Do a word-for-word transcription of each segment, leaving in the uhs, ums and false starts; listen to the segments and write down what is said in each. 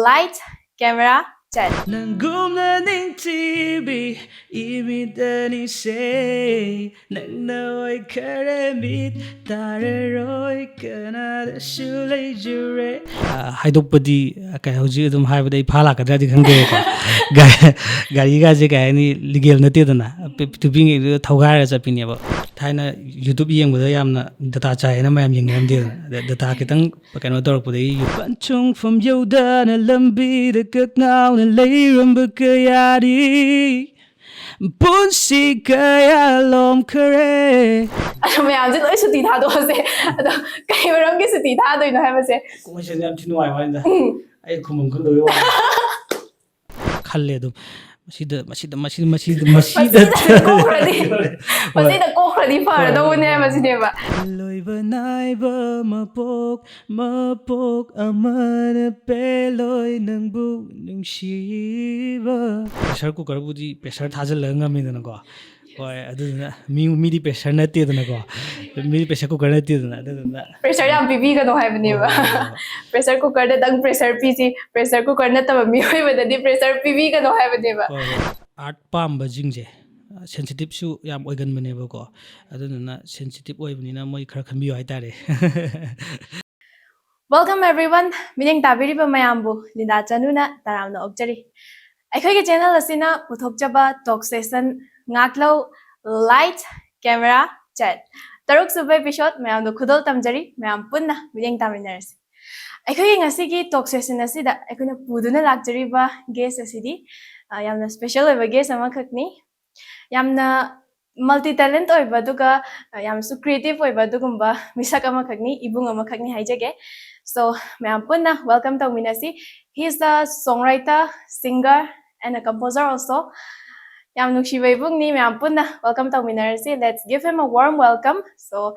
Light, camera, ꯆꯠ꯫ ꯅꯪꯒꯨꯝꯅ ꯅꯤꯡꯊꯤꯕꯤ emit ꯑꯅꯤꯁꯦ ꯅꯪꯅ ꯑꯣꯏꯈꯔꯦ ꯃꯤꯠ ꯇꯥꯔꯔꯣꯏ ꯀꯅꯥꯗꯁꯨ ꯂꯩꯖꯨꯔꯦ꯫ ꯍꯥꯏꯗꯣꯛꯄꯗꯤ ꯀꯩ ꯍꯧꯖꯤꯛ ꯑꯗꯨꯝ ꯍꯥꯏꯕꯗ ꯑꯩ ꯐꯥ ꯂꯥꯛꯀꯗ꯭ꯔꯗꯤ ꯈꯪꯗꯦꯕꯀꯣ꯫ ꯒꯥꯔꯤꯒꯥꯁꯦ ꯀꯩ ꯍꯥꯏꯅꯤ, ꯂꯤꯒꯦꯜ ꯅꯠꯇꯦꯗꯅ꯫ ꯄꯤꯛ- ꯄꯤꯛꯄꯤꯉꯩꯗꯨꯗ ꯊꯧꯒꯥꯏꯔꯒ ꯆꯠꯄꯤꯅꯦꯕ꯫ ꯊꯥꯏꯅ ꯌꯨꯇ꯭ꯌꯨꯕ ꯌꯦꯡꯕꯗ ꯌꯥꯝꯅ ꯗꯇꯥ ꯆꯥꯏꯌꯦꯅ ꯃꯌꯥꯝ ꯌꯦꯡꯅꯔꯝꯗꯦꯗꯅ꯫ ꯗ- ꯗꯇꯥ ꯈꯤꯇꯪ ꯀꯩꯅꯣ ꯇꯧꯔꯛꯄꯗꯒꯤ ꯌꯨ- ꯄꯟꯊꯨꯡꯐꯝ ꯌꯧꯗꯅ ꯂꯝꯕꯤꯗ ꯀꯛ ꯉꯥꯎꯅ ꯂꯩꯔꯝꯕ ꯀꯌꯥꯗꯤ ꯄꯨꯟꯁꯤ ꯀꯌꯥ ꯂꯣꯝꯈꯔꯦ꯫ ꯑꯗꯣ ꯃꯌꯥꯝꯁꯦ ꯂꯣꯏ ꯁꯨꯇꯤ ꯊꯥꯗꯣꯛꯑꯁꯦ꯫ ꯑꯗꯣ ꯀꯩ ꯃꯔꯝꯒꯤ ꯁꯨꯇꯤ ꯊꯥꯗꯣꯏꯅꯣ ꯍꯥꯏꯕꯁꯦ꯫ ꯀꯣꯏꯁꯟꯁꯦ ꯌꯥꯝ ꯊꯤ ꯅꯨꯡꯉꯥꯏꯕ ꯋꯥꯅꯤꯗ꯫ ꯑꯩ ꯈꯨꯝꯐꯝ ꯈꯪꯗꯕꯒꯤ ꯋꯥꯅꯤ꯫ ꯈꯜꯂꯦ ꯑꯗꯨꯝ꯫ ꯃꯁꯤꯗ ꯃꯁꯤꯗ ꯃꯁꯤꯗ ꯃꯁꯤꯗ ꯃꯁꯤꯗ ꯀꯣꯛꯈ꯭ꯔꯗꯤ ꯃꯁꯤꯗ ꯀꯣꯛꯈ꯭ꯔꯗꯤ ꯐꯔꯗꯧꯕꯅꯦ ꯍꯥꯏꯕꯁꯤꯅꯦꯕ꯫ ꯂꯣꯏꯕ ꯅꯥꯏꯕ ꯃꯄꯣꯛ ꯃꯄꯣꯛ ꯑꯃꯅ ꯄꯦꯜꯂꯣꯏ ꯅꯪꯕꯨ ꯅꯨꯡꯁꯤꯕ꯫ ꯄ꯭ꯔꯦꯁꯔ ꯀꯨꯀꯔꯕꯨꯗꯤ ꯄ꯭ꯔꯦꯁꯔ ꯊꯥꯖꯤꯜꯂꯒ ꯉꯝꯃꯤꯗꯅꯀꯣ꯫ ꯍꯣꯏ, ꯑꯗꯨꯗꯨꯅ ꯃꯤ ꯃꯤꯗꯤ ꯄ꯭ꯔꯦꯁꯔ ꯅꯠꯇꯦꯗꯅꯀꯣ꯫ ꯃꯤꯗꯤ ꯄ꯭ꯔꯦꯁꯔ ꯀꯨꯀꯔ ꯅꯠꯇꯦꯗꯅ, ꯑꯗꯨꯗꯨꯅ꯫ ꯄ꯭ꯔꯦꯁꯔ ꯌꯥꯝ ꯄꯤꯕꯤꯒꯅꯣ ꯍꯥꯏꯕꯅꯦꯕ꯫ ꯍꯣꯏ, ꯍꯣꯏ, ꯍꯣꯏ꯫ ꯄ꯭ꯔꯦꯁꯔ ꯀꯨꯀꯔꯗꯗꯪ ꯄ꯭ꯔꯦꯁꯔ ꯄꯤꯁꯤ, ꯄ꯭ꯔꯦꯁꯔ ꯀꯨꯀꯔ ꯅꯠꯇꯕ ꯃꯤꯑꯣꯏꯕꯗꯗꯤ ꯄ꯭ꯔꯦꯁꯔ ꯄꯤꯕꯤꯒꯅꯣ ꯍꯥꯏꯕꯅꯦꯕ꯫ ꯍꯣꯏ, ꯍꯣꯏ꯫ ꯑꯥꯔꯠ ꯄꯥꯝꯕꯁꯤꯡꯁꯦ ꯁꯦꯟꯁꯤꯇꯤꯞꯁꯨ ꯌꯥꯝ ꯑꯣꯏꯒꯟꯕꯅꯦꯕꯀꯣ꯫ ꯑꯗꯨꯗꯨꯅ ꯁꯦꯟꯁꯤꯇꯤꯞ ꯑꯣꯏꯕꯅꯤꯅ ꯃꯣꯏ ꯈꯔ ꯈꯟꯕꯤꯌꯨ ꯍꯥꯏꯇꯥꯔꯦ꯫ Welcome everyone. ꯃꯤꯠꯌꯦꯡ ꯇꯥꯕꯤꯔꯤꯕ ꯃꯌꯥꯝꯕꯨ ꯂꯤꯟꯗꯥ ꯆꯅꯨꯅ ꯇꯔꯥꯝꯅ ꯑꯣꯛꯆꯔꯤ꯫ ꯑꯩꯈꯣꯏꯒꯤ ꯆꯦꯅꯦꯜ ꯑꯁꯤꯅ ꯄꯨꯊꯣꯛꯆꯕ ꯇꯣꯛ ꯁꯦꯁꯟ ꯉꯥꯛꯂꯧ, ꯂꯥꯏꯠ, ꯀꯦꯃꯦꯔꯥ, ꯆꯠ, ꯇꯔꯨꯛ ꯁꯨꯕ ꯑꯦꯄꯤꯁꯣꯗ ꯃꯌꯥꯝꯗ ꯈꯨꯗꯣꯜ ꯇꯝꯖꯔꯤ꯫ ꯃꯌꯥꯝ ꯄꯨꯟꯅ ꯃꯤꯠꯌꯦꯡ ꯇꯥꯃꯤꯟꯅꯔꯁꯤ꯫ ꯑꯩꯈꯣꯏꯒꯤ ꯉꯁꯤꯒꯤ ꯇꯣꯛ ꯁꯦꯁꯟ ꯑꯁꯤꯗ ꯑꯩꯈꯣꯏꯅ ꯄꯨꯗꯨꯅ ꯂꯥꯛꯆꯔꯤꯕ ꯒꯦꯁ ꯑꯁꯤꯗꯤ, ꯑ, ꯌꯥꯝꯅ ꯁ꯭ꯄꯦꯁꯦꯜ ꯑꯣꯏꯕ ꯒꯦꯁ ꯑꯃꯈꯛꯅꯤ꯫ ꯌꯥꯝꯅ ꯃꯜꯇꯤ ꯇꯦꯂꯦꯟꯠ ꯑꯣꯏꯕ, ꯑꯗꯨꯒ, ꯑ, ꯌꯥꯝꯅꯁꯨ ꯀ꯭ꯔꯤꯌꯦꯇꯤꯞ ꯑꯣꯏꯕ ꯑꯗꯨꯒꯨꯝꯕ ꯃꯤꯁꯛ ꯑꯃꯈꯛꯅꯤ, ꯏꯕꯨꯡ ꯑꯃꯈꯛꯅꯤ ꯍꯥꯏꯖꯒꯦ꯫ So, ꯃꯌꯥꯝ ꯄꯨꯟꯅ welcome ꯇꯧꯃꯤꯟꯅꯁꯤ꯫ He is the songwriter, singer and a composer also. ꯌꯥꯝ ꯅꯨꯡꯁꯤꯕ ꯏꯕꯨꯡꯅꯤ, ꯃꯌꯥꯝ ꯄꯨꯟꯅ ꯋꯦꯜꯀꯝ ꯇꯧꯃꯤꯟꯅꯔꯁꯤ꯫ Let's give him a warm welcome. So,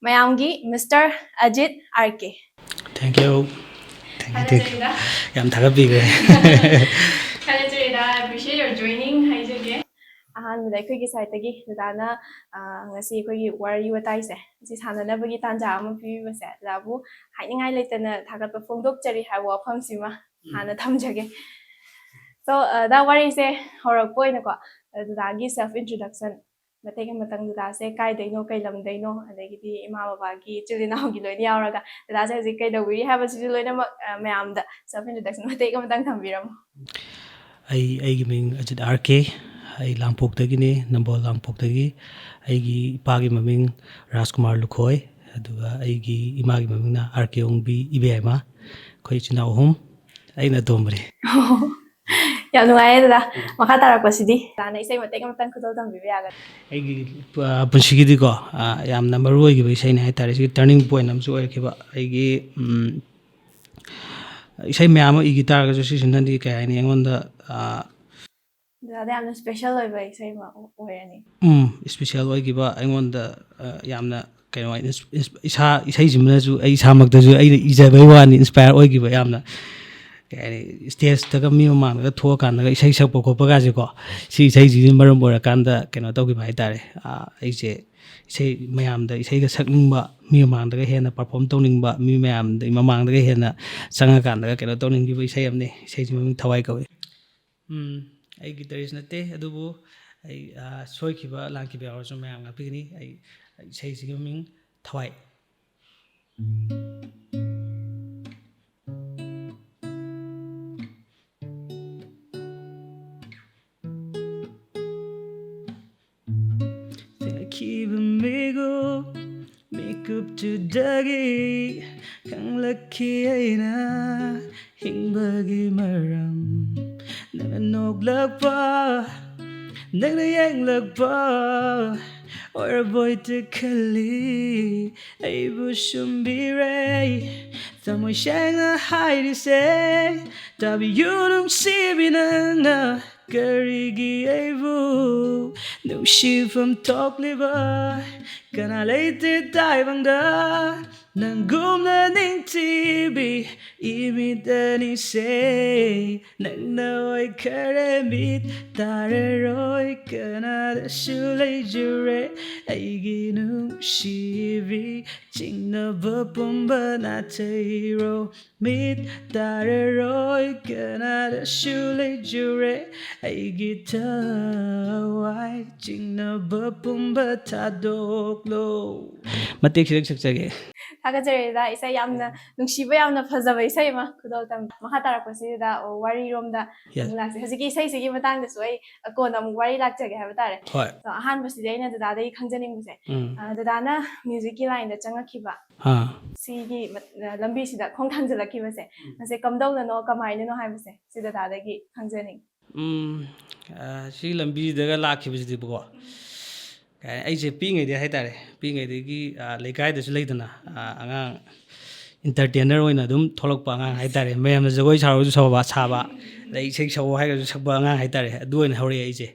ꯃꯌꯥꯝꯒꯤ mister Ajit R K. Thank you. Thank you, thank you. ꯌꯥꯝ ꯊꯥꯒꯠꯄꯤꯈ꯭ꯔꯦ꯫ ꯊꯥꯒꯠꯆꯔꯤꯗ, I appreciate your joining ꯍꯥꯏꯖꯒꯦ꯫ ꯑꯍꯥꯟꯕꯗ ꯑꯩꯈꯣꯏꯒꯤ ꯁꯥꯏꯠꯇꯒꯤ ꯗꯗꯥꯅ, ꯑ, ꯉꯁꯤ ꯑꯩꯈꯣꯏꯒꯤ ꯋꯥꯔꯤ ꯋꯥꯇꯥꯏꯁꯦ ꯑꯁꯤ ꯁꯥꯟꯅꯅꯕꯒꯤ ꯇꯥꯟꯖꯥ ꯑꯃ ꯄꯤꯕꯤꯕꯁꯦ ꯗꯗꯥꯕꯨ ꯍꯥꯏꯅꯤꯡꯉꯥꯏ ꯂꯩꯇꯅ ꯊꯥꯒꯠꯄ ꯐꯣꯡꯗꯣꯛꯆꯔꯤ ꯍꯥꯏꯕ ꯋꯥꯐꯝꯁꯤꯃ꯫ ꯍꯥꯟꯅ ꯊꯝꯖꯒꯦ꯫ So, ꯑ, ꯗꯥ, ꯋꯥꯔꯤꯁꯦ ꯍꯧꯔꯛꯄ ꯑꯣꯏꯅꯀꯣ, ꯑ, ꯗꯗꯥꯒꯤ self introduction ꯃꯇꯦꯛ ꯑꯃꯇꯪ, ꯗꯗꯥꯁꯦ ꯀꯥꯏꯗꯩꯅꯣ, ꯀꯩ ꯂꯝꯗꯩꯅꯣ, ꯑꯗꯒꯤꯗꯤ ꯏꯃꯥ ꯕꯕꯥꯒꯤ, ꯏꯆꯤꯜ ꯏꯅꯥꯎꯒꯤ ꯂꯣꯏꯅ ꯌꯥꯎꯔꯒ, ꯗꯗꯥꯁꯦ ꯍꯧꯖꯤꯛ ꯀꯩꯗꯧꯕꯤꯔꯤ ꯍꯥꯏꯕꯁꯤꯁꯨ ꯂꯣꯏꯅꯃꯛ, ꯑ, ꯃꯌꯥꯝꯗ self introduction ꯃꯇꯦꯛ ꯑꯃꯇꯪ ꯊꯝꯕꯤꯔꯝꯃꯣ꯫ ꯑꯩ, ꯑꯩꯒꯤ ꯃꯤꯡ ꯑꯖꯤꯠ ꯑꯥꯔ ꯀꯦ, ꯑꯩ ꯂꯥꯡꯄꯣꯛꯇꯒꯤꯅꯤ, ꯅꯝꯕꯣꯜ ꯂꯥꯡꯄꯣꯛꯇꯒꯤ꯫ ꯑꯩꯒꯤ ꯏꯄꯥꯒꯤ ꯃꯃꯤꯡ ꯔꯥꯖꯀꯨꯃꯥꯔ ꯂꯨꯈꯣꯏ, ꯑꯗꯨꯒ ꯑꯩꯒꯤ ꯏꯃꯥꯒꯤ ꯃꯃꯤꯡꯅ ꯑꯥꯔ ꯀꯦ ꯑꯣꯡꯕꯤ ꯏꯕꯦꯝꯃ꯫ ꯑꯩꯈꯣꯏ ꯏꯆꯤꯟ ꯏꯅꯥꯎ ꯑꯍꯨꯝ, ꯑꯩꯅ ꯑꯇꯣꯝꯕꯅꯤ꯫ ꯌꯥꯝ ꯅꯨꯡꯉꯥꯏꯌꯦ ꯗꯗꯥ꯫ ꯃꯈꯥ ꯇꯥꯔꯛꯄꯁꯤꯗꯤ ꯗꯗꯥꯅ ꯏꯁꯩ ꯃꯇꯦꯛ ꯑꯃꯇꯪ ꯈꯨꯗꯣꯜ ꯇꯝꯕꯤꯕ ꯌꯥꯒꯗ꯭ꯔꯥ? ꯑꯩꯒꯤ, ꯑ, ꯄꯨꯟꯁꯤꯒꯤꯗꯤꯀꯣ, ꯑ, ꯌꯥꯝꯅ ꯃꯔꯨ ꯑꯣꯏꯈꯤꯕ ꯏꯁꯩꯅꯤ ꯍꯥꯏꯇꯥꯔꯦ꯫ ꯁꯤ turning point ꯑꯃꯁꯨ ꯑꯣꯏꯔꯛꯈꯤꯕ꯫ ꯑꯩꯒꯤ, ꯎꯝ, ꯏꯁꯩ ꯃꯌꯥꯝ ꯑꯃ ꯏꯈꯤ ꯇꯥꯔꯒꯁꯨ, ꯁꯤꯁꯤꯅꯗꯤ ꯀꯩ ꯍꯥꯏꯅꯤ, ꯑꯩꯉꯣꯟꯗ, ꯑ, ꯗꯗꯥꯗ ꯌꯥꯝꯅ special ꯑꯣꯏꯕ ꯏꯁꯩ ꯑꯃ ꯑꯣꯏꯔꯅꯤ꯫ ꯎꯝ, special ꯑꯣꯏꯈꯤꯕ, ꯑꯩꯉꯣꯟꯗ, ꯑ, ꯌꯥꯝꯅ ꯀꯩꯅꯣ, ꯏꯟꯁ-, ꯏꯟꯁ-, ꯏꯁꯥ, ꯏꯁꯩꯁꯤꯃꯅꯁꯨ ꯑꯩ ꯏꯁꯥꯃꯛꯇꯁꯨ ꯑꯩꯅ ꯏꯖꯕꯩ ꯋꯥꯅꯤ, inspire ꯑꯣꯏꯈꯤꯕ ꯌꯥꯝꯅ꯫ ꯀꯩ ꯍꯥꯏꯅꯤ, stageꯇꯒ ꯃꯤ ꯃꯃꯥꯡꯗꯒ ꯊꯣꯛꯑꯀꯥꯟꯗꯒ ꯏꯁꯩ ꯁꯛꯄ ꯈꯣꯠꯄꯒꯁꯦꯀꯣ, ꯁꯤ ꯏꯁꯩꯁꯤꯒꯤ ꯃꯔꯝ ꯑꯣꯏꯔꯀꯥꯟꯗ ꯀꯩꯅꯣ ꯇꯧꯈꯤꯕ ꯍꯥꯏꯇꯥꯔꯦ꯫ ꯑ, ꯑꯩꯁꯦ ꯏꯁꯩ ꯃꯌꯥꯝꯗ ꯏꯁꯩꯒ ꯁꯛꯅꯤꯡꯕ, ꯃꯤ ꯃꯃꯥꯡꯗꯒ ꯍꯦꯟꯅ perform ꯇꯧꯅꯤꯡꯕ, ꯃꯤ ꯃꯌꯥꯝꯗ ꯃꯃꯥꯡꯗꯒ ꯍꯦꯟꯅ ꯆꯪꯉꯀꯥꯟꯗꯒ ꯀꯩꯅꯣ ꯇꯧꯅꯤꯡꯈꯤꯕ ꯏꯁꯩ ꯑꯃꯅꯤ꯫ ꯏꯁꯩꯁꯤ ꯃꯃꯤꯡ ꯊꯋꯥꯏ ꯀꯧꯏ꯫ ꯎꯝ, ꯑꯩ guitarist ꯅꯠꯇꯦ, ꯑꯗꯨꯕꯨ ꯑꯩ, ꯑ, ꯁꯣꯏꯈꯤꯕ ꯂꯥꯟꯈꯤꯕ ꯌꯥꯎꯔꯁꯨ ꯃꯌꯥꯝ ꯉꯥꯛꯄꯤꯒꯅꯤ꯫ ꯑꯩ, ꯑꯩ ꯏꯁꯩꯁꯤꯒꯤ ꯃꯃꯤꯡ ꯊꯋꯥꯏ꯫ ꯇꯦꯛꯈꯤꯕ ꯃꯤꯒꯨꯝ ꯃꯤꯀꯨꯞꯇꯨꯗꯒꯤ ꯈꯪꯂꯛꯈꯤ ꯑꯩꯅ ꯍꯤꯡꯕꯒꯤ ꯃꯔꯝ꯫ ꯅꯪꯅ ꯅꯣꯛꯂꯛꯄ, ꯅꯪꯅ ꯌꯦꯡꯂꯛꯄ ꯑꯣꯏꯔꯕꯣꯏꯇ ꯈꯜꯂꯤ꯫ ꯑꯩꯕꯨ ꯁꯨꯝꯕꯤꯔꯦ ꯊꯃꯣꯏ ꯁꯦꯡꯅ ꯍꯥꯏꯔꯤꯁꯦ, ꯇꯥꯕꯤꯌꯨ ꯅꯨꯡꯁꯤꯕꯤ ꯅꯪꯅ꯫ ꯀꯔꯤꯒꯤ ꯑꯩꯕꯨ ꯅꯨꯡꯁꯤꯐꯝ ꯊꯣꯛꯂꯤꯕ? ꯀꯅꯥ ꯂꯩꯇꯦ ꯇꯥꯏꯕꯪꯗ ꯅꯪꯒꯨꯝꯅ ꯅꯤꯡꯊꯤꯕꯤ ꯏꯃꯤꯠ ꯑꯅꯤꯁꯦ ꯅꯪꯅ ꯑꯣꯏꯈꯔꯦ ꯃꯤꯠ ꯇꯥꯔꯔꯣꯏ ꯀꯅꯥꯗꯁꯨ ꯂꯩꯖꯨꯔꯦ ꯑꯩꯒꯤ ꯅꯨꯡꯁꯤꯕꯤ ꯆꯤꯡꯅꯕ ꯄꯨꯝꯕ ꯅꯥꯊꯩꯔꯣ ꯃꯤꯠ ꯇꯥꯔꯔꯣꯏ ꯀꯅꯥꯗꯁꯨ ꯂꯩꯖꯨꯔꯦ ꯑꯩꯒꯤ ꯊꯋꯥꯏ ꯆꯤꯡꯅꯕ ꯄꯨꯝꯕ ꯊꯥꯗꯣꯛꯂꯣ꯫ ꯃꯇꯦꯛꯁꯤꯗꯪ ꯁꯛꯆꯒꯦ꯫ ꯊꯥꯒꯠꯆꯔꯤꯗ ꯏꯁꯩ ꯌꯥꯝꯅ ꯅꯨꯡꯁꯤꯕ ꯌꯥꯝꯅ ꯐꯖꯕ ꯏꯁꯩ ꯑꯃ ꯈꯨꯗꯣꯜ ꯇꯝ ꯃꯈꯥ ꯇꯥꯔꯛꯄꯁꯤꯗ ꯑꯣ, ꯋꯥꯔꯤꯔꯣꯝꯗ Yes. ꯑꯃꯨꯛ ꯂꯥꯛꯁꯦ꯫ ꯍꯧꯖꯤꯛꯀꯤ ꯏꯁꯩꯁꯤꯒꯤ ꯃꯇꯥꯡꯗꯁꯨ ꯑꯩ ꯀꯣꯟꯅ ꯑꯃꯨꯛ ꯋꯥꯔꯤ ꯂꯥꯛꯆꯒꯦ ꯍꯥꯏꯕ ꯇꯥꯔꯦ꯫ ꯍꯣꯏ꯫ ꯑꯗꯣ ꯑꯍꯥꯟꯕꯁꯤꯗꯤ ꯑꯩꯅ ꯗꯗꯥꯗꯒꯤ ꯈꯪꯖꯅꯤꯡꯕꯁꯦ ꯎꯝ꯫ ꯑ, ꯗꯗꯥꯅ ꯃ꯭ꯌꯨꯖꯤꯛꯀꯤ ꯂꯥꯏꯟꯗ ꯆꯪꯉꯛꯈꯤꯕ ꯑꯥ꯫ ꯁꯤꯒꯤ ꯃꯠ-, ꯑ, ꯂꯝꯕꯤꯁꯤꯗ ꯈꯣꯡ ꯊꯥꯡꯖꯤꯜꯂꯛꯈꯤꯕꯁꯦ ꯎꯝ꯫ ꯃꯁꯦ ꯀꯝꯗꯧꯅꯅꯣ ꯀꯃꯥꯏꯅꯅꯣ ꯍꯥꯏꯕꯁꯦ ꯁꯤ ꯗꯗꯥꯗꯒꯤ ꯈꯪꯖꯅꯤꯡꯉꯤ꯫ ꯎꯝ, ꯑ, ꯁꯤ ꯂꯝꯕꯤꯁꯤꯗꯒ ꯂꯥꯛꯈꯤꯕꯁꯤꯗꯤꯕꯀꯣ ꯀꯩ ꯍꯥꯏ-, ꯑꯩꯁꯦ ꯄꯤꯛꯏꯉꯩꯗꯒꯤ ꯍꯥꯏꯇꯥꯔꯦ ꯄꯤꯛꯏꯉꯩꯗꯒꯤ ꯑ, ꯂꯩꯀꯥꯏꯗꯁꯨ ꯂꯩꯗꯅ ꯑ, ꯑꯉꯥꯡ ꯏꯟꯇꯔꯇꯦꯅꯔ ꯑꯣꯏꯅ ꯑꯗꯨꯝ ꯊꯣꯛꯂꯛꯄ ꯑꯉꯥꯡ ꯍꯥꯏꯇꯥꯔꯦ ꯃꯌꯥꯝꯅ ꯖꯒꯣꯏ ꯁꯥꯎꯔꯁꯨ ꯁꯥꯕ ꯁꯥꯕ ꯑꯗꯩ ꯏꯁꯩ ꯁꯛꯑꯣ ꯍꯥꯏꯔꯒꯁꯨ ꯁꯛꯄ ꯑꯉꯥꯡ ꯍꯥꯏꯇꯥꯔꯦ ꯑꯗꯨ ꯑꯣꯏꯅ ꯍꯧꯔꯛꯑꯦ ꯑꯩꯁꯦ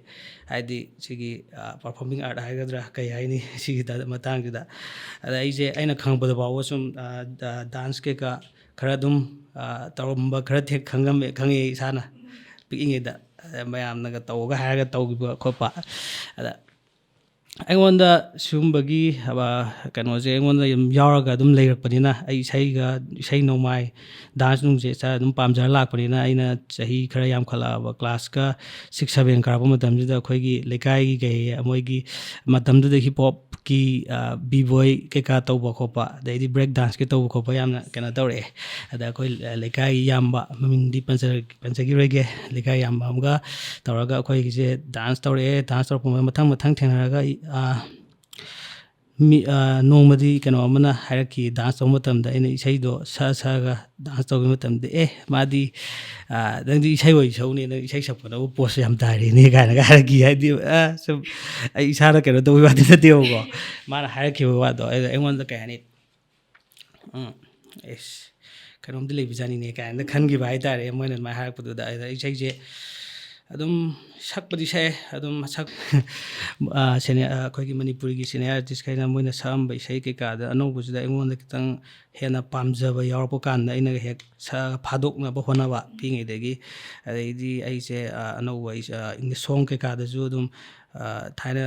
ꯍꯥꯏꯗꯤ ꯁꯤꯒꯤ ꯄꯔꯐꯣꯔꯃꯤꯡ ꯑꯥꯔꯠ ꯍꯥꯏꯒꯗ꯭ꯔꯥ ꯀꯩ ꯍꯥꯏꯅꯤ ꯁꯤꯒꯤ ꯃꯇꯥꯡꯁꯤꯗ ꯑꯗ ꯑꯩꯁꯦ ꯑꯩꯅ ꯈꯪꯉꯛꯄꯗ ꯐꯥꯎꯕ ꯁꯨꯝ ꯗꯥꯟꯁ ꯀꯩꯀꯥ ꯈꯔ ꯑꯗꯨꯝ ꯇꯧꯔꯝꯕ ꯈꯔ ꯊꯦꯡ ꯈꯪꯉꯝꯃꯦ ꯈꯪꯉꯛꯑꯦ ꯏꯁꯥꯅ ꯄꯤꯛꯏꯉꯩꯗ ꯑꯗ ꯃꯌꯥꯝꯅꯒ ꯇꯧꯒ ꯍꯥꯏꯔꯒ ꯇꯧꯈꯤꯕ ꯈꯣꯠꯄ ꯑꯗ ꯑꯩꯉꯣꯟꯗ ꯁꯤꯒꯨꯝꯕꯒꯤ ꯀꯩꯅꯣꯁꯦ ꯑꯩꯉꯣꯟꯗ ꯑꯗꯨꯝ ꯌꯥꯎꯔꯒ ꯑꯗꯨꯝ ꯂꯩꯔꯛꯄꯅꯤꯅ ꯑꯩ ꯏꯁꯩꯒ ꯏꯁꯩ ꯅꯣꯡꯃꯥꯏ ꯗꯥꯟꯁ ꯅꯨꯡꯁꯦ ꯑꯗꯨꯝ ꯄꯥꯝꯖꯔ ꯂꯥꯛꯄꯅꯤꯅ ꯑꯩꯅ ꯆꯍꯤ ꯈꯔ ꯌꯥꯝꯈꯠꯂꯛꯑꯕ ꯀ꯭ꯂꯥꯁꯀ ꯁꯤꯛꯁ ꯁꯕꯦꯟ ꯀꯥꯔꯛꯄ ꯃꯇꯝꯁꯤꯗ ꯑꯩꯈꯣꯏꯒꯤ ꯂꯩꯀꯥꯏꯒꯤ ꯀꯩ ꯃꯣꯏꯒꯤ ꯃꯇꯝꯗꯨꯗ ꯍꯤꯞ ꯍꯣꯞꯀꯤ ꯕꯤ ꯕꯣꯏ ꯀꯩꯀꯥ ꯇꯧꯕ ꯈꯣꯠꯄ ꯑꯗꯩꯗꯤ ꯕ꯭ꯔꯦꯛ ꯗꯥꯟꯁꯀꯤ ꯇꯧꯕ ꯈꯣꯠꯄ ꯌꯥꯝꯅ ꯀꯩꯅꯣ ꯇꯧꯔꯛꯑꯦ ꯑꯗ ꯑꯩꯈꯣꯏ ꯂꯩꯀꯥꯏꯒꯤ ꯏꯌꯥꯝꯕ ꯃꯃꯤꯡꯗꯤ ꯄꯟꯖꯔꯒꯦ ꯄꯟꯖꯈꯤꯔꯣꯏꯒꯦ ꯂꯩꯀꯥꯏ ꯏꯌꯥꯝꯕ ꯑꯃꯒ ꯇꯧꯔꯒ ꯑꯩꯈꯣꯏꯒꯤꯁꯦ ꯗꯥꯟꯁ ꯇꯧꯔꯛꯑꯦ ꯗꯥꯟꯁ ꯇꯧꯔꯛꯄ ꯃꯊꯪ ꯃꯊꯪ ꯊꯦꯡꯅꯔꯒ ꯃꯤ ꯅꯣꯡꯃꯗꯤ ꯀꯩꯅꯣ ꯑꯃꯅ ꯍꯥꯏꯔꯛꯈꯤ ꯗꯥꯟꯁ ꯇꯧꯕ ꯃꯇꯝꯗ ꯑꯩꯅ ꯏꯁꯩꯗꯣ ꯁꯛꯑ ꯁꯛꯑꯒ ꯗꯥꯟꯁ ꯇꯧꯕ ꯃꯇꯝꯗ ꯑꯦ ꯃꯥꯗꯤ ꯅꯪꯗꯤ ꯏꯁꯩ ꯑꯣꯏ ꯁꯛꯎꯅꯦ ꯅꯪ ꯏꯁꯩ ꯁꯛꯄꯗꯕꯨ ꯄꯣꯁ ꯌꯥꯝ ꯇꯥꯔꯦꯅꯦ ꯀꯥꯏꯅꯒ ꯍꯥꯏꯔꯛꯈꯤ ꯍꯥꯏꯗꯤ ꯁꯨꯝ ꯑꯩ ꯏꯁꯥꯗ ꯀꯩꯅꯣ ꯇꯧꯕꯒꯤ ꯋꯥꯗꯤ ꯅꯠꯇꯦꯕꯀꯣ ꯃꯥꯅ ꯍꯥꯏꯔꯛꯈꯤꯕ ꯋꯥꯗꯣ ꯑꯩꯉꯣꯟꯗ ꯀꯩ ꯍꯥꯏꯅꯤ ꯎꯝ ꯑꯦꯁ ꯀꯩꯅꯣꯝꯗꯤ ꯂꯩꯕꯖꯥꯠꯅꯤꯅꯦ ꯀꯥꯏꯅ ꯈꯟꯈꯤꯕ ꯍꯥꯏꯇꯥꯔꯦ ꯃꯣꯏꯅ ꯑꯗꯨꯃꯥꯏꯅ ꯍꯥꯏꯔꯛꯄꯗꯨꯗ ꯑꯗ ꯏꯁꯩꯁꯦ ꯑꯗꯨꯝ ꯁꯛꯄꯗꯤ ꯁꯛꯑꯦ꯫ ꯑꯗꯨꯝ ꯁꯛ ꯑꯩꯈꯣꯏꯒꯤ ꯃꯅꯤꯄꯨꯔꯤꯒꯤ ꯁꯤꯅꯤꯌꯔ ꯑꯥꯔꯇꯤꯁꯈꯩꯅ ꯃꯣꯏꯅ ꯁꯛꯑꯝꯕ ꯏꯁꯩ ꯀꯩꯀꯥꯗ ꯑꯅꯧꯕꯁꯤꯗ ꯑꯩꯉꯣꯟꯗ ꯈꯤꯇꯪ ꯍꯦꯟꯅ ꯄꯥꯝꯖꯕ ꯌꯥꯎꯔꯛꯄ ꯀꯥꯟꯗ ꯑꯩꯅꯒ ꯍꯦꯛ ꯁꯛꯑꯒ ꯐꯥꯗꯣꯛꯅꯕ ꯍꯣꯠꯅꯕ ꯄꯤꯛꯏꯉꯩꯗꯒꯤ꯫ ꯑꯗꯩꯗꯤ ꯑꯩꯁꯦ ꯑꯅꯧꯕ ꯏꯪꯂꯤꯁ ꯁꯣꯡ ꯀꯩꯀꯥꯗꯁꯨ ꯑꯗꯨꯝ ꯊꯥꯏꯅ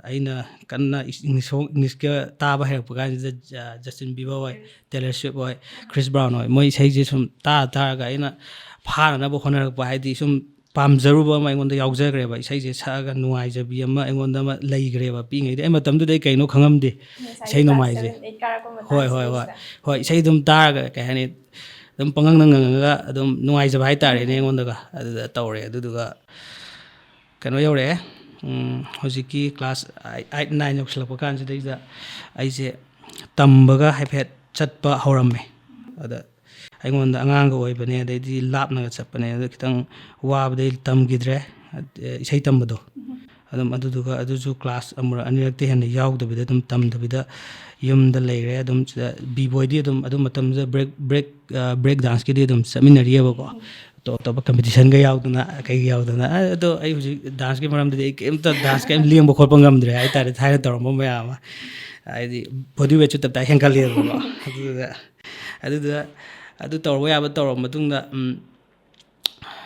ꯑꯩꯅ ꯀꯟꯅ ꯏꯪꯂꯤꯁ ꯁꯣꯡ ꯏꯪꯂꯤꯁꯀ ꯇꯥꯕ ꯍꯩꯔꯛꯄ ꯀꯥꯟꯁꯤꯗ ꯖꯁꯇꯤꯟ ꯕꯤꯕꯔ ꯍꯣꯏ, ꯇꯦꯂꯔ ꯁ꯭ꯋꯤꯞ ꯍꯣꯏ, ꯈ꯭ꯔꯤꯁ ꯕ꯭ꯔꯥꯎꯟ ꯍꯣꯏ, ꯃꯣꯏ ꯏꯁꯩꯁꯦ ꯁꯨꯝ ꯇꯥꯔ ꯇꯥꯔꯒ ꯑꯩꯅ ꯐꯥꯅꯅꯕ ꯍꯣꯠꯅꯔꯛꯄ, ꯍꯥꯏꯗꯤ ꯁꯨꯝ ꯄꯥꯝꯖꯔꯨꯕ ꯑꯃ ꯑꯩꯉꯣꯟꯗ ꯌꯥꯎꯖꯈ꯭ꯔꯦꯕ꯫ ꯏꯁꯩꯁꯦ ꯁꯛꯑꯒ ꯅꯨꯡꯉꯥꯏꯖꯕꯤ ꯑꯃ ꯑꯩꯉꯣꯟꯗ ꯑꯃ ꯂꯩꯈ꯭ꯔꯦꯕ ꯄꯤꯛꯏꯉꯩꯗꯤ꯫ ꯑꯩ ꯃꯇꯝꯗꯨꯗ ꯑꯩ ꯀꯩꯅꯣ ꯈꯪꯉꯝꯗꯦ꯫ ꯏꯁꯩ ꯅꯣꯡꯃꯥꯏꯁꯦ꯫ ꯍꯣꯏ, ꯍꯣꯏ, ꯍꯣꯏ꯫ ꯍꯣꯏ, ꯏꯁꯩ ꯑꯗꯨꯝ ꯇꯥꯔꯒ, ꯀꯩ ꯍꯥꯏꯅꯤ, ꯑꯗꯨꯝ ꯄꯪꯉꯪꯗ ꯉꯪꯉꯒ ꯑꯗꯨꯝ ꯅꯨꯡꯉꯥꯏꯖꯕ ꯍꯥꯏꯇꯥꯔꯦꯅꯦ ꯑꯩꯉꯣꯟꯗꯒ꯫ ꯑꯗꯨꯗ ꯇꯧꯔꯦ꯫ ꯑꯗꯨꯗꯨꯒ ꯀꯩꯅꯣ ꯌꯧꯔꯛꯑꯦ, ꯎꯝ, ꯍꯧꯖꯤꯛꯀꯤ ꯀ꯭ꯂꯥꯁ ꯑꯩꯠ, ꯅꯥꯏꯟ ꯌꯧꯁꯤꯜꯂꯛꯄ ꯀꯥꯟꯁꯤꯗꯩꯗ ꯑꯩꯁꯦ ꯇꯝꯕꯒ ꯍꯥꯏꯐꯦꯠ ꯆꯠꯄ ꯍꯧꯔꯝꯃꯦ꯫ ꯑꯗ ꯑꯩꯉꯣꯟꯗ ꯑꯉꯥꯡꯒ ꯑꯣꯏꯕꯅꯦ, ꯑꯗꯩꯗꯤ ꯂꯥꯞꯅꯒ ꯆꯠꯄꯅꯦ, ꯑꯗ ꯈꯤꯇꯪ ꯋꯥꯕꯗꯩ ꯇꯝꯈꯤꯗ꯭ꯔꯦ꯫ ꯑ, ꯏꯁꯩ ꯇꯝꯕꯗꯣ꯫ ꯑꯗꯨꯝ ꯑꯗꯨꯗꯨꯒ ꯑꯗꯨꯁꯨ ꯀ꯭ꯂꯥꯁ ꯑꯃꯨꯔꯛ ꯑꯅꯤꯔꯛꯇꯩ ꯍꯦꯟꯅ ꯌꯥꯎꯗꯕꯤꯗ ꯑꯗꯨꯝ ꯇꯝꯗꯕꯤꯗ ꯌꯨꯝꯗ ꯂꯩꯔꯦ꯫ ꯑꯗꯨꯝ ꯁꯤꯗ ꯕꯤ ꯕꯣꯏꯗꯤ ꯑꯗꯨꯝ ꯑꯗꯨ ꯃꯇꯝꯗꯨꯗ ꯕ꯭ꯔꯦꯛ, ꯕ꯭ꯔꯦꯛ, ꯑ, ꯕ꯭ꯔꯦꯛ ꯗꯥꯟꯁꯀꯤꯗꯤ ꯑꯗꯨꯝ ꯆꯠꯃꯤꯟꯅꯔꯤꯑꯕꯀꯣ꯫ ꯑꯇꯣꯞ ꯑꯇꯣꯞꯄ ꯀꯝꯄꯤꯇꯤꯁꯟꯒ ꯌꯥꯎꯗꯅ, ꯀꯩ ꯌꯥꯎꯗꯅ꯫ ꯑ, ꯑꯗꯣ ꯑꯩ ꯍꯧꯖꯤꯛ ꯗꯥꯟꯁꯀꯤ ꯃꯔꯝꯗꯗꯤ ꯑꯩ ꯀꯩꯝꯇ, ꯗꯥꯟꯁ ꯀꯩꯝ ꯂꯦꯡꯕ ꯈꯣꯠꯄ ꯉꯝꯗ꯭ꯔꯦ ꯍꯥꯏꯇꯥꯔꯦ, ꯊꯥꯏꯅ ꯇꯧꯔꯝꯕ ꯃꯌꯥꯝ ꯑꯃ꯫ ꯍꯥꯏꯗꯤ ꯕꯣꯗꯤ ꯋꯦꯠꯁꯨ ꯇꯞꯇꯥꯏ ꯍꯦꯟꯒꯠꯂꯦꯕꯀꯣ꯫ ꯑꯗꯨꯗ, ꯑꯗꯨꯗ, ꯑꯗꯨ ꯇꯧꯔꯕ ꯌꯥꯕ ꯇꯧꯔꯕ ꯃꯇꯨꯡꯗ, ꯎꯝ,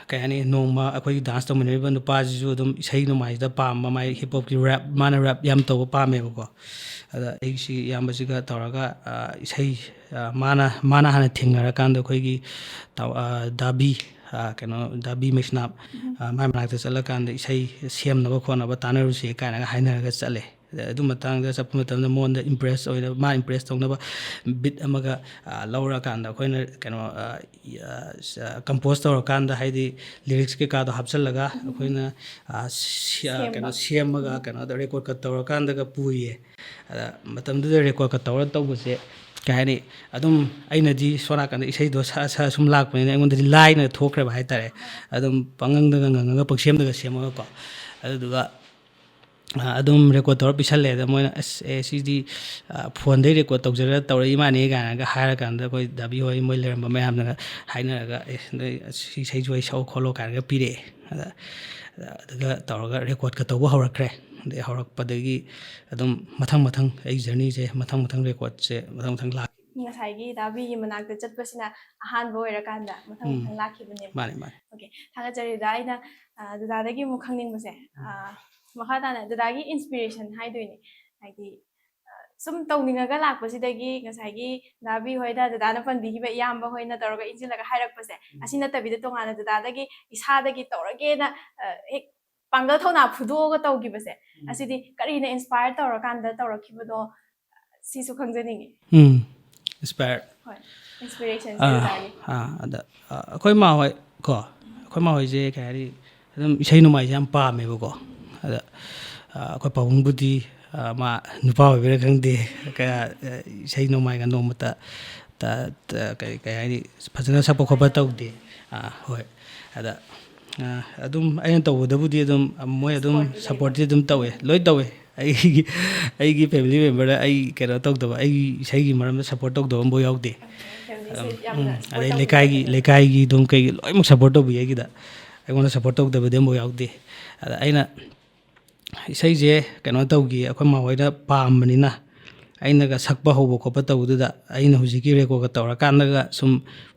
ꯀꯩ ꯍꯥꯏꯅꯤ, ꯅꯣꯡꯃ ꯑꯩꯈꯣꯏꯒꯤ ꯗꯥꯟꯁ ꯇꯧꯃꯤꯟꯅꯔꯤꯕ ꯅꯨꯄꯥꯁꯤꯁꯨ ꯑꯗꯨꯝ ꯏꯁꯩ ꯅꯣꯡꯃꯥꯏꯁꯤꯗ ꯄꯥꯝꯕ, ꯃꯥꯏ ꯍꯤꯞ ꯍꯣꯞꯀꯤ ꯔꯦꯞ, ꯃꯥꯅ ꯔꯦꯞ ꯌꯥꯝ ꯇꯧꯕ ꯄꯥꯝꯃꯦꯕꯀꯣ꯫ ꯑꯗ ꯑꯩꯁꯤ ꯏꯌꯥꯝꯕꯁꯤꯒ ꯇꯧꯔꯒ, ꯑ, ꯏꯁꯩ, ꯑ, ꯃꯥꯅ, ꯃꯥꯅ ꯍꯥꯟꯅ ꯊꯦꯡꯅꯔꯀꯥꯟꯗ ꯑꯩꯈꯣꯏꯒꯤ ꯇꯥ-, ꯑ, ꯗꯥꯕꯤ, ꯑ, ꯀꯩꯅꯣ, ꯗꯥꯕꯤ ꯃꯩꯁꯅꯥꯝ, ꯑ, ꯃꯥꯏ ꯃꯅꯥꯛꯇ ꯆꯠꯂꯀꯥꯟꯗ ꯏꯁꯩ ꯁꯦꯝꯅꯕ ꯈꯣꯠꯅꯕ ꯇꯥꯟꯅꯔꯨꯁꯦ ꯀꯥꯏꯅꯒ ꯍꯥꯏꯅꯔꯒ ꯆꯠꯂꯦ꯫ ꯑꯗ ꯑꯗꯨ ꯃꯇꯥꯡꯗ ꯆꯠꯄ ꯃꯇꯝꯗ ꯃꯉꯣꯟꯗ ꯏꯝꯄ꯭ꯔꯦꯁ ꯑꯣꯏꯅ, ꯃꯥ ꯏꯝꯄ꯭ꯔꯦꯁ ꯇꯧꯅꯕ ꯕꯤꯠ ꯑꯃꯒ, ꯑ, ꯂꯧꯔꯀꯥꯟꯗ ꯑꯩꯈꯣꯏꯅ ꯀꯩꯅꯣ, ꯑ, ꯀꯝꯄꯣꯖ ꯇꯧꯔꯀꯥꯟꯗ, ꯍꯥꯏꯗꯤ ꯂꯤꯔꯤꯛꯁ ꯀꯩꯀꯥꯗꯣ ꯍꯥꯞꯆꯤꯜꯂꯒ ꯑꯩꯈꯣꯏꯅ, ꯑ, ꯁꯤ-, ꯑ, ꯀꯩꯅꯣ ꯁꯦꯝꯃꯒ, ꯀꯩꯅꯣꯗ ꯔꯦꯀꯣꯔꯠꯀ ꯇꯧꯔꯀꯥꯟꯗꯒ ꯄꯨꯏꯌꯦ꯫ ꯑꯗ ꯃꯇꯝꯗꯨꯗ ꯔꯦꯀꯣꯔꯠꯀ ꯇꯧꯔ ꯇꯧꯕꯁꯦ, ꯀꯩ ꯍꯥꯏꯅꯤ, ꯑꯗꯨꯝ ꯑꯩꯅꯗꯤ ꯁꯣꯝ ꯅꯥꯀꯟꯗ ꯏꯁꯩꯗꯣ ꯁꯛꯑ ꯁꯛꯑ ꯁꯨꯝ ꯂꯥꯛꯄꯅꯤꯅ ꯑꯩꯉꯣꯟꯗꯗꯤ ꯂꯥꯏꯅ ꯊꯣꯛꯈ꯭ꯔꯦꯕ ꯍꯥꯏꯇꯥꯔꯦ꯫ ꯑꯗꯨꯝ ꯄꯪꯉꯪꯗꯒ ꯉꯪꯉꯒ ꯄꯪꯁꯦꯝꯗꯒ ꯁꯦꯝꯃꯒꯀꯣ꯫ ꯑꯗꯨꯗꯨꯒ ꯑ, ꯑꯗꯨꯝ ꯔꯦꯀꯣꯔꯠ ꯇꯧꯔ ꯄꯤꯁꯜꯂꯦ꯫ ꯑꯗ ꯃꯣꯏꯅ, "ꯑꯁ, ꯑꯦ, ꯁꯤꯗꯤ, ꯑ, ꯐꯣꯟꯗꯩ ꯔꯦꯀꯣꯔꯠ ꯇꯧꯖꯔ ꯇꯧꯔꯛꯏ ꯃꯥꯅꯦ" ꯀꯥꯏꯅꯒ ꯍꯥꯏꯔꯀꯥꯟꯗ ꯑꯩꯈꯣꯏ ꯗꯥꯕꯤ ꯍꯣꯏ ꯃꯣꯏ ꯂꯩꯔꯝꯕ ꯃꯌꯥꯝꯅꯒ ꯍꯥꯏꯅꯔꯒ, "ꯑꯦ, ꯅꯣꯏ ꯑꯁꯤ ꯏꯁꯩꯁꯨ ꯑꯩ ꯁꯛꯑꯣ ꯈꯣꯠꯂꯣ" ꯀꯥꯏꯅꯒ ꯄꯤꯔꯛꯑꯦ꯫ ꯑꯗ ꯑꯗꯨꯒ ꯇꯧꯔꯒ ꯔꯦꯀꯣꯔꯠꯀ ꯇꯧꯕ ꯍꯧꯔꯛꯈ꯭ꯔꯦ꯫ ꯑꯗꯩ ꯍꯧꯔꯛꯄꯗꯒꯤ ꯑꯗꯨꯝ ꯃꯊꯪ ꯃꯊꯪ ꯑꯩ ꯖꯔꯅꯤꯁꯦ ꯃꯊꯪ ꯃꯊꯪ ꯔꯦꯀꯣꯔꯠꯁꯦ ꯃꯊꯪ ꯃꯊꯪ ꯂꯥꯛ ꯉꯁꯥꯏꯒꯤ ꯗꯥꯕꯤꯒꯤ ꯃꯅꯥꯛꯇ ꯆꯠꯄꯁꯤꯅ ꯑꯍꯥꯟꯕ ꯑꯣꯏꯔꯀꯥꯟꯗ ꯃꯊꯪ ꯎꯝ꯫ ꯃꯊꯪ ꯂꯥꯛꯈꯤꯕꯅꯦꯕ꯫ ꯃꯥꯅꯦ, ꯃꯥꯅꯦ꯫ ꯑꯣꯀꯦ, ꯊꯥꯒꯠꯆꯔꯤ ꯗꯥ꯫ ꯑꯩꯅ, ꯑ, ꯗꯥꯗꯥꯗꯒꯤ ꯑꯃꯨꯛ ꯈꯪꯅꯤꯡꯕꯁꯦ, ꯑ, ꯃꯈꯥ ꯇꯥꯅ ꯗꯥꯗꯥꯒꯤ ꯏꯟꯁꯄꯤꯔꯦꯁꯟ ꯍꯥꯏꯗꯣꯏꯅꯦ, ꯍꯥꯏꯗꯤ, ꯑ, ꯁꯨꯝ ꯇꯧꯅꯤꯡꯉꯒ ꯂꯥꯛꯄꯁꯤꯗꯒꯤ ꯉꯁꯥꯏꯒꯤ ꯗꯥꯕꯤ ꯍꯣꯏꯗ ꯗꯥꯗꯥꯅ ꯄꯟꯕꯤꯈꯤꯕ ꯏꯌꯥꯝꯕ ꯍꯣꯏꯅ ꯇꯧꯔꯒ ꯏꯟꯁꯤꯜꯂꯒ ꯍꯥꯏꯔꯛꯄꯁꯦ, ꯎꯝ꯫ ꯑꯁꯤ ꯅꯠꯇꯕꯤꯗ ꯇꯣꯉꯥꯟꯅ ꯗꯥꯗꯥꯗꯒꯤ ꯏꯁꯥꯗꯒꯤ ꯇꯧꯔꯒꯦꯅ, ꯑ, ꯍꯦꯛ ꯄꯥꯡꯒꯜ ꯊꯧꯅꯥ ꯐꯨꯗꯣꯛꯑꯒ ꯇꯧꯈꯤꯕꯁꯦ, ꯎꯝ꯫ ꯑꯁꯤꯗꯤ ꯀꯔꯤꯅ ꯏꯟꯁꯄꯥꯌꯔ ꯇꯧꯔꯀꯥꯟꯗ ꯇꯧꯔꯛꯈꯤꯕꯅꯣ? ꯁꯤꯁꯨ ꯈꯪꯖꯅꯤꯡꯉꯤ꯫ ꯎꯝ, ꯏꯟꯁꯄꯥꯌꯔ꯫ ꯍꯣꯏ, ꯏꯟꯁꯄꯤꯔꯦꯁꯟꯁꯦ ꯑꯥ, ꯑꯣꯖꯥꯒꯤ꯫ ꯑꯥ, ꯑꯗ, ꯑ, ꯑꯩꯈꯣꯏ ꯃꯥ ꯍꯣꯏ ꯀꯣ, ꯑꯩꯈꯣꯏ ꯃꯥ ꯍꯣꯏꯁꯦ ꯀꯩ ꯍꯥꯏꯅꯤ, ꯑꯗꯨꯝ ꯏꯁꯩ ꯅꯣꯡꯃꯥꯏꯁꯦ ꯌꯥꯝ ꯄꯥꯝꯃꯦꯕꯀꯣ꯫ ꯑꯗ, ꯑ, ꯑꯩꯈꯣꯏ ꯄꯥꯕꯨꯡꯕꯨꯗꯤ, ꯑ, ꯃꯥ ꯅꯨꯄꯥ ꯑꯣꯏꯕꯩꯔꯥ ꯈꯪꯗꯦ, ꯀꯌꯥ, ꯑ, ꯏꯁꯩ ꯅꯣꯡꯃꯥꯏꯒ ꯅꯣꯡꯃꯇ ꯇ-, ꯇ-, ꯀꯩ, ꯀꯩ ꯍꯥꯏꯅꯤ, ꯐꯖꯅ ꯁꯛꯄ ꯈꯣꯠꯄ ꯇꯧꯗꯦ꯫ ꯑꯥ, ꯍꯣꯏ꯫ ꯑꯗ, ꯑ, ꯑꯗꯨꯝ ꯑꯩꯅ ꯇꯧꯕꯗꯕꯨꯗꯤ ꯑꯗꯨꯝ, ꯑ, ꯃꯣꯏ ꯑꯗꯨꯝ supportꯇꯤ supportꯇꯤ ꯑꯗꯨꯝ ꯇꯧꯋꯦ, ꯂꯣꯏ ꯇꯧꯋꯦ꯫ ꯑꯩꯒꯤ, ꯑꯩꯒꯤ family memberꯗ ꯑꯩ ꯀꯩꯅꯣ ꯇꯧꯗꯕ, ꯑꯩꯒꯤ ꯏꯁꯩꯒꯤ ꯃꯔꯝꯗ support ꯇꯧꯗꯕ ꯑꯃꯐꯥꯎ ꯌꯥꯎꯗꯦ꯫ Familyꯁꯦ ꯑꯗꯨꯝ, ꯌꯥꯝꯅ ꯎꯝ, support ꯑꯗꯩ ꯇꯧꯕ ꯂꯩꯀꯥꯏꯒꯤ, ꯃꯇꯝꯗ꯫ ꯂꯩꯀꯥꯏꯒꯤ ꯑꯗꯨꯝ ꯀꯩꯒꯤ ꯂꯣꯏꯅꯃꯛ support ꯇꯧꯕꯤ ꯑꯩꯒꯤꯗ꯫ ꯑꯩꯉꯣꯟꯗ support ꯇꯧꯗꯕꯗꯤ ꯑꯃꯐꯥꯎ ꯌꯥꯎꯗꯦ꯫ ꯑꯗ ꯑꯩꯅ ꯏꯁꯩꯁꯦ ꯀꯩꯅꯣ ꯇꯧꯈꯤ, ꯑꯩꯈꯣꯏ ꯃꯥ ꯍꯣꯏꯅ ꯄꯥꯝꯕꯅꯤꯅ ꯑꯩꯅꯒ ꯁꯛꯄ ꯍꯧꯕ ꯈꯣꯠꯄ ꯇꯧꯕꯗꯨꯗ, ꯑꯩꯅ ꯍꯧꯖꯤꯛꯀꯤ recordꯀ ꯇꯧꯔꯀꯥꯟꯗꯒ ꯁꯨꯝ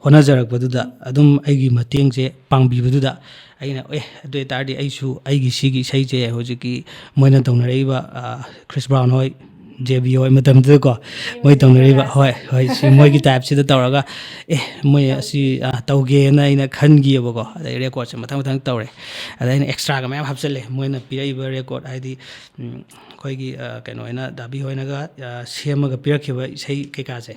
ꯍꯣꯠꯅꯖꯔꯛꯄꯗꯨꯗ, ꯑꯗꯨꯝ ꯑꯩꯒꯤ ꯃꯇꯦꯡꯁꯦ ꯄꯥꯡꯕꯤꯕꯗꯨꯗ ꯑꯩꯅ, "ꯑꯦ, ꯑꯗꯨ ꯑꯣꯏꯇꯥꯔꯗꯤ ꯑꯩꯁꯨ ꯑꯩꯒꯤ ꯁꯤꯒꯤ ꯏꯁꯩꯁꯦ ꯍꯧꯖꯤꯛꯀꯤ ꯃꯣꯏꯅ ꯇꯧꯅꯔꯛꯏꯕ, ꯑ, ꯀ꯭ꯔꯤꯁ ꯕ꯭ꯔꯥꯎꯟ ꯍꯣꯏ, ꯖꯦ ꯕꯤ ꯍꯣꯏ ꯃꯇꯝꯗꯨꯗꯀꯣ, ꯃꯣꯏ ꯃꯣꯏꯒꯤ ꯇꯧꯅꯔꯤꯕ, ꯖꯣꯅꯔꯁ꯫ ꯍꯣꯏ, ꯍꯣꯏ, ꯁꯤ ꯃꯣꯏꯒꯤ typeꯁꯤꯗ ꯇꯧꯔꯒ, ꯑꯦ, ꯃꯣꯏ ꯇꯧꯒꯦ꯫ ꯑꯁꯤ, ꯑ, ꯇꯧꯒꯦꯅ ꯑꯩꯅ ꯈꯟꯈꯤꯑꯕꯀꯣ꯫ ꯑꯗꯩ recordꯁꯦ ꯃꯊꯪ ꯃꯊꯪ ꯇꯧꯔꯦ꯫ ꯑꯗ ꯑꯩꯅ extraꯒ ꯃꯌꯥꯝ ꯍꯥꯞꯆꯤꯜꯂꯦ꯫ ꯃꯣꯏꯅ ꯄꯤꯔꯛꯏꯕ record ꯍꯥꯏꯗꯤ, ꯎꯝ, ꯑꯩꯈꯣꯏꯒꯤ, ꯑ, ꯀꯩꯅꯣ ꯍꯣꯏꯅ, ꯗꯥꯕꯤ ꯍꯣꯏꯅꯒ, ꯑ, ꯁꯦꯝꯃꯒ ꯄꯤꯔꯛꯈꯤꯕ ꯏꯁꯩ ꯀꯩꯀꯥꯁꯦ,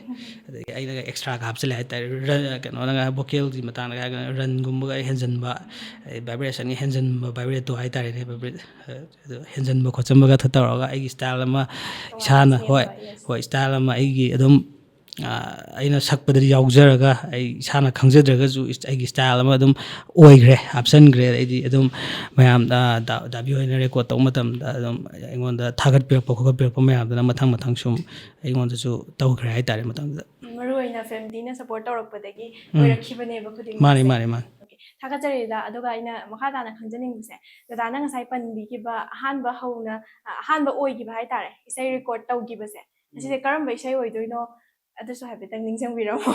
ꯑꯗꯒꯤ ꯑꯩꯅꯒ extraꯒ ꯍꯥꯞꯆꯤꯜꯂꯦ ꯍꯥꯏꯇꯥꯔꯦ꯫ ꯔ-, ꯀꯩꯅꯣꯅꯒ vocalꯒꯤ ꯃꯇꯥꯡꯗ ꯍꯥꯏꯔꯒꯅ runꯒꯨꯝꯕꯒ ꯑꯩ ꯍꯦꯟꯖꯟꯕ, ꯑꯗꯩ vibrationꯒ ꯍꯦꯟꯖꯟꯕ, vibrato ꯍꯥꯏꯇꯥꯔꯦꯅꯦ, vibrate-, ꯑ, ꯑꯗꯨ ꯍꯦꯟꯖꯟꯕ ꯈꯣꯠꯆꯟꯕꯒ ꯈꯔ ꯇꯧꯔꯒ ꯑꯩꯒꯤ style ꯑꯃ ꯇꯣꯉꯥꯟꯅ ꯏꯁꯥꯅ, ꯁꯦꯝꯕ, ꯍꯣꯏ, yes꯫ ꯍꯣꯏ, style ꯑꯃ ꯑꯩꯒꯤ ꯑꯗꯨꯝ, ꯑ, ꯑꯩꯅ ꯁꯛꯄꯗꯗꯤ ꯌꯥꯎꯖꯔꯒ ꯑꯩ ꯏꯁꯥꯅ ꯈꯪꯖꯗ꯭ꯔꯒꯁꯨ ꯏꯁ-, ꯑꯩꯒꯤ style ꯑꯃ ꯑꯗꯨꯝ ꯑꯣꯏꯈ꯭ꯔꯦ, ꯍꯥꯞꯆꯟꯈ꯭ꯔꯦ꯫ ꯑꯗꯩꯗꯤ ꯑꯗꯨꯝ ꯃꯌꯥꯝ, ꯑ, ꯗꯥ-, ꯗꯥꯕꯤ ꯍꯣꯏꯅ record ꯇꯧꯕ ꯃꯇꯝꯗ ꯑꯗꯨꯝ ꯑꯩꯉꯣꯟꯗ ꯊꯥꯒꯠꯄꯤꯔꯛꯄ ꯈꯣꯠꯀꯠꯄꯤꯔꯛꯄ ꯃꯌꯥꯝꯗꯨꯅ ꯃꯊꯪ ꯃꯊꯪ ꯁꯨꯝ ꯑꯩꯉꯣꯟꯗꯁꯨ ꯇꯧꯈ꯭ꯔꯦ ꯍꯥꯏꯇꯥꯔꯦ ꯃꯇꯝꯗꯨꯗ꯫ ꯃꯔꯨꯑꯣꯏꯅ familyꯅ support ꯇꯧꯔꯛꯄꯗꯒꯤ ꯎꯝ꯫ ꯑꯣꯏꯔꯛꯈꯤꯕꯅꯦꯕ ꯈꯨꯗꯤꯡꯃꯛꯁꯦ꯫ ꯃꯥꯅꯦ, ꯃꯥꯅꯦ, ꯃꯥꯅꯦ꯫ Okay꯫ ꯊꯥꯒꯠꯆꯔꯤꯗ꯫ ꯑꯗꯨꯒ ꯑꯩꯅ ꯃꯈꯥ ꯇꯥꯅ ꯈꯪꯖꯅꯤꯡꯕꯁꯦ, ꯗꯗꯥꯅ ꯉꯁꯥꯏ ꯄꯟꯕꯤꯈꯤꯕ ꯑꯍꯥꯟꯕ ꯍꯧꯅ, ꯑ, ꯑꯍꯥꯟꯕ ꯑꯣꯏꯈꯤꯕ ꯍꯥꯏꯇꯥꯔꯦ, ꯏꯁꯩ ꯔꯦꯀꯣꯔꯗ ꯇꯧꯈꯤꯕꯁꯦ, ꯑꯁꯤꯁꯦ ꯀꯔꯝꯕ ꯏꯁꯩ ꯑꯣꯏꯗꯣꯏꯅꯣ? ꯑꯗꯨꯁꯨ ꯍꯥꯏꯐꯦꯠꯇꯪ ꯅꯤꯡꯁꯤꯡꯕꯤꯔꯝꯃꯣ꯫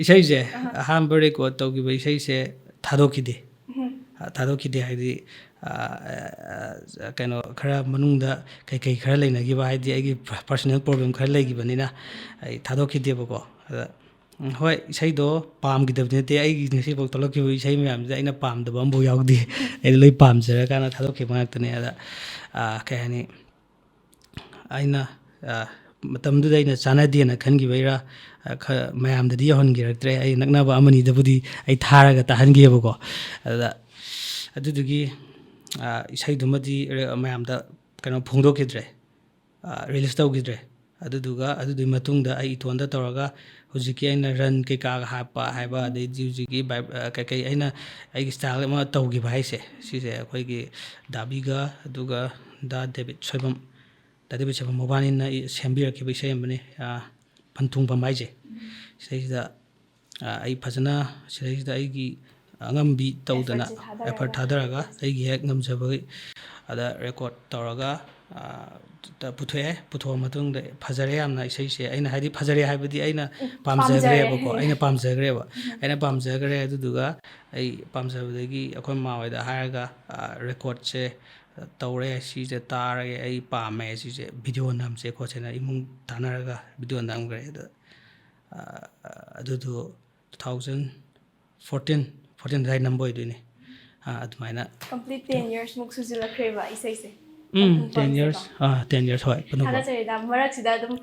ꯏꯁꯩꯁꯦ ꯑꯍꯥꯟꯕ ꯔꯦꯀꯣꯔꯗ ꯇꯧꯈꯤꯕ ꯏꯁꯩꯁꯦ ꯊꯥꯗꯣꯛꯈꯤꯗꯦ꯫ ꯎꯝ꯫ ꯊꯥꯗꯣꯛꯈꯤꯗꯦ ꯍꯥꯏꯗꯤ, ꯀꯩꯅꯣ, ꯈꯔ ꯃꯅꯨꯡꯗ ꯀꯩꯀꯩ ꯈꯔ ꯂꯩꯅꯈꯤꯕ, ꯍꯥꯏꯗꯤ ꯑꯩꯒꯤ ꯄꯔꯁꯣꯅꯦꯜ ꯄ꯭ꯔꯣꯕ꯭ꯂꯦꯝ ꯈꯔ ꯂꯩꯈꯤꯕꯅꯤꯅ ꯑꯩ ꯊꯥꯗꯣꯛꯈꯤꯗꯦꯕꯀꯣ꯫ ꯑꯗ ꯎꯝ, ꯍꯣꯏ, ꯏꯁꯩꯗꯣ ꯄꯥꯝꯈꯤꯗꯕꯗꯤ ꯅꯠꯇꯦ, ꯑꯩꯒꯤ ꯉꯁꯤꯐꯥꯎ ꯊꯣꯛꯂꯛꯈꯤꯕ ꯏꯁꯩ ꯃꯌꯥꯝꯁꯤꯗ ꯑꯩꯅ ꯄꯥꯝꯗꯕ ꯑꯃꯐꯥꯎ ꯌꯥꯎꯗꯦ꯫ ꯑꯩꯗꯤ ꯂꯣꯏ ꯄꯥꯝꯖꯔꯀꯥꯟꯗ ꯊꯥꯗꯣꯛꯈꯤꯕ ꯉꯥꯛꯇꯅꯦ꯫ ꯑꯗ ꯀꯩ ꯍꯥꯏꯅꯤ, ꯑꯩꯅ ꯃꯇꯝꯗꯨꯗ ꯑꯩꯅ ꯆꯥꯟꯅꯗꯦꯅ ꯈꯟꯈꯤꯕꯩꯔꯥ, ꯃꯌꯥꯝꯗꯗꯤ ꯌꯧꯍꯟꯈꯤꯔꯛꯇ꯭ꯔꯦ꯫ ꯑꯩ ꯅꯛꯅꯕ ꯑꯃꯅꯤꯗꯕꯨꯗꯤ ꯑꯩ ꯊꯥꯔꯒ ꯇꯥꯍꯟꯈꯤꯑꯕꯀꯣ꯫ ꯑꯗꯨꯗ ꯑꯗꯨꯗꯨꯒꯤ ꯏꯁꯩꯗꯨꯃꯗꯤ ꯃꯌꯥꯝꯗ ꯀꯩꯅꯣ ꯐꯣꯡꯗꯣꯛꯈꯤꯗ꯭ꯔꯦ, ꯔꯤꯂꯤꯁ ꯇꯧꯈꯤꯗ꯭ꯔꯦ꯫ ꯑꯗꯨꯗꯨꯒ ꯑꯗꯨꯗꯨꯒꯤ ꯃꯇꯨꯡꯗ ꯑꯩ ꯏꯇꯣꯟꯗ ꯇꯧꯔꯒ ꯍꯧꯖꯤꯛꯀꯤ ꯑꯩꯅ ꯔꯟ ꯀꯩꯀꯥꯒ ꯍꯥꯞꯄ ꯍꯥꯏꯕ, ꯑꯗꯩꯗꯤ ꯍꯧꯖꯤꯛꯀꯤ ꯀꯩꯀꯩ ꯑꯩꯅ ꯑꯩꯒꯤ ꯏꯁꯇꯥꯏꯜ ꯑꯃ ꯇꯧꯈꯤꯕ ꯍꯥꯏꯁꯦ, ꯁꯤꯁꯦ ꯑꯩꯈꯣꯏꯒꯤ ꯗꯥꯕꯤꯒ ꯑꯗꯨꯒ ꯗꯥ ꯗꯦꯕꯤꯠ ꯁꯣꯏꯕꯝ, ꯗꯥ ꯗꯦꯕꯤꯠ ꯁꯣꯏꯕꯝ ꯃꯕꯥꯅꯤꯅ ꯁꯦꯝꯕꯤꯔꯛꯈꯤꯕ ꯏꯁꯩ ꯑꯃꯅꯤ, ꯄꯟꯊꯨꯡꯐꯝ ꯍꯥꯏꯁꯦ꯫ ꯁꯤꯗꯩꯁꯤꯗ ꯑꯩ ꯐꯖꯅ ꯁꯤꯗꯩꯁꯤꯗ ꯑꯩꯒꯤ ꯑꯉꯝꯕꯤ ꯇꯧꯗꯅ, ꯑꯦꯐꯔꯠ ꯊꯥꯗꯔꯒ ꯑꯩꯒꯤ ꯍꯦꯛ ꯉꯝꯖꯕꯒꯤ ꯑꯗ ꯔꯦꯀꯣꯔꯠ ꯇꯧꯔꯒ ꯄꯨꯊꯣꯛꯑꯦ꯫ ꯄꯨꯊꯣꯛꯑ ꯃꯇꯨꯡꯗ ꯐꯖꯔꯦ ꯌꯥꯝꯅ ꯏꯁꯩꯁꯦ꯫ ꯑꯩꯅ ꯍꯥꯏꯗꯤ ꯐꯖꯔꯦ ꯍꯥꯏꯕꯗꯤ ꯑꯩꯅ ꯄꯥꯝꯖꯈ꯭ꯔꯦꯕꯀꯣ꯫ ꯑꯩꯅ ꯄꯥꯝꯖꯈ꯭ꯔꯦꯕ꯫ ꯑꯩꯅ ꯄꯥꯝꯖꯈ꯭ꯔꯦ꯫ ꯑꯗꯨꯗꯨꯒ ꯑꯩ ꯄꯥꯝꯖꯕꯗꯒꯤ ꯑꯩꯈꯣꯏ ꯃꯃꯥ ꯍꯣꯏꯗ ꯍꯥꯏꯔꯒ ꯔꯦꯀꯣꯔꯠꯁꯦ ꯇꯧꯔꯦ, ꯁꯤꯁꯦ ꯇꯥꯔꯒꯦ, ꯑꯩ ꯄꯥꯝꯃꯦ, ꯁꯤꯁꯦ ꯚꯤꯗꯤꯑꯣ ꯅꯝꯁꯦ ꯈꯣꯠꯁꯦꯅ ꯏꯃꯨꯡ ꯇꯥꯟꯅꯔꯒ ꯚꯤꯗꯤꯑꯣ ꯅꯝꯈ꯭ꯔꯦ꯫ ꯑꯗ ꯑꯗꯨꯗꯣ two thousand fourteen, fourteen ꯑꯗꯨꯋꯥꯏ ꯅꯝꯕ ꯑꯣꯏꯗꯣꯏꯅꯦ꯫ ꯑꯗꯨꯃꯥꯏꯅ complete ten years ꯃꯨꯛ ꯁꯨꯖꯤꯜꯂꯛꯈ꯭ꯔꯦꯕ ꯏꯁꯩꯁꯦ꯫ ꯎꯝ, ten years, ten years, ꯍꯣꯏ, ꯄꯟꯊꯨꯡꯐꯝ꯫ ꯊꯥꯒꯠꯆꯔꯤꯗ꯫ ꯃꯔꯛꯁꯤꯗ ꯑꯗꯨꯝ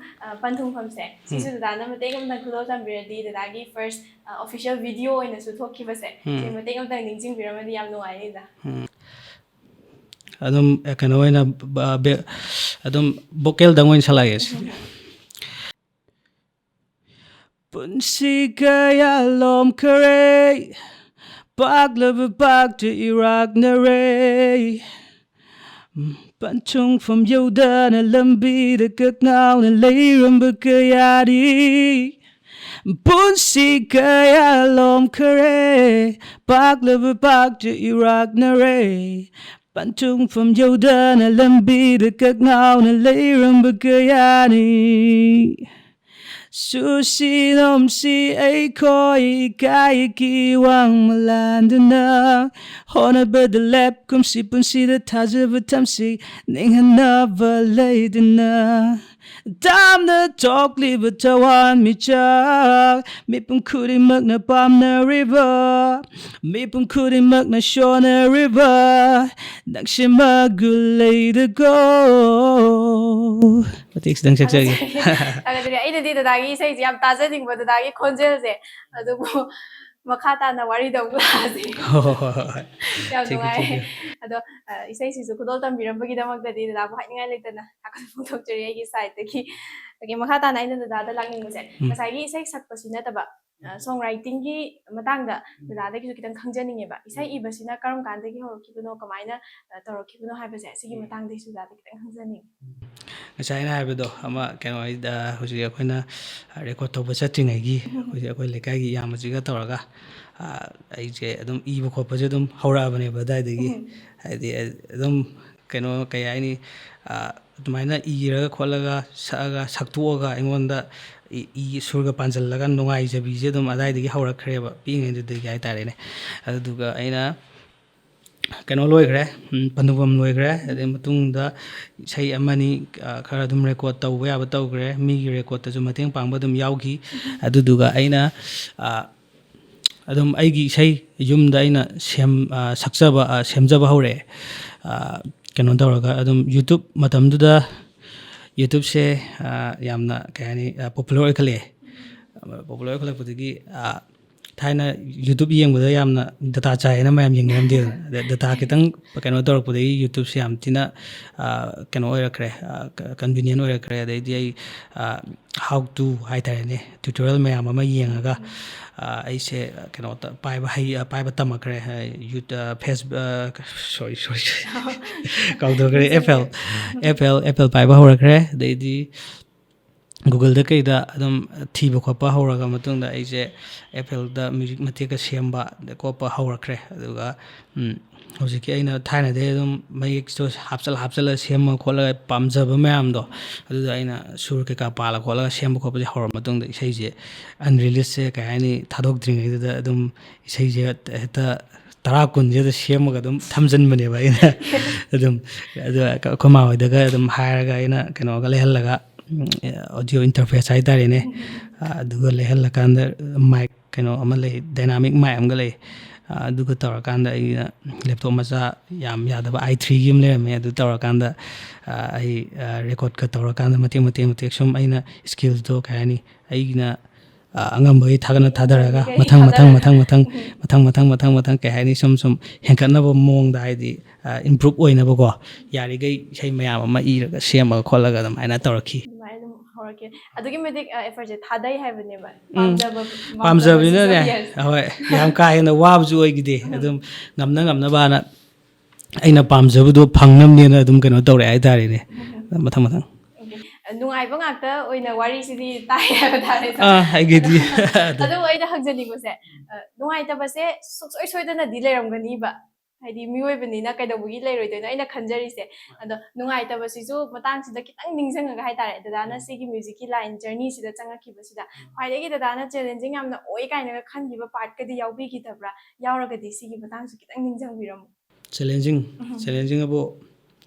ꯄꯟꯊꯨꯡꯐꯝꯁꯦ ꯁꯤꯁꯨ ꯗꯗꯥꯅ ꯃꯇꯦꯛ ꯑꯃꯇꯪ ꯈꯨꯗꯣꯜ ꯇꯝꯕꯤꯔꯗꯤ, ꯗꯗꯥꯒꯤ first official video ꯑꯣꯏꯅꯁꯨ ꯊꯣꯛꯈꯤꯕꯁꯦ, ꯁꯤ ꯃꯇꯦꯛ ꯑꯃꯇꯪ ꯅꯤꯡꯁꯤꯡꯕꯤꯔꯝꯃꯗꯤ ꯌꯥꯝ ꯅꯨꯡꯉꯥꯏꯅꯤꯗ꯫ ꯑꯗꯨꯝ ꯀꯩꯅꯣ ꯑꯣꯏꯅ ꯑꯗꯨꯝ vocalꯗꯪ ꯑꯣꯏꯅ ꯁꯥꯂꯛꯑꯒꯦ꯫ ꯄꯨꯟꯁꯤ ꯀꯌꯥ ꯂꯣꯝꯈꯔꯦ, ꯄꯥꯛꯂꯕ ꯄꯥꯛꯇ ꯏꯔꯥꯛꯅꯔꯦ꯫ ꯄꯟꯊꯨꯡꯐꯝ ꯌꯧꯗꯅ ꯂꯝꯕꯤꯗ ꯀꯛꯉꯥꯎꯅ ꯂꯩꯔꯝꯕ ꯀꯌꯥꯗꯤ ꯄꯨꯟꯁꯤ ꯀꯌꯥ ꯂꯣꯝꯈꯔꯦ, ꯄꯥꯛꯂꯕ ꯄꯥꯛꯇ ꯏꯔꯥꯛꯅꯔꯦ, ꯄꯟꯊꯨꯡꯐꯝ ꯌꯧꯗꯅ ꯂꯝꯕꯤꯗ ꯀꯛꯉꯥꯎꯅ ꯂꯩꯔꯝꯕ ꯀꯌꯥꯅꯤ꯫ ꯁꯨꯁꯤ ꯅꯣꯝꯁꯤ ꯑꯩꯈꯣꯏ ꯏꯀꯥꯏꯒꯤ ꯋꯥꯡꯃ ꯂꯥꯟꯗꯨꯅ, ꯍꯣꯠꯅꯕꯗ ꯂꯦꯞꯀꯨꯝꯁꯤ ꯄꯨꯟꯁꯤꯗ ꯊꯥꯖꯕ ꯊꯝꯁꯤ ꯅꯤꯡꯍꯟꯅꯕ ꯂꯩꯗꯅ꯫ ꯇꯥꯝꯅ ꯊꯣꯛꯂꯤꯕ ꯊꯋꯥꯟꯃꯤꯆꯥꯛ ꯃꯤꯄꯨꯝ ꯈꯨꯗꯤꯡꯃꯛꯅ ꯄꯥꯝꯅꯔꯤꯕ, ꯃꯤꯄꯨꯝ ꯈꯨꯗꯤꯡꯃꯛꯅ ꯁꯣꯟꯅꯔꯤꯕ ꯅꯪꯁꯦ ꯃꯒꯨꯟ ꯂꯩꯗꯀꯣ꯫ ꯃꯇꯦꯛ ꯈꯤꯇꯪ ꯁꯛꯆꯒꯦ꯫ ꯊꯥꯒꯠꯆꯔꯤ꯫ ꯑꯩꯅꯗꯤ ꯗꯗꯥꯒꯤ ꯏꯁꯩꯁꯦ ꯌꯥꯝ ꯇꯥꯖꯅꯤꯡꯕ, ꯗꯗꯥꯒꯤ ꯈꯣꯟꯖꯦꯜꯁꯦ, ꯑꯗꯨꯕꯨ ꯃꯈꯥ ꯇꯥꯅ ꯋꯥꯔꯤꯗ ꯑꯃꯨꯛ ꯂꯥꯛꯑꯁꯦ꯫ ꯍꯣꯏ, ꯍꯣꯏ, ꯍꯣꯏ, ꯍꯣꯏ꯫ ꯌꯥꯝ ꯊꯦꯡꯀ꯭ꯌꯨ, ꯅꯨꯡꯉꯥꯏꯔꯦ꯫ ꯊꯦꯡꯀ꯭ꯌꯨ꯫ ꯑꯗꯣ, ꯑ, ꯏꯁꯩꯁꯤꯁꯨ ꯈꯨꯗꯣꯜ ꯇꯝꯕꯤꯔꯝꯕꯒꯤꯗꯃꯛꯇꯗꯤ ꯗꯗꯥꯕꯨ ꯍꯥꯏꯅꯤꯡꯉꯥꯏ ꯂꯩꯇꯅ ꯊꯥꯒꯠꯄ ꯐꯣꯡꯗꯣꯛꯆꯔꯤ ꯑꯩꯒꯤ ꯁꯥꯏꯠꯇꯒꯤ꯫ ꯑꯗꯒꯤ ꯃꯈꯥ ꯇꯥꯅ ꯑꯩꯅ ꯗꯗꯥꯗ ꯂꯥꯛꯅꯤꯡꯕꯁꯦ, ꯎꯝ꯫ ꯉꯁꯥꯏꯒꯤ ꯏꯁꯩ ꯁꯛꯄꯁꯤ ꯅꯠꯇꯕ, ꯑ, ꯁꯣꯡ ꯔꯥꯏꯇꯤꯡꯒꯤ ꯃꯇꯥꯡꯗ ꯗꯗꯥꯗꯒꯤꯁꯨ ꯈꯤꯇꯪ ꯈꯪꯖꯅꯤꯡꯉꯦꯕ꯫ ꯏꯁꯩ ꯏꯕꯁꯤꯅ ꯀꯔꯝ ꯀꯥꯟꯗꯒꯤ ꯍꯧꯔꯛꯈꯤꯕꯅꯣ, ꯀꯃꯥꯏꯅ, ꯑ, ꯇꯧꯔꯛꯈꯤꯕꯅꯣ ꯍꯥꯏꯕꯁꯦ, ꯁꯤꯒꯤ ꯃꯇꯥꯡꯗꯒꯤꯁꯨ ꯗꯗꯥꯗ ꯈꯤꯇꯪ ꯈꯪꯖꯅꯤꯡꯉꯦ꯫ ꯉꯁꯥꯏ ꯑꯩꯅ ꯍꯥꯏꯕꯗꯣ, ꯑꯃ ꯀꯩꯅꯣ, ꯑꯩ, ꯑ, ꯍꯧꯖꯤꯛ ꯑꯩꯈꯣꯏꯅ ꯔꯦꯀꯣꯔꯠ ꯇꯧꯕ ꯆꯠꯇ꯭ꯔꯤꯉꯩꯒꯤ, ꯎꯝ꯫ ꯍꯧꯖꯤꯛ ꯑꯩꯈꯣꯏ ꯂꯩꯀꯥꯏꯒꯤ ꯏꯌꯥꯝꯕꯁꯤꯒ ꯇꯧꯔꯒ, ꯑ, ꯑꯩꯁꯦ ꯑꯗꯨꯝ ꯏꯕ ꯈꯣꯠꯄꯁꯦ ꯑꯗꯨꯝ ꯍꯧꯔꯛꯑꯕꯅꯦꯕ ꯑꯗꯨꯋꯥꯏꯗꯒꯤ꯫ ꯎꯝ꯫ ꯍꯥꯏꯗꯤ, ꯑ, ꯑꯗꯨꯝ ꯀꯩꯅꯣ, ꯀꯩ ꯍꯥꯏꯅꯤ, ꯑ, ꯑꯗꯨꯃꯥꯏꯅ ꯏꯔꯒ ꯈꯣꯠꯂꯒ ꯁꯛꯑꯒ ꯁꯛꯇꯣꯛꯑꯒ ꯑꯩꯉꯣꯟꯗ ꯏ-, ꯏ-, ꯁꯨꯔꯒ ꯄꯥꯟꯁꯤꯜꯂꯒ ꯅꯨꯡꯉꯥꯏꯖꯕꯤꯁꯦ ꯑꯗꯨꯝ ꯑꯗꯨꯋꯥꯏꯗꯒꯤ ꯍꯧꯔꯛꯈ꯭ꯔꯦꯕ, ꯄꯤꯛꯏꯉꯩꯗꯨꯗꯒꯤ ꯍꯥꯏꯇꯥꯔꯦꯅꯦ꯫ ꯑꯗꯨꯗꯨꯒ ꯑꯩꯅ ꯀꯩꯅꯣ ꯂꯣꯏꯈ꯭ꯔꯦ, ꯎꯝ, ꯄꯟꯊꯨꯡꯐꯝ ꯂꯣꯏꯈ꯭ꯔꯦ꯫ ꯑꯗꯩ ꯃꯇꯨꯡꯗ ꯏꯁꯩ ꯑꯃꯅꯤ, ꯑ, ꯈꯔ ꯑꯗꯨꯝ ꯔꯦꯀꯣꯔꯠ ꯇꯧꯕ ꯌꯥꯕ ꯇꯧꯈ꯭ꯔꯦ꯫ ꯃꯤꯒꯤ ꯔꯦꯀꯣꯔꯠꯇꯁꯨ ꯃꯇꯦꯡ ꯄꯥꯡꯕ ꯑꯗꯨꯝ ꯌꯥꯎꯈꯤ꯫ ꯑꯗꯨꯗꯨꯒ ꯑꯩꯅ, ꯑ, ꯑꯗꯨꯝ ꯑꯩꯒꯤ ꯏꯁꯩ ꯌꯨꯝꯗ ꯑꯩꯅ ꯁꯦꯝ-, ꯑ, ꯁꯛꯆꯕ, ꯑ, ꯁꯦꯝꯖꯕ ꯍꯧꯔꯛꯑꯦ꯫ ꯑ, ꯀꯩꯅꯣ ꯇꯧꯔꯒ ꯑꯗꯨꯝ YouTube ꯃꯇꯝꯗꯨꯗ YouTubeꯁꯦ, ꯑ, ꯌꯥꯝꯅ, ꯀꯩ ꯍꯥꯏꯅꯤ, ꯑ, popular ꯑꯣꯏꯈꯠꯂꯛꯑꯦ꯫ Popular ꯑꯣꯏꯈꯠꯂꯛꯄꯗꯒꯤ, ꯑ, ꯊꯥꯏꯅ YouTube ꯌꯦꯡꯕꯗ ꯌꯥꯝꯅ data ꯆꯥꯏꯌꯦꯅ ꯃꯌꯥꯝ ꯌꯦꯡꯅꯔꯝꯗꯦꯗꯅ꯫ ꯑꯗ data ꯈꯤꯇꯪ ꯀꯩꯅꯣ ꯇꯧꯔꯛꯄꯗꯒꯤ YouTubeꯁꯦ ꯌꯥꯝ ꯊꯤꯅ, ꯑ, ꯀꯩꯅꯣ ꯑꯣꯏꯔꯛꯈ꯭ꯔꯦ, ꯑ, ꯀ-, convenient ꯑꯣꯏꯔꯛꯈ꯭ꯔꯦ꯫ ꯑꯗꯩꯗꯤ ꯑꯩ, ꯑ, how to ꯍꯥꯏꯇꯥꯔꯦꯅꯦ, tutorial ꯃꯌꯥꯝ ꯑꯃ ꯌꯦꯡꯉꯒ, ꯑ, ꯑꯩꯁꯦ ꯀꯩꯅꯣ ꯇ-, ꯄꯥꯏꯕ ꯍꯩ-, ꯑ, ꯄꯥꯏꯕ ꯇꯝꯃꯛꯈ꯭ꯔꯦ꯫ ꯑ, ꯌꯨꯠ-, ꯑ, ꯐꯦꯁ-, ꯑ, ꯁꯣꯔꯤ, ꯁꯣꯔꯤ, ꯁꯣꯔꯤ꯫ ꯀꯥꯎꯊꯣꯛꯈ꯭ꯔꯦ꯫ FL, FL, FL ꯄꯥꯏꯕ ꯍꯧꯔꯛꯈ꯭ꯔꯦ꯫ ꯑꯗꯩꯗꯤ Google-ꯗ ꯀꯩꯗ ꯑꯗꯨꯝ ꯊꯤꯕ ꯈꯣꯠꯄ ꯍꯧꯔꯒ ꯃꯇꯨꯡꯗ ꯑꯩꯁꯦ F L-ꯗ music ꯃꯇꯦꯛꯀ ꯁꯦꯝꯕ ꯈꯣꯠꯄ ꯍꯧꯔꯛꯈ꯭ꯔꯦ꯫ ꯑꯗꯨꯒ ꯎꯝ, ꯍꯧꯖꯤꯛꯀꯤ ꯑꯩꯅ ꯊꯥꯏꯅꯗꯩ ꯑꯗꯨꯝ ꯃꯌꯦꯛꯇꯣ ꯍꯥꯞꯆꯜ ꯍꯥꯞꯆꯜꯂꯒ ꯁꯦꯝꯃ ꯈꯣꯠꯂꯒ ꯄꯥꯝꯖꯕ ꯃꯌꯥꯝꯗꯣ, ꯑꯗꯨꯗ ꯑꯩꯅ ꯁꯨꯔ ꯀꯩꯀꯥ ꯄꯥꯜꯂ ꯈꯣꯠꯂꯒ ꯁꯦꯝꯕ ꯈꯣꯠꯄꯁꯦ ꯍꯧꯔ ꯃꯇꯨꯡꯗ ꯏꯁꯩꯁꯦ unreleased-ꯁꯦ ꯀꯩ ꯍꯥꯏꯅꯤ, ꯊꯥꯗꯣꯛꯇ꯭ꯔꯤꯉꯩꯗꯨꯗ ꯑꯗꯨꯝ ꯏꯁꯩꯁꯦ ꯍꯦꯛꯇ ꯇꯔꯥ ꯀꯨꯟꯁꯦ ꯑꯗꯨ ꯁꯦꯝꯃꯒ ꯑꯗꯨꯝ ꯊꯝꯖꯤꯟꯕꯅꯦꯕ ꯑꯩꯅ꯫ ꯑꯗꯨꯝ ꯑꯗꯨ ꯑꯩꯈꯣꯏ ꯃꯥ ꯍꯣꯏꯗꯒ ꯑꯗꯨꯝ ꯍꯥꯏꯔꯒ ꯑꯩꯅ ꯀꯩꯅꯣꯒ ꯂꯩꯍꯜꯂꯒ, ꯎꯝ, audio interface ꯍꯥꯏꯇꯥꯔꯦꯅꯦ, ꯑꯗꯨꯒ ꯂꯩꯍꯜꯂꯀꯥꯟꯗ mic ꯀꯩꯅꯣ ꯑꯃ ꯂꯩ, dynamic mic ꯑꯃꯒ ꯂꯩ꯫ ꯑꯗꯨꯒ ꯇꯧꯔꯀꯥꯟꯗ ꯑꯩꯅ laptop ꯃꯆꯥ, ꯌꯥꯝ ꯌꯥꯗꯕ, i three-ꯒꯤ ꯑꯃ ꯂꯩꯔꯝꯃꯦ꯫ ꯑꯗꯨ ꯇꯧꯔꯀꯥꯟꯗ ꯑꯩ record-ꯀ ꯇꯧꯔꯀꯥꯟꯗ ꯃꯇꯦꯛ ꯃꯇꯦꯛ ꯃꯇꯦꯛ ꯁꯨꯝ ꯑꯩꯅ skill-ꯗꯣ ꯀꯩ ꯍꯥꯏꯅꯤ, ꯑꯩꯒꯤꯅ ꯑꯉꯝꯕꯒꯤ ꯊꯥꯒꯠꯅ ꯊꯥꯗꯔꯒ ꯃꯊꯪ ꯃꯊꯪ ꯃꯊꯪ ꯃꯊꯪ ꯃꯊꯪ ꯃꯊꯪ ꯃꯊꯪ ꯃꯊꯪ ꯀꯩ ꯍꯥꯏꯅꯤ, ꯁꯨꯝ ꯁꯨꯝ ꯍꯦꯟꯒꯠꯅꯕ ꯃꯑꯣꯡꯗ, ꯍꯥꯏꯗꯤ improve ꯑꯣꯏꯅꯕꯀꯣ, ꯌꯥꯔꯤꯈꯩ ꯏꯁꯩ ꯃꯌꯥꯝ ꯑꯃ ꯏꯔꯒ ꯁꯦꯝꯃꯒ ꯈꯣꯠꯂꯒ ꯑꯗꯨꯃꯥꯏꯅ ꯇꯧꯔꯛꯈꯤ꯫ ꯑꯗꯨꯃꯥꯏꯅ ꯑꯗꯨꯝ ꯍꯧꯔꯛꯀꯦ꯫ ꯑꯗꯨꯛꯀꯤ ꯃꯇꯤꯛ effort-ꯁꯦ ꯊꯥꯗꯩ ꯍꯥꯏꯕꯅꯦꯕ꯫ ꯎꯝ꯫ ꯄꯥꯝꯖꯕ, ꯄꯥꯝꯖꯕꯅꯤꯅꯅꯦ꯫ ꯄꯥꯝꯖꯕꯁꯤꯁꯨ, yes꯫ ꯍꯣꯏ, ꯌꯥꯝ ꯀꯥ ꯍꯦꯟꯅ ꯋꯥꯕꯁꯨ ꯑꯣꯏꯈꯤꯗꯦ꯫ ꯎꯝ꯫ ꯑꯗꯨꯝ ꯉꯝꯅ ꯉꯝꯅꯕꯅ ꯑꯩꯅ ꯄꯥꯝꯖꯕꯗꯣ ꯐꯪꯅꯕꯅꯦꯅ ꯑꯗꯨꯝ ꯀꯩꯅꯣ ꯇꯧꯔꯦ ꯍꯥꯏꯇꯥꯔꯦꯅꯦ꯫ ꯎꯝ꯫ ꯃꯊꯪ ꯃꯊꯪ꯫ Okay꯫ ꯅꯨꯡꯉꯥꯏꯕ ꯉꯥꯛꯇ ꯑꯣꯏꯅ ꯋꯥꯔꯤꯁꯤꯗꯤ ꯇꯥꯏ ꯍꯥꯏꯕ ꯇꯥꯔꯦ꯫ ꯑꯥ, ꯑꯩꯒꯤꯗꯤ ꯑꯗꯨ ꯑꯗꯨꯕꯨ ꯑꯩꯅ ꯍꯪꯖꯅꯤꯡꯕꯁꯦ, ꯅꯨꯡꯉꯥꯏꯇꯕꯁꯦ ꯁꯨꯡꯁꯣꯏ ꯁꯣꯏꯗꯅꯗꯤ ꯂꯩꯔꯝꯒꯅꯤꯕ꯫ ꯍꯥꯏꯗꯤ ꯃꯤꯑꯣꯏꯕꯅꯤꯅ ꯀꯩꯗꯧꯕꯒꯤ ꯂꯩꯔꯣꯏꯗꯣꯏꯅꯣ? ꯑꯩꯅ ꯈꯟꯖꯔꯤꯁꯦ꯫ ꯑꯗꯣ ꯅꯨꯡꯉꯥꯏꯇꯕꯁꯤꯁꯨ ꯃꯇꯥꯡꯁꯤꯗ ꯈꯤꯇꯪ ꯅꯤꯡꯁꯤꯡꯉꯒ ꯍꯥꯏꯇꯥꯔꯦ, ꯗꯗꯥꯅ ꯁꯤꯒꯤ music-ꯀꯤ line journey-ꯁꯤꯗ ꯆꯪꯉꯛꯈꯤꯕꯁꯤꯗ ꯈ꯭ꯋꯥꯏꯗꯒꯤ ꯗꯗꯥꯅ challenging ꯌꯥꯝꯅ ꯑꯣꯏ ꯀꯥꯏꯅꯒ ꯈꯟꯈꯤꯕ part-ꯀꯗꯤ ꯌꯥꯎꯕꯤꯈꯤꯗꯕ꯭ꯔꯥ? ꯌꯥꯎꯔꯒꯗꯤ ꯁꯤꯒꯤ ꯃꯇꯥꯡꯁꯨ ꯈꯤꯇꯪ ꯅꯤꯡꯁꯤꯡꯕꯤꯔꯝꯃꯨ꯫ Challenging, ꯎꯝ꯫ Challenging ꯑꯕꯨ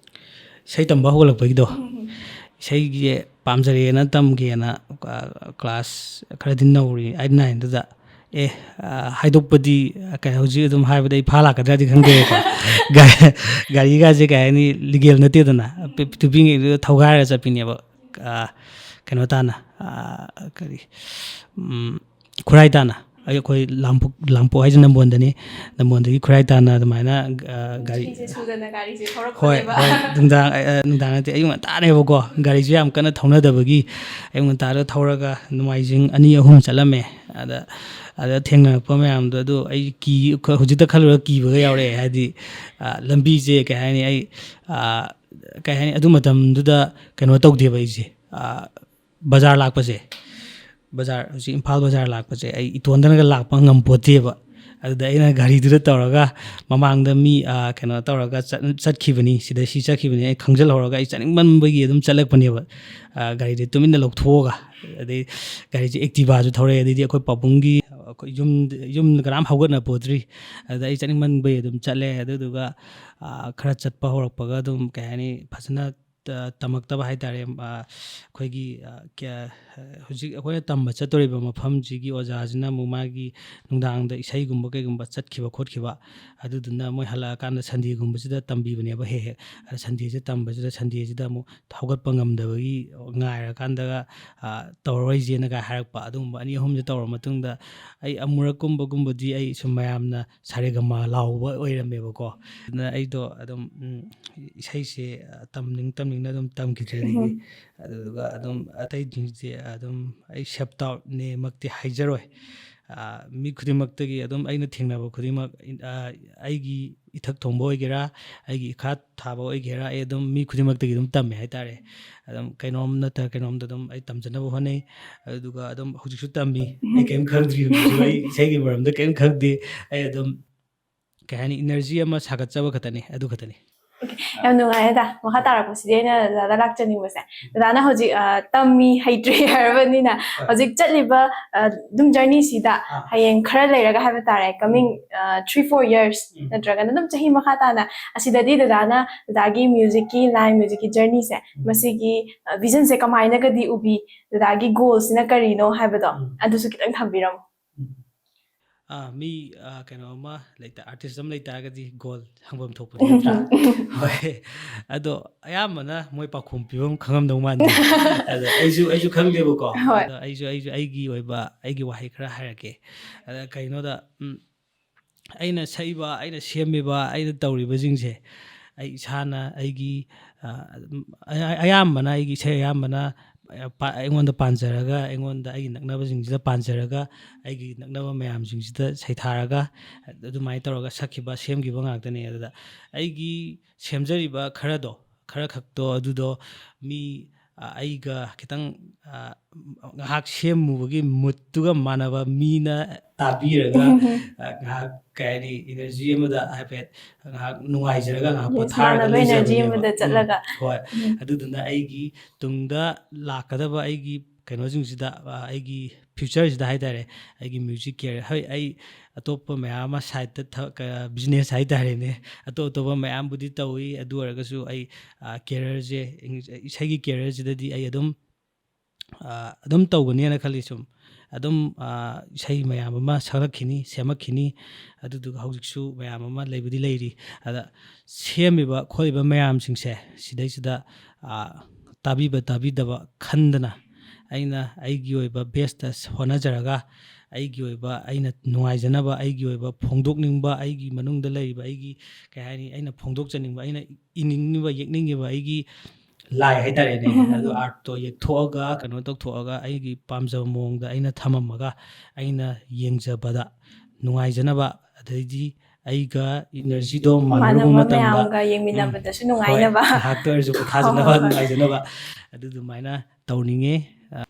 ꯏꯁꯩ ꯇꯝꯕ ꯍꯧꯒꯠꯂꯛꯄꯒꯤꯗꯣ, ꯎꯝ꯫ ꯏꯁꯩꯒꯤ ꯄꯥꯝꯖꯔꯦꯅ ꯇꯝꯒꯦꯅ, ꯑ, class ꯈꯔꯗꯤ ꯅꯧꯔꯤ, eight nine-ꯗꯨꯗ꯫ ꯑꯦ, ꯑ, ꯍꯥꯏꯗꯣꯛꯄꯗꯤ, ꯑ, ꯀꯩ, ꯍꯧꯖꯤꯛ ꯑꯗꯨꯝ ꯍꯥꯏꯕꯗ ꯑꯩ ꯐꯥ ꯂꯥꯛꯀꯗ꯭ꯔꯗꯤ ꯈꯪꯗꯦꯕꯀꯣ꯫ ꯒꯥ-, ꯒꯥꯔꯤꯒꯥꯁꯦ ꯀꯩ ꯍꯥꯏꯅꯤ, legal ꯅꯠꯇꯦꯗꯅ꯫ ꯄꯤ-, ꯄꯤꯛꯄꯤꯉꯩꯗꯨꯗ ꯊꯧꯒꯥꯏꯔꯒ ꯆꯠꯄꯤꯅꯦꯕ꯫ ꯑ, ꯀꯩꯅꯣ ꯇꯥꯅ, ꯑ, ꯀꯔꯤ, ꯎꯝ, ꯈꯨꯔꯥꯏ ꯇꯥꯅ꯫ ꯑꯩꯈꯣꯏ ꯂꯥꯡꯄꯣꯛ, ꯂꯥꯡꯄꯣꯛ ꯍꯥꯏꯁꯦ ꯅꯝꯕꯣꯟꯗꯅꯤ꯫ ꯅꯝꯕꯣꯟꯗꯒꯤ ꯈꯨꯔꯥꯏ ꯇꯥꯅ ꯑꯗꯨꯃꯥꯏꯅ, ꯑ, ꯒꯥꯔꯤ ꯅꯨꯄꯤꯁꯦ ꯁꯨꯗꯅ ꯒꯥꯔꯤꯁꯦ ꯍꯣꯏ, ꯊꯧꯔꯛꯄꯅꯦꯕ꯫ ꯍꯣꯏ, ꯅꯨꯡꯗꯥꯡ, ꯑ, ꯑ, ꯅꯨꯡꯗꯥꯡ ꯅꯠꯇꯦ, ꯑꯌꯨꯛ ꯉꯟꯇꯥꯅꯦꯕꯀꯣ꯫ ꯒꯥꯔꯤꯁꯨ ꯌꯥꯝ ꯀꯟꯅ ꯊꯧꯅꯗꯕꯒꯤ ꯑꯌꯨꯛ ꯉꯟꯇꯥꯗ ꯊꯧꯔꯒ ꯅꯣꯡꯃꯥꯏꯖꯤꯡ ꯑꯅꯤ ꯑꯍꯨꯝ ꯆꯠꯂꯝꯃꯦ꯫ ꯑꯗ, ꯑꯗ ꯊꯦꯡꯅꯔꯛꯄ ꯃꯌꯥꯝꯗꯣ ꯑꯗꯨ ꯑꯩ ꯀꯤ-, ꯍꯧꯖꯤꯛꯇ ꯈꯜꯂꯨꯔꯒ ꯀꯤꯕꯒ ꯌꯥꯎꯔꯛꯑꯦ꯫ ꯍꯥꯏꯗꯤ, ꯑ, ꯂꯝꯕꯤꯁꯦ ꯀꯩ ꯍꯥꯏꯅꯤ, ꯑꯩ, ꯑ, ꯀꯩ ꯍꯥꯏꯅꯤ, ꯑꯗꯨ ꯃꯇꯝꯗꯨꯗ ꯀꯩꯅꯣ ꯇꯧꯗꯦꯕ ꯑꯩꯁꯦ꯫ ꯑ, ꯕꯖꯥꯔ ꯂꯥꯛꯄꯁꯦ, ꯕꯖꯥꯔ, ꯍꯧꯖꯤꯛ ꯏꯝꯐꯥꯜ ꯕꯖꯥꯔ ꯂꯥꯛꯄꯁꯦ ꯑꯩ ꯏꯇꯣꯟꯗꯅꯒ ꯂꯥꯛꯄ ꯉꯝꯄꯣꯠꯇꯦꯕ꯫ ꯑꯗꯨꯗ ꯑꯩꯅ ꯒꯥꯔꯤꯗꯨꯗ ꯇꯧꯔꯒ ꯃꯃꯥꯡꯗ ꯃꯤ, ꯑ, ꯀꯩꯅꯣ ꯇꯧꯔꯒ ꯆꯠ-, ꯆꯠꯈꯤꯕꯅꯤ, ꯁꯤꯗ ꯁꯤ ꯆꯠꯈꯤꯕꯅꯤ, ꯑꯩ ꯈꯪꯖꯤꯜꯍꯧꯔꯒ ꯑꯩ ꯆꯠꯅꯤꯡꯃꯟꯕꯒꯤ ꯑꯗꯨꯝ ꯆꯠꯂꯛꯄꯅꯦꯕ꯫ ꯑ, ꯒꯥꯔꯤꯗꯤ ꯇꯨꯃꯤꯟꯅ ꯂꯧꯊꯣꯛꯑꯒ, ꯑꯗꯩ ꯒꯥꯔꯤꯁꯦ Activa ꯁꯨ ꯊꯧꯔꯛꯑꯦ, ꯑꯗꯩꯗꯤ ꯑꯩꯈꯣꯏ ꯄꯥꯕꯨꯡꯒꯤ, ꯑꯩꯈꯣꯏ ꯌꯨꯝ, ꯌꯨꯝꯗ ꯀꯅꯥꯝ ꯍꯧꯒꯠꯅ ꯄꯣꯠꯇ꯭ꯔꯤ꯫ ꯑꯗꯨꯗ ꯑꯩ ꯆꯠꯅꯤꯡꯃꯟꯕꯒꯤ ꯑꯗꯨꯝ ꯆꯠꯂꯦ꯫ ꯑꯗꯨꯗꯨꯒ, ꯑ, ꯈꯔ ꯆꯠꯄ ꯍꯧꯔꯛꯄꯒ ꯑꯗꯨꯝ, ꯀꯩ ꯍꯥꯏꯅꯤ, ꯐꯖꯅ ꯇ-, ꯇꯝꯃꯛꯇꯕ ꯍꯥꯏ ꯇꯥꯔꯦ꯫ ꯑ, ꯑꯩꯈꯣꯏꯒꯤ, ꯑ, ꯀꯌꯥ-, ꯍꯧꯖꯤꯛ ꯑꯩꯈꯣꯏꯅ ꯇꯝꯕ ꯆꯠꯇꯣꯔꯤꯕ ꯃꯐꯝꯁꯤꯒꯤ ꯑꯣꯖꯥꯁꯤꯅ ꯑꯃꯨꯛ ꯃꯥꯒꯤ ꯅꯨꯡꯗꯥꯡꯗ ꯏꯁꯩꯒꯨꯝꯕ ꯀꯩꯒꯨꯝꯕ ꯆꯠꯈꯤꯕ ꯈꯣꯠꯈꯤꯕ, ꯑꯗꯨꯗꯨꯅ ꯃꯣꯏ ꯍꯜꯂꯛꯑꯀꯥꯟꯗ Sunday ꯒꯨꯝꯕꯁꯤꯗ ꯇꯝꯕꯤꯕꯅꯦꯕ ꯍꯦꯛ ꯍꯦꯛ꯫ ꯑꯗ Sunday ꯁꯦ ꯇꯝꯕꯁꯤꯗ, Sunday ꯁꯤꯗ ꯑꯃꯨꯛ ꯍꯧꯒꯠꯄ ꯉꯝꯗꯕꯒꯤ ꯉꯥꯏꯔꯀꯥꯟꯗꯒ, ꯑ, ꯇꯧꯔꯔꯣꯏꯁꯦꯅꯒ ꯍꯥꯏꯔꯛꯄ꯫ ꯑꯗꯨꯒꯨꯝꯕ ꯑꯅꯤ ꯑꯍꯨꯝꯁꯦ ꯇꯧꯔ ꯃꯇꯨꯡꯗ ꯑꯩ ꯑꯃꯨꯔꯛꯀꯨꯝꯕꯒꯨꯝꯕꯗꯤ ꯑꯩ ꯁꯨꯝ ꯃꯌꯥꯝꯅ ꯁꯥꯔꯦꯒꯃꯥ ꯂꯥꯎꯕ ꯑꯣꯏꯔꯝꯃꯦꯕꯀꯣ꯫ ꯑꯗꯨꯅ ꯑꯩꯗꯣ ꯑꯗꯨꯝ, ꯎꯝ, ꯏꯁꯩꯁꯦ, ꯑ, ꯇꯝꯅꯤꯡ ꯇꯝꯅꯤꯡꯅ ꯑꯗꯨꯝ ꯇꯝꯈꯤꯗ꯭ꯔꯦ꯫ ꯑꯗꯒꯤ ꯎꯝ꯫ ꯑꯗꯨꯗꯨꯒ ꯑꯗꯨꯝ ꯑꯇꯩꯁꯤꯡꯁꯦ ꯑꯗꯨꯝ ꯑꯩ self doubt ꯅꯦꯃꯛꯇꯤ ꯍꯥꯏꯖꯔꯣꯏ꯫ ꯑ, ꯃꯤ ꯈꯨꯗꯤꯡꯃꯛꯇꯒꯤ ꯑꯗꯨꯝ ꯑꯩꯅ ꯊꯦꯡꯅꯕ ꯈꯨꯗꯤꯡꯃꯛ, ꯑ, ꯑꯩꯒꯤ ꯏꯊꯛ ꯊꯣꯡꯕ ꯑꯣꯏꯒꯦꯔꯥ, ꯑꯩꯒꯤ ꯏꯈꯥ ꯊꯥꯕ ꯑꯣꯏꯒꯦꯔꯥ, ꯑꯩ ꯑꯗꯨꯝ ꯃꯤ ꯈꯨꯗꯤꯡꯃꯛꯇꯒꯤ ꯑꯗꯨꯝ ꯇꯝꯃꯦ ꯍꯥꯏꯇꯥꯔꯦ꯫ ꯑꯗꯨꯝ ꯀꯩꯅꯣꯝ ꯅꯠꯇ꯭ꯔꯒ ꯀꯩꯅꯣꯝꯗ ꯑꯗꯨꯝ ꯑꯩ ꯇꯝꯖꯅꯕ ꯍꯣꯠꯅꯩ꯫ ꯑꯗꯨꯗꯨꯒ ꯑꯗꯨꯝ ꯍꯧꯖꯤꯛꯁꯨ ꯇꯝꯃꯤ꯫ ꯑꯩ ꯀꯔꯤꯝ ꯈꯪꯗ꯭ꯔꯤ ꯍꯧꯖꯤꯛꯁꯨ꯫ ꯑꯩ ꯏꯁꯩꯒꯤ ꯃꯔꯝꯗ ꯀꯔꯤꯝ ꯈꯪꯗꯦ꯫ ꯑꯩ ꯑꯗꯨꯝ, ꯀꯩ ꯍꯥꯏꯅꯤ, energy ꯑꯃ ꯁꯥꯒꯠꯆꯕ ꯈꯛꯇꯅꯤ, ꯑꯗꯨ ꯈꯛꯇꯅꯤ꯫ Okay, ꯌꯥꯝ ꯅꯨꯡꯉꯥꯏꯔꯦ ꯗꯥ꯫ ꯃꯈꯥ ꯇꯥꯔꯛꯄꯁꯤꯗꯤ ꯑꯩꯅ ꯗꯥꯗꯥꯗ ꯂꯥꯛꯆꯅꯤꯡꯕꯁꯦ, ꯗꯥꯗꯥꯅ ꯍꯧꯖꯤꯛ, ꯑ, ꯇꯝꯃꯤ ꯍꯩꯇ꯭ꯔꯤ ꯍꯥꯏꯔꯕꯅꯤꯅ, ꯍꯣꯏ꯫ ꯍꯧꯖꯤꯛ ꯆꯠꯂꯤꯕ, ꯑ, ꯑꯗꯨꯝ journey ꯁꯤꯗ ꯑꯥ꯫ ꯍꯌꯦꯡ ꯈꯔ ꯂꯩꯔꯒ ꯍꯥꯏꯕ ꯇꯥꯔꯦ, coming, ꯎꯝ꯫ ꯑ, three, four years, ꯎꯝ꯫ ꯅꯠꯇ꯭ꯔꯒꯅ ꯑꯗꯨꯝ ꯆꯍꯤ ꯃꯈꯥ ꯇꯥꯅ ꯑꯁꯤꯗꯗꯤ ꯗꯥꯗꯥꯅ ꯗꯥꯗꯥꯒꯤ music ꯀꯤ line, music ꯀꯤ journey ꯁꯦ, ꯎꯝ꯫ ꯃꯁꯤꯒꯤ, ꯑ, vision ꯁꯦ ꯀꯃꯥꯏꯅꯒꯗꯤ ꯎꯕꯤ, ꯗꯥꯗꯥꯒꯤ goal ꯁꯤꯅ ꯀꯔꯤꯅꯣ ꯍꯥꯏꯕꯗꯣ, ꯎꯝ꯫ ꯑꯗꯨꯁꯨ ꯈꯤꯇꯪ ꯊꯝꯕꯤꯔꯝꯃꯨ꯫ ꯎꯝ꯫ ꯑꯥ, ꯃꯤ, ꯑꯥ, ꯀꯩꯅꯣ ꯑꯃ ꯂꯩꯇ-, artist ꯑꯃ ꯂꯩꯇꯥꯔꯒꯗꯤ goal ꯍꯪꯐꯝ ꯊꯣꯛꯄꯅꯤ, ꯅꯠꯇ꯭ꯔꯥ? ꯍꯣꯏ꯫ ꯑꯗꯣ ꯑꯌꯥꯝꯕꯅ ꯃꯣꯏ ꯄꯥꯎꯈꯨꯝ ꯄꯤꯐꯝ ꯈꯪꯉꯝꯗꯧ ꯃꯥꯟꯗꯦ꯫ ꯑꯗꯣ ꯑꯩꯁꯨ, ꯑꯩꯁꯨ ꯈꯪꯗꯦꯕꯀꯣ꯫ ꯍꯣꯏ꯫ ꯑꯗꯣ ꯑꯩꯁꯨ, ꯑꯩꯁꯨ ꯑꯩꯒꯤ ꯑꯣꯏꯕ, ꯑꯩꯒꯤ ꯋꯥꯍꯩ ꯈꯔ ꯍꯥꯏꯔꯛꯀꯦ꯫ ꯑꯗ ꯀꯩꯅꯣꯗ, ꯎꯝ, ꯑꯩꯅ ꯁꯛꯏꯕ, ꯑꯩꯅ ꯁꯦꯝꯃꯤꯕ, ꯑꯩꯅ ꯇꯧꯔꯤꯕꯁꯤꯡꯁꯦ, ꯑꯩ ꯏꯁꯥꯅ ꯑꯩꯒꯤ, ꯑ, ꯑꯗꯨꯝ, ꯑꯌꯥ-, ꯑꯌꯥꯝꯕꯅ ꯑꯩꯒꯤ ꯏꯁꯩ ꯑꯌꯥꯝꯕꯅ, ꯑ, ꯄꯥ-, ꯑꯩꯉꯣꯟꯗ ꯄꯥꯟꯖꯔꯒ, ꯑꯩꯉꯣꯟꯗ, ꯑꯩꯒꯤ ꯅꯛꯅꯕꯁꯤꯡꯁꯤꯗ ꯄꯥꯟꯖꯔꯒ, ꯑꯩꯒꯤ ꯅꯛꯅꯕ ꯃꯌꯥꯝꯁꯤꯡꯁꯤꯗ ꯁꯩꯊꯥꯔꯒ, ꯑꯗꯨꯃꯥꯏꯅ ꯇꯧꯔꯒ ꯁꯛꯈꯤꯕ, ꯁꯦꯝꯈꯤꯕ ꯉꯥꯛꯇꯅꯦ꯫ ꯑꯗꯨꯗ ꯑꯩꯒꯤ ꯁꯦꯝꯖꯔꯤꯕ ꯈꯔꯗꯣ, ꯈꯔ ꯈꯛꯇꯣ, ꯑꯗꯨꯗꯣ ꯃꯤ, ꯑ, ꯑꯩꯒ ꯈꯤꯇꯪ, ꯑ, ꯉꯥꯏꯍꯥꯛ ꯁꯦꯝꯃꯨꯕꯒꯤ ꯃꯨꯠꯇꯨꯒ ꯃꯥꯟꯅꯕ ꯃꯤꯅ ꯇꯥꯕꯤꯔꯒ, ꯑ, ꯉꯥꯏꯍꯥꯛ, ꯀꯩ ꯍꯥꯏꯅꯤ, ꯏꯅꯔꯖꯤ ꯑꯃꯗ ꯍꯥꯏꯐꯦꯠ ꯉꯥꯏꯍꯥꯛ ꯅꯨꯡꯉꯥꯏꯖꯔꯒ ꯉꯥꯏꯍꯥꯛ Yes, ꯄꯣꯊꯥꯔꯒ ꯃꯥꯟꯅꯕ energy ꯂꯩꯖꯕꯅꯦꯕ꯫ ꯑꯃꯗ ꯎꯝ, ꯆꯠꯂꯒ꯫ ꯍꯣꯏ꯫ ꯎꯝ꯫ ꯑꯗꯨꯗꯨꯅ ꯑꯩꯒꯤ ꯇꯨꯡꯗ ꯂꯥꯛꯀꯗꯕ ꯑꯩꯒꯤ ꯀꯩꯅꯣꯁꯤꯡꯁꯤꯗ, ꯑ, ꯑꯩꯒꯤ future ꯁꯤꯗ ꯍꯥꯏ ꯇꯥꯔꯦ, ꯑꯩꯒꯤ music career, ꯍꯣꯏ, ꯑꯩ ꯑꯇꯣꯞꯄ ꯃꯌꯥꯝ ꯑꯃ side ꯇ ꯊ-, ꯀ-, business ꯍꯥꯏ ꯇꯥꯔꯦꯅꯦ, ꯑꯇꯣꯞ ꯑꯇꯣꯞꯄ ꯃꯌꯥꯝꯕꯨꯗꯤ ꯇꯧꯏ꯫ ꯑꯗꯨ ꯑꯣꯏꯔꯒꯁꯨ ꯑꯩ, ꯑ, career ꯁꯦ, ꯏꯁꯩꯒꯤ career ꯁꯤꯗꯗꯤ ꯑꯩ ꯑꯗꯨꯝ, ꯑ, ꯑꯗꯨꯝ ꯇꯧꯒꯅꯤꯅ ꯈꯜꯂꯤ꯫ ꯁꯨꯝ ꯑꯗꯨꯝ, ꯑ, ꯏꯁꯩ ꯃꯌꯥꯝ ꯑꯃ ꯁꯛꯂꯛꯈꯤꯅꯤ, ꯁꯦꯝꯃꯛꯈꯤꯅꯤ꯫ ꯑꯗꯨꯗꯨꯒ ꯍꯧꯖꯤꯛꯁꯨ ꯃꯌꯥꯝ ꯑꯃ ꯂꯩꯕꯨꯗꯤ ꯂꯩꯔꯤ꯫ ꯑꯗ ꯁꯦꯝꯃꯤꯕ ꯈꯣꯠꯂꯤꯕ ꯃꯌꯥꯝꯁꯤꯡꯁꯦ ꯁꯤꯗꯩꯁꯤꯗ, ꯑ, ꯇꯥꯕꯤꯕ ꯇꯥꯕꯤꯗꯕ ꯈꯟꯗꯅ ꯑꯩꯅ ꯑꯩꯒꯤ ꯑꯣꯏꯕ best ꯇ ꯍꯣꯠꯅꯖꯔꯒ, ꯑꯩꯒꯤ ꯑꯣꯏꯕ, ꯑꯩꯅ ꯅꯨꯡꯉꯥꯏꯖꯅꯕ, ꯑꯩꯒꯤ ꯑꯣꯏꯕ ꯐꯣꯡꯗꯣꯛꯅꯤꯡꯕ, ꯑꯩꯒꯤ ꯃꯅꯨꯡꯗ ꯂꯩꯔꯤꯕ ꯑꯩꯒꯤ, ꯀꯩ ꯍꯥꯏꯅꯤ, ꯑꯩꯅ ꯐꯣꯡꯗꯣꯛꯆꯅꯤꯡꯕ, ꯑꯩꯅ ꯏꯅꯤꯡꯉꯤꯕ, ꯌꯦꯛꯅꯤꯡꯉꯤꯕ ꯑꯩꯒꯤ ꯂꯥꯏ ꯍꯥꯏꯇꯥꯔꯦꯅꯦ, ꯎꯝ꯫ ꯑꯗꯨ art ꯇꯣ ꯌꯦꯛꯊꯣꯛꯑꯒ, ꯀꯩꯅꯣ ꯇꯧꯊꯣꯛꯑꯒ, ꯑꯩꯒꯤ ꯄꯥꯝꯖꯕ ꯃꯑꯣꯡꯗ ꯑꯩꯅ ꯊꯝꯃꯝꯃꯒ, ꯑꯩꯅ ꯌꯦꯡꯖꯕꯗ ꯅꯨꯡꯉꯥꯏꯖꯅꯕ, ꯑꯗꯩꯗꯤ ꯑꯩꯒ energy ꯗꯣ ꯃꯥꯟꯅꯔꯨꯕ ꯃꯥꯟꯅꯕ ꯃꯇꯝꯗ, ꯃꯌꯥꯝꯒ ꯎꯝ, ꯌꯦꯡꯃꯤꯟꯅꯕꯗꯁꯨ ꯍꯣꯏ, ꯅꯨꯡꯉꯥꯏꯅꯕ꯫ ꯉꯥꯏꯍꯥꯛꯇ ꯑꯣꯏꯔꯁꯨ ꯄꯣꯊꯥꯖꯅꯕ, ꯍꯣꯏ, ꯍꯣꯏ꯫ ꯅꯨꯡꯉꯥꯏꯖꯅꯕ, ꯑꯗꯨ ꯑꯗꯨꯃꯥꯏꯅ ꯇꯧꯅꯤꯡꯉꯦ꯫ ꯑ,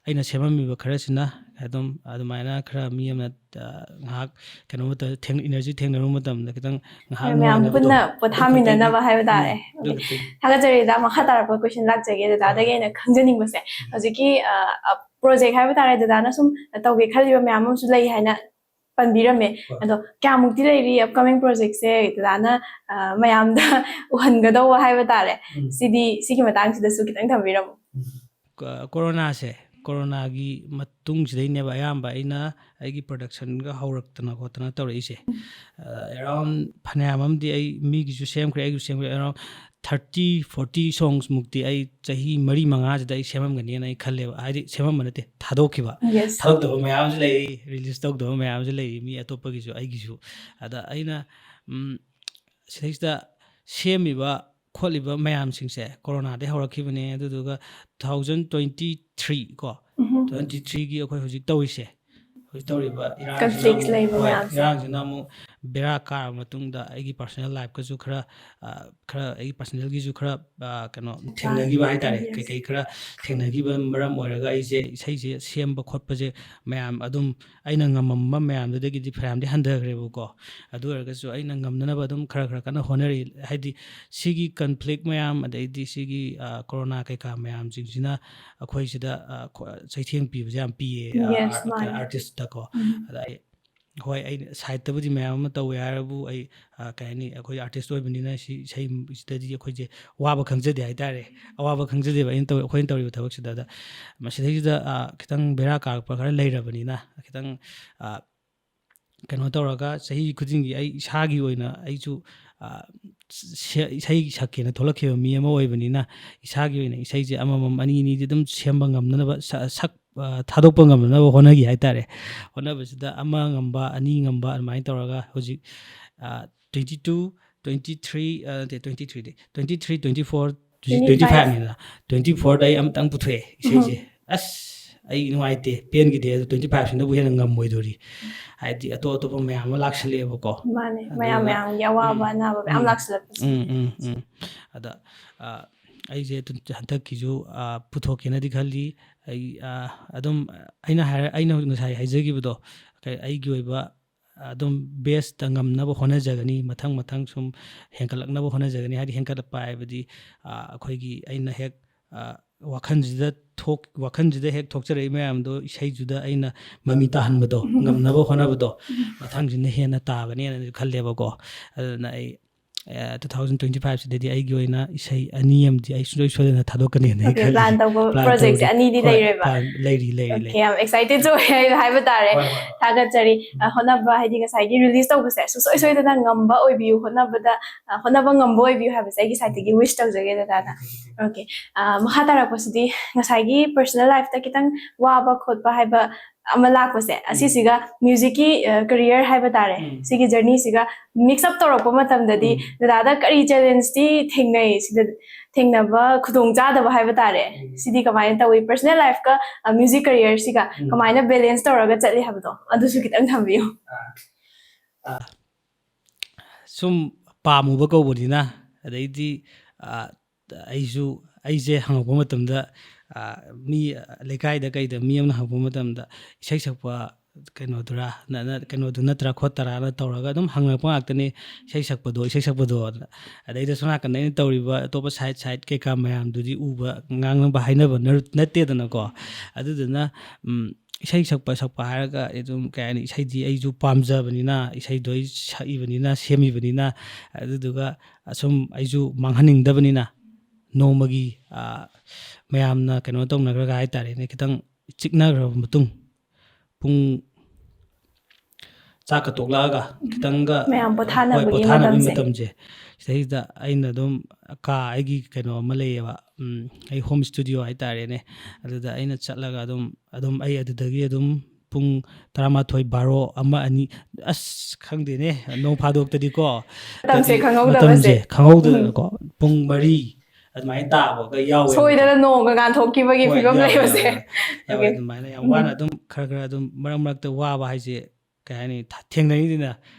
ꯑꯩꯅ ꯁꯦꯝꯃꯝꯃꯤꯕ ꯈꯔꯁꯤꯅ ꯑꯗꯨꯝ ꯑꯗꯨꯃꯥꯏꯅ ꯈꯔ ꯃꯤ ꯑꯃꯅ, ꯑ, ꯉꯥꯏꯍꯥꯛ ꯀꯩꯅꯣ ꯃꯇꯝ, ꯊꯦꯡ-, energy ꯊꯦꯡꯅꯔꯨꯕ ꯃꯇꯝꯗ ꯈꯤꯇꯪ ꯉꯥꯏꯍꯥꯛ ꯃꯌꯥꯝ ꯅꯨꯡꯉꯥꯏꯅꯕꯗꯣ ꯄꯨꯟꯅ ꯑꯗꯨ ꯈꯛꯇꯪ꯫ ꯄꯣꯊꯥꯃꯤꯟꯅꯅꯕ ꯍꯥꯏꯕ ꯎꯝ, ꯇꯥꯔꯦ꯫ ꯑꯗꯨ ꯈꯛꯇꯪ꯫ ꯊꯥꯒꯠꯆꯔꯤ ꯑꯣꯖꯥ꯫ ꯃꯈꯥ ꯇꯥꯔꯛꯄ question ꯂꯥꯛꯆꯒꯦ ꯗꯗꯥꯗꯒꯤ ꯍꯣꯏ꯫ ꯑꯩꯅ ꯈꯪꯖꯅꯤꯡꯕꯁꯦ꯫ ꯎꯝ꯫ ꯍꯧꯖꯤꯛꯀꯤ, ꯑ, ꯑ, project ꯍꯥꯏꯕ ꯇꯥꯔꯦ, ꯗꯗꯥꯅ ꯁꯨꯝ ꯇꯧꯒꯦ ꯈꯜꯂꯤꯕ ꯃꯌꯥꯝ ꯑꯃꯁꯨ ꯂꯩ ꯍꯥꯏꯅ ꯄꯟꯕꯤꯔꯝꯃꯦ꯫ ꯍꯣꯏ꯫ ꯑꯗꯣ ꯀꯌꯥꯃꯨꯛꯇꯤ ꯂꯩꯔꯤ upcoming project ꯁꯦ? ꯗꯗꯥꯅ, ꯑ, ꯃꯌꯥꯝꯗ ꯎꯍꯟꯒꯗꯧꯕ ꯍꯥꯏꯕ ꯇꯥꯔꯦ꯫ ꯎꯝ꯫ ꯁꯤꯗꯤ, ꯁꯤꯒꯤ ꯃꯇꯥꯡꯁꯤꯗꯁꯨ ꯈꯤꯇꯪ ꯊꯝꯕꯤꯔꯝꯃꯨ꯫ ꯎꯝ꯫ ꯀ-, ꯀꯣꯔꯣꯅꯥꯁꯦ, ꯀꯣꯔꯣꯅꯥꯒꯤ ꯃꯇꯨꯡꯁꯤꯗꯩꯅꯦꯕ ꯑꯌꯥꯝꯕ ꯑꯩꯅ ꯑꯩꯒꯤ production ꯒ ꯍꯧꯔꯛꯇꯅ ꯈꯣꯠꯇꯅ ꯇꯧꯔꯛꯏꯁꯦ꯫ ꯑ, around ꯐꯅꯌꯥꯝ ꯑꯃꯗꯤ ꯑꯩ ꯃꯤꯒꯤꯁꯨ ꯁꯦꯝꯈ꯭ꯔꯦ, ꯑꯩꯒꯤꯁꯨ ꯁꯦꯝꯈ꯭ꯔꯦ꯫ Around thirty, forty songs ꯃꯨꯛꯇꯤ ꯑꯩ ꯆꯍꯤ ꯃꯔꯤ ꯃꯉꯥꯁꯤꯗ ꯑꯩ ꯁꯦꯝꯃꯝꯒꯅꯤꯅ ꯑꯩ ꯈꯜꯂꯦꯕ꯫ ꯍꯥꯏꯗꯤ ꯁꯦꯝꯃꯝꯕ ꯅꯠꯇꯦ, ꯊꯥꯗꯣꯛꯈꯤꯕ꯫ Yes꯫ ꯊꯥꯗꯣꯛꯇꯕ ꯃꯌꯥꯝ ꯑꯃꯁꯨ ꯂꯩ, release ꯇꯧꯗꯕ ꯃꯌꯥꯝ ꯑꯃꯁꯨ ꯂꯩ, ꯃꯤ ꯑꯇꯣꯞꯄꯒꯤꯁꯨ, ꯑꯩꯒꯤꯁꯨ꯫ ꯑꯗ ꯑꯩꯅ, ꯎꯝ, ꯁꯤꯗꯩꯁꯤꯗ ꯁꯦꯝꯃꯤꯕ ꯈꯣꯠꯂꯤꯕ ꯃꯌꯥꯝꯁꯤꯡꯁꯦ ꯀꯣꯔꯣꯅꯥꯗꯩ ꯍꯧꯔꯛꯈꯤꯕꯅꯦ꯫ ꯑꯗꯨꯗꯨꯒ two thousand twenty three ꯀꯣ, ꯎꯝꯍꯨꯝ꯫ Twenty three ꯒꯤ ꯑꯩꯈꯣꯏ ꯍꯧꯖꯤꯛ ꯇꯧꯔꯤꯁꯦ, ꯍꯧꯖꯤꯛ ꯇꯧꯔꯤꯕ ꯏꯔꯥꯡꯁꯤꯅ conflicts ꯑꯃꯨꯛ, ꯂꯩꯕ ꯍꯣꯏ, ꯃꯌꯥꯝꯁꯦ꯫ ꯏꯔꯥꯡꯁꯤꯅ ꯑꯃꯨꯛ ꯕꯦꯔꯥ ꯀꯥꯔꯕ ꯃꯇꯨꯡꯗ ꯑꯩꯒꯤ personal life ꯀꯁꯨ ꯈꯔ, ꯑ, ꯈꯔ ꯑꯩꯒꯤ personal ꯒꯤꯁꯨ ꯈꯔ, ꯑ, ꯀꯩꯅꯣ ꯊꯦꯡꯅꯈꯤꯕ ꯍꯥꯏꯇꯥꯔꯦ꯫ Yes. ꯀꯩꯀꯩ ꯈꯔ ꯊꯦꯡꯅꯈꯤꯕ ꯃꯔꯝ ꯑꯣꯏꯔꯒ ꯑꯩꯁꯦ ꯏꯁꯩꯁꯦ ꯁꯦꯝꯕ ꯈꯣꯠꯄꯁꯦ ꯃꯌꯥꯝ ꯑꯗꯨꯝ ꯑꯩꯅ ꯉꯝꯃꯝꯕ ꯃꯌꯥꯝꯗꯨꯗꯒꯤꯗꯤ ꯐꯅꯌꯥꯝꯗꯤ ꯍꯟꯊꯈ꯭ꯔꯦꯕꯀꯣ꯫ ꯑꯗꯨ ꯑꯣꯏꯔꯒꯁꯨ ꯑꯩꯅ ꯉꯝꯅꯅꯕ ꯑꯗꯨꯝ ꯈꯔ ꯈꯔ ꯀꯟꯅ ꯍꯣꯠꯅꯔꯤ꯫ ꯍꯥꯏꯗꯤ ꯁꯤꯒꯤ conflict ꯃꯌꯥꯝ, ꯑꯗꯩꯗꯤ ꯁꯤꯒꯤ, ꯑ, ꯀꯣꯔꯣꯅꯥ ꯀꯩꯀꯥ ꯃꯌꯥꯝꯁꯤꯡꯁꯤꯅ ꯑꯩꯈꯣꯏ ꯁꯤꯗ, ꯑ, ꯈꯣ-, ꯆꯩꯊꯦꯡ ꯄꯤꯕꯁꯦ ꯌꯥꯝ ꯄꯤꯌꯦ, ꯑ, Yes, art-, ꯃꯥꯅꯦ꯫ Artist ꯀꯣ꯫ ꯎꯝ꯫ ꯑꯗ ꯑꯩ, ꯍꯣꯏ, ꯑꯩ side ꯇꯕꯨꯗꯤ ꯃꯌꯥꯝ ꯑꯃ ꯇꯧꯋꯦ ꯍꯥꯏꯔꯕꯨ, ꯑꯩ, ꯑ, ꯀꯩ ꯍꯥꯏꯅꯤ, ꯑꯩꯈꯣꯏ artist ꯑꯣꯏꯕꯅꯤꯅ ꯁꯤ ꯏꯁꯩꯁꯤꯗꯗꯤ ꯑꯩꯈꯣꯏꯁꯦ ꯋꯥꯕ ꯈꯪꯖꯗꯦ ꯍꯥꯏꯇꯥꯔꯦ꯫ ꯑꯋꯥꯕ ꯈꯪꯖꯗꯦꯕ ꯑꯩꯅ ꯇꯧ-, ꯑꯩꯈꯣꯏꯅ ꯇꯧꯔꯤꯕ ꯊꯕꯛꯁꯤꯗ꯫ ꯑꯗ ꯃꯁꯤꯗꯩꯁꯤꯗ, ꯑ, ꯈꯤꯇꯪ ꯕꯦꯔꯥ ꯀꯥꯔꯛꯄ ꯈꯔ ꯂꯩꯔꯕꯅꯤꯅ, ꯈꯤꯇꯪ, ꯑ, ꯀꯩꯅꯣ ꯇꯧꯔꯒ ꯆꯍꯤ ꯈꯨꯗꯤꯡꯒꯤ ꯑꯩ ꯏꯁꯥꯒꯤ ꯑꯣꯏꯅ ꯑꯩꯁꯨ, ꯑ, ꯁꯦ-, ꯏꯁꯩ ꯁꯛꯀꯦꯅ ꯊꯣꯛꯂꯛꯈꯤꯕ ꯃꯤ ꯑꯃ ꯑꯣꯏꯕꯅꯤꯅ, ꯏꯁꯥꯒꯤ ꯑꯣꯏꯅ ꯏꯁꯩꯁꯦ ꯑꯃꯃꯝ, ꯑꯅꯤ ꯑꯅꯤꯗꯤ ꯑꯗꯨꯝ ꯁꯦꯝꯕ ꯉꯝꯅꯅꯕ, ꯁ-, ꯁꯛ-, ꯑ, ꯊꯥꯗꯣꯛꯄ ꯉꯝꯅꯅꯕ ꯍꯣꯠꯅꯈꯤ ꯍꯥꯏꯇꯥꯔꯦ꯫ ꯍꯣꯠꯅꯕꯁꯤꯗ ꯑꯃ ꯉꯝꯕ, ꯑꯅꯤ ꯉꯝꯕ ꯑꯗꯨꯃꯥꯏꯅ ꯇꯧꯔꯒ ꯍꯧꯖꯤꯛ, ꯑ, twenty two, twenty three, ꯑ, ꯅꯠꯇꯦ, twenty three ꯗꯤ, twenty three, twenty four, twenty five꯫ Twenty five ꯅꯤꯗꯅ, twenty four ꯗ ꯑꯩ ꯑꯃꯇꯪ ꯄꯨꯊꯣꯛꯑꯦ ꯏꯁꯩꯁꯦ꯫ ꯎꯝ꯫ ꯑꯁ, ꯑꯩ ꯅꯨꯡꯉꯥꯏꯇꯦ, ꯄꯦꯟꯈꯤꯗꯦ꯫ ꯑꯗꯣ twenty five ꯁꯤꯅꯕꯨ ꯍꯦꯟꯅ ꯉꯝꯃꯣꯏꯗꯣꯔꯤ꯫ ꯍꯥꯏꯗꯤ ꯑꯇꯣꯞ ꯑꯇꯣꯞꯄ ꯃꯌꯥꯝ ꯑꯃ ꯂꯥꯛꯁꯜꯂꯛꯑꯦꯕꯀꯣ꯫ ꯃꯥꯅꯦ, ꯃꯌꯥꯝ ꯑꯗꯨꯅ, ꯃꯌꯥꯝꯒꯤ ꯑꯋꯥꯕ ꯎꯝ, ꯑꯅꯥꯕ ꯃꯌꯥꯝ ꯎꯝ, ꯂꯥꯛꯁꯜꯂꯛꯄꯁꯦ꯫ ꯎꯝ, ꯎꯝ, ꯎꯝ꯫ ꯑꯗ, ꯑ, ꯑꯩꯁꯦ ꯇꯨ-, ꯍꯟꯗꯛꯀꯤꯁꯨ, ꯑ, ꯄꯨꯊꯣꯛꯀꯦꯅꯗꯤ ꯈꯜꯂꯤ꯫ ꯑꯩ, ꯑ, ꯑꯗꯨꯝ ꯑꯩꯅ ꯍꯥꯏꯔ-, ꯑꯩꯅ ꯉꯁꯥꯏ ꯍꯥꯏꯖꯈꯤꯕꯗꯣ, ꯀꯩ-, ꯑꯩꯒꯤ ꯑꯣꯏꯕ ꯑꯗꯨꯝ best ꯇ ꯉꯝꯅꯕ ꯍꯣꯠꯅꯖꯒꯅꯤ, ꯃꯊꯪ ꯃꯊꯪ ꯁꯨꯝ ꯍꯦꯟꯒꯠꯂꯛꯅꯕ ꯍꯣꯠꯅꯖꯒꯅꯤ꯫ ꯍꯥꯏꯗꯤ ꯍꯦꯟꯒꯠꯂꯛꯄ ꯍꯥꯏꯕꯗꯤ, ꯑ, ꯑꯩꯈꯣꯏꯒꯤ ꯑꯩꯅ ꯍꯦꯛ, ꯑ, ꯋꯥꯈꯜꯁꯤꯗ ꯊꯣꯛ-, ꯋꯥꯈꯜꯁꯤꯗ ꯍꯦꯛ ꯊꯣꯛꯆꯔꯛꯏ ꯃꯌꯥꯝꯗꯣ ꯏꯁꯩꯗꯨꯗ ꯑꯩꯅ ꯃꯃꯤ ꯇꯥꯍꯟꯕꯗꯣ, ꯎꯝ꯫ ꯉꯝꯅꯕ ꯍꯣꯠꯅꯕꯗꯣ, ꯎꯝ꯫ ꯃꯊꯪꯁꯤꯅ ꯍꯦꯟꯅ ꯇꯥꯒꯅꯦꯅꯁꯨ ꯈꯜꯂꯦꯕꯀꯣ꯫ ꯑꯗꯨꯅ ꯑꯩ, ꯑ, two thousand twenty five ꯁꯤꯗꯗꯤ ꯑꯩꯒꯤ ꯑꯣꯏꯅ ꯏꯁꯩ ꯑꯅꯤ ꯑꯃꯗꯤ ꯑꯩ ꯁꯨꯡꯁꯣꯏ ꯁꯣꯏꯗꯅ ꯊꯥꯗꯣꯛꯀꯅꯤꯅ ꯑꯩ Okay, ꯈꯜꯂꯤ꯫ Plan ꯇꯧꯕ Plan project ꯁꯦ ꯇꯧꯔꯤ꯫ ꯑꯅꯤꯗꯤ ꯍꯣꯏ, ꯂꯩꯔꯦꯕ? Plan ꯂꯩꯔꯤ, ꯂꯩꯔꯤ, ꯂꯩꯔꯤ꯫ Okay, ꯌꯥꯝ excited ꯁꯨ ꯑꯣꯏ ꯍꯥꯏꯕ ꯇꯥꯔꯦ꯫ ꯍꯣꯏ, ꯍꯣꯏ, ꯍꯣꯏ꯫ ꯊꯥꯒꯠꯆꯔꯤ꯫ ꯑ, ꯎꯝ꯫ ꯍꯣꯠꯅꯕ ꯍꯥꯏꯗꯤ ꯉꯁꯥꯏꯒꯤ release ꯇꯧꯕꯁꯦ ꯁꯨꯡꯁꯣꯏ ꯁꯣꯏꯗꯅ ꯉꯝꯕ ꯑꯣꯏꯕꯤꯌꯨ, ꯍꯣꯠꯅꯕꯗ, ꯑ, ꯍꯣꯠꯅꯕ ꯉꯝꯕ ꯑꯣꯏꯕꯤꯌꯨ ꯍꯥꯏꯕꯁꯦ ꯑꯩꯒꯤ side ꯇꯒꯤ wish ꯇꯧꯖꯒꯦ ꯗꯗꯥꯗ꯫ Okay꯫ Okay꯫ ꯑ, ꯃꯈꯥ ꯇꯥꯔꯛꯄꯁꯤꯗꯤ ꯉꯁꯥꯏꯒꯤ personal life ꯇ ꯈꯤꯇꯪ ꯋꯥꯕ ꯈꯣꯠꯄ ꯍꯥꯏꯕ ꯑꯃ ꯂꯥꯛꯄꯁꯦ, ꯎꯝ꯫ ꯑꯁꯤꯁꯤꯒ music ꯀꯤ, ꯑ, career ꯍꯥꯏꯕ ꯇꯥꯔꯦ, ꯎꯝ꯫ ꯁꯤꯒꯤ journey ꯁꯤꯒ mix up ꯇꯧꯔꯛꯄ ꯃꯇꯝꯗꯗꯤ ꯎꯝ꯫ ꯗꯗꯥꯗ ꯀꯔꯤ challenge ꯇꯤ ꯊꯦꯡꯅꯩ? ꯁꯤꯗ ꯊꯦꯡꯅꯕ ꯈꯨꯗꯣꯡꯆꯥꯗꯕ ꯍꯥꯏꯕ ꯇꯥꯔꯦ, ꯎꯝ꯫ ꯁꯤꯗꯤ ꯀꯃꯥꯏꯅ ꯇꯧꯏ? Personal life ꯀ, ꯑ, music career ꯁꯤꯒ ꯎꯝ꯫ ꯀꯃꯥꯏꯅ balance ꯇꯧꯔꯒ ꯆꯠꯂꯤ ꯍꯥꯏꯕꯗꯣ ꯑꯗꯨꯁꯨ ꯈꯤꯇꯪ ꯊꯝꯕꯤꯌꯨ꯫ ꯑ, ꯑ, ꯁꯨꯝ ꯄꯥꯝꯃꯨꯕ ꯀꯧꯕꯅꯤꯅ, ꯑꯗꯩꯗꯤ, ꯑ, ꯑꯩꯁꯨ, ꯑꯩꯁꯦ ꯍꯪꯉꯛꯄ ꯃꯇꯝꯗ, ꯑ, ꯃꯤ, ꯑ, ꯂꯩꯀꯥꯏꯗ ꯀꯩꯗ ꯃꯤ ꯑꯃꯅ ꯍꯪꯉꯛꯄ ꯃꯇꯝꯗ, "ꯏꯁꯩ ꯁꯛꯄ ꯀꯩꯅꯣꯗꯨꯔꯥ, ꯅ-, ꯅ-, ꯀꯩꯅꯣꯗꯨ ꯅꯠꯇ꯭ꯔꯥ ꯈꯣꯠꯇꯔꯥꯅ?" ꯇꯧꯔꯒ ꯑꯗꯨꯝ ꯍꯪꯉꯛꯄ ꯉꯥꯛꯇꯅꯤ, "ꯏꯁꯩ ꯁꯛꯄꯗꯣ, ꯏꯁꯩ ꯁꯛꯄꯗꯣ"꯫ ꯑꯗꯩꯗ ꯁꯣꯝ ꯅꯥꯀꯟꯗ ꯑꯩꯅ ꯇꯧꯔꯤꯕ ꯑꯇꯣꯞꯄ side side ꯀꯩꯀꯥ ꯃꯌꯥꯝꯗꯨꯗꯤ ꯎꯕ, ꯉꯥꯡꯅꯕ, ꯍꯥꯏꯅꯕ ꯅꯔ-, ꯅꯠꯇꯦꯗꯅꯀꯣ꯫ ꯑꯗꯨꯗꯨꯅ, ꯎꯝ, ꯏꯁꯩ ꯁꯛꯄ, ꯁꯛꯄ ꯍꯥꯏꯔꯒ ꯑꯗꯨꯝ, ꯀꯩ ꯍꯥꯏꯅꯤ, ꯏꯁꯩꯗꯤ ꯑꯩꯁꯨ ꯄꯥꯝꯖꯕꯅꯤꯅ, ꯏꯁꯩꯗꯣ ꯑꯩ ꯁꯛꯏꯕꯅꯤꯅ, ꯁꯦꯝꯃꯤꯕꯅꯤꯅ, ꯑꯗꯨꯗꯨꯒ ꯑꯁꯨꯝ ꯑꯩꯁꯨ ꯃꯥꯡꯍꯟꯅꯤꯡꯗꯕꯅꯤꯅ, ꯅꯣꯡꯃꯒꯤ, ꯑ, ꯃꯌꯥꯝꯅ ꯀꯩꯅꯣ ꯇꯧꯅꯈ꯭ꯔꯒ ꯍꯥꯏ ꯇꯥꯔꯦꯅꯦ, ꯈꯤꯇꯪ ꯆꯤꯛꯅꯈ꯭ꯔꯕ ꯃꯇꯨꯡ, ꯄꯨꯡ ꯆꯥꯛꯀ ꯇꯣꯛꯂꯛꯑꯒ ꯈꯤꯇꯪꯒ, ꯃꯌꯥꯝ ꯍꯣꯏ, ꯄꯣꯊꯥꯅꯕꯒꯤ ꯄꯣꯊꯥꯅꯕꯒꯤ ꯃꯇꯝꯁꯦ꯫ ꯃꯇꯝꯁꯦ, ꯁꯤꯗꯩꯁꯤꯗ ꯑꯩꯅ ꯑꯗꯨꯝ ꯀꯥ, ꯑꯩꯒꯤ ꯀꯩꯅꯣ ꯑꯃ ꯂꯩꯌꯦꯕ, ꯎꯝ, ꯑꯩ home studio ꯍꯥꯏ ꯇꯥꯔꯦꯅꯦ꯫ ꯑꯗꯨꯗ ꯑꯩꯅ ꯆꯠꯂꯒ ꯑꯗꯨꯝ, ꯑꯗꯨꯝ ꯑꯩ ꯑꯗꯨꯗꯒꯤ ꯑꯗꯨꯝ ꯄꯨꯡ ꯇꯔꯥꯃꯥꯊꯣꯏ, ꯕꯥꯔꯣ, ꯑꯃ, ꯑꯅꯤ, ꯑꯁ, ꯈꯪꯗꯦꯅꯦ, ꯅꯣꯡ ꯐꯥꯗꯣꯛꯇꯗꯤꯀꯣ, ꯃꯇꯝꯁꯦ ꯍꯥꯏꯗꯤ ꯈꯪꯍꯧꯗꯕꯁꯦ꯫ ꯃꯇꯝꯁꯦ ꯈꯪꯍꯧꯗꯅꯀꯣ, ꯎꯝ꯫ ꯄꯨꯡ ꯃꯔꯤ ꯑꯗꯨꯃꯥꯏꯅ ꯇꯥꯕꯒ ꯌꯥꯎꯋꯦꯕꯀꯣ꯫ ꯁꯣꯏꯗꯅ ꯅꯣꯡꯒ ꯉꯥꯟꯊꯣꯛꯈꯤꯕꯒꯤ ꯍꯣꯏ, ꯐꯤꯕꯝ ꯌꯥꯎꯋꯦ, ꯂꯩꯕꯁꯦ꯫ ꯌꯥꯎꯋꯦ, ꯌꯥꯎꯋꯦ꯫ ꯑꯗꯨꯃꯥꯏꯅ ꯌꯥꯝ ꯎꯝ꯫ ꯋꯥꯅ ꯑꯗꯨꯝ ꯈꯔ ꯈꯔ ꯑꯗꯨꯝ ꯃꯔꯛ ꯃꯔꯛꯇ ꯋꯥꯕ ꯍꯥꯏꯁꯦ, ꯀꯩ ꯍꯥꯏꯅꯤ, ꯊ-, ꯊꯦꯡꯅꯔꯤꯅꯤꯅ꯫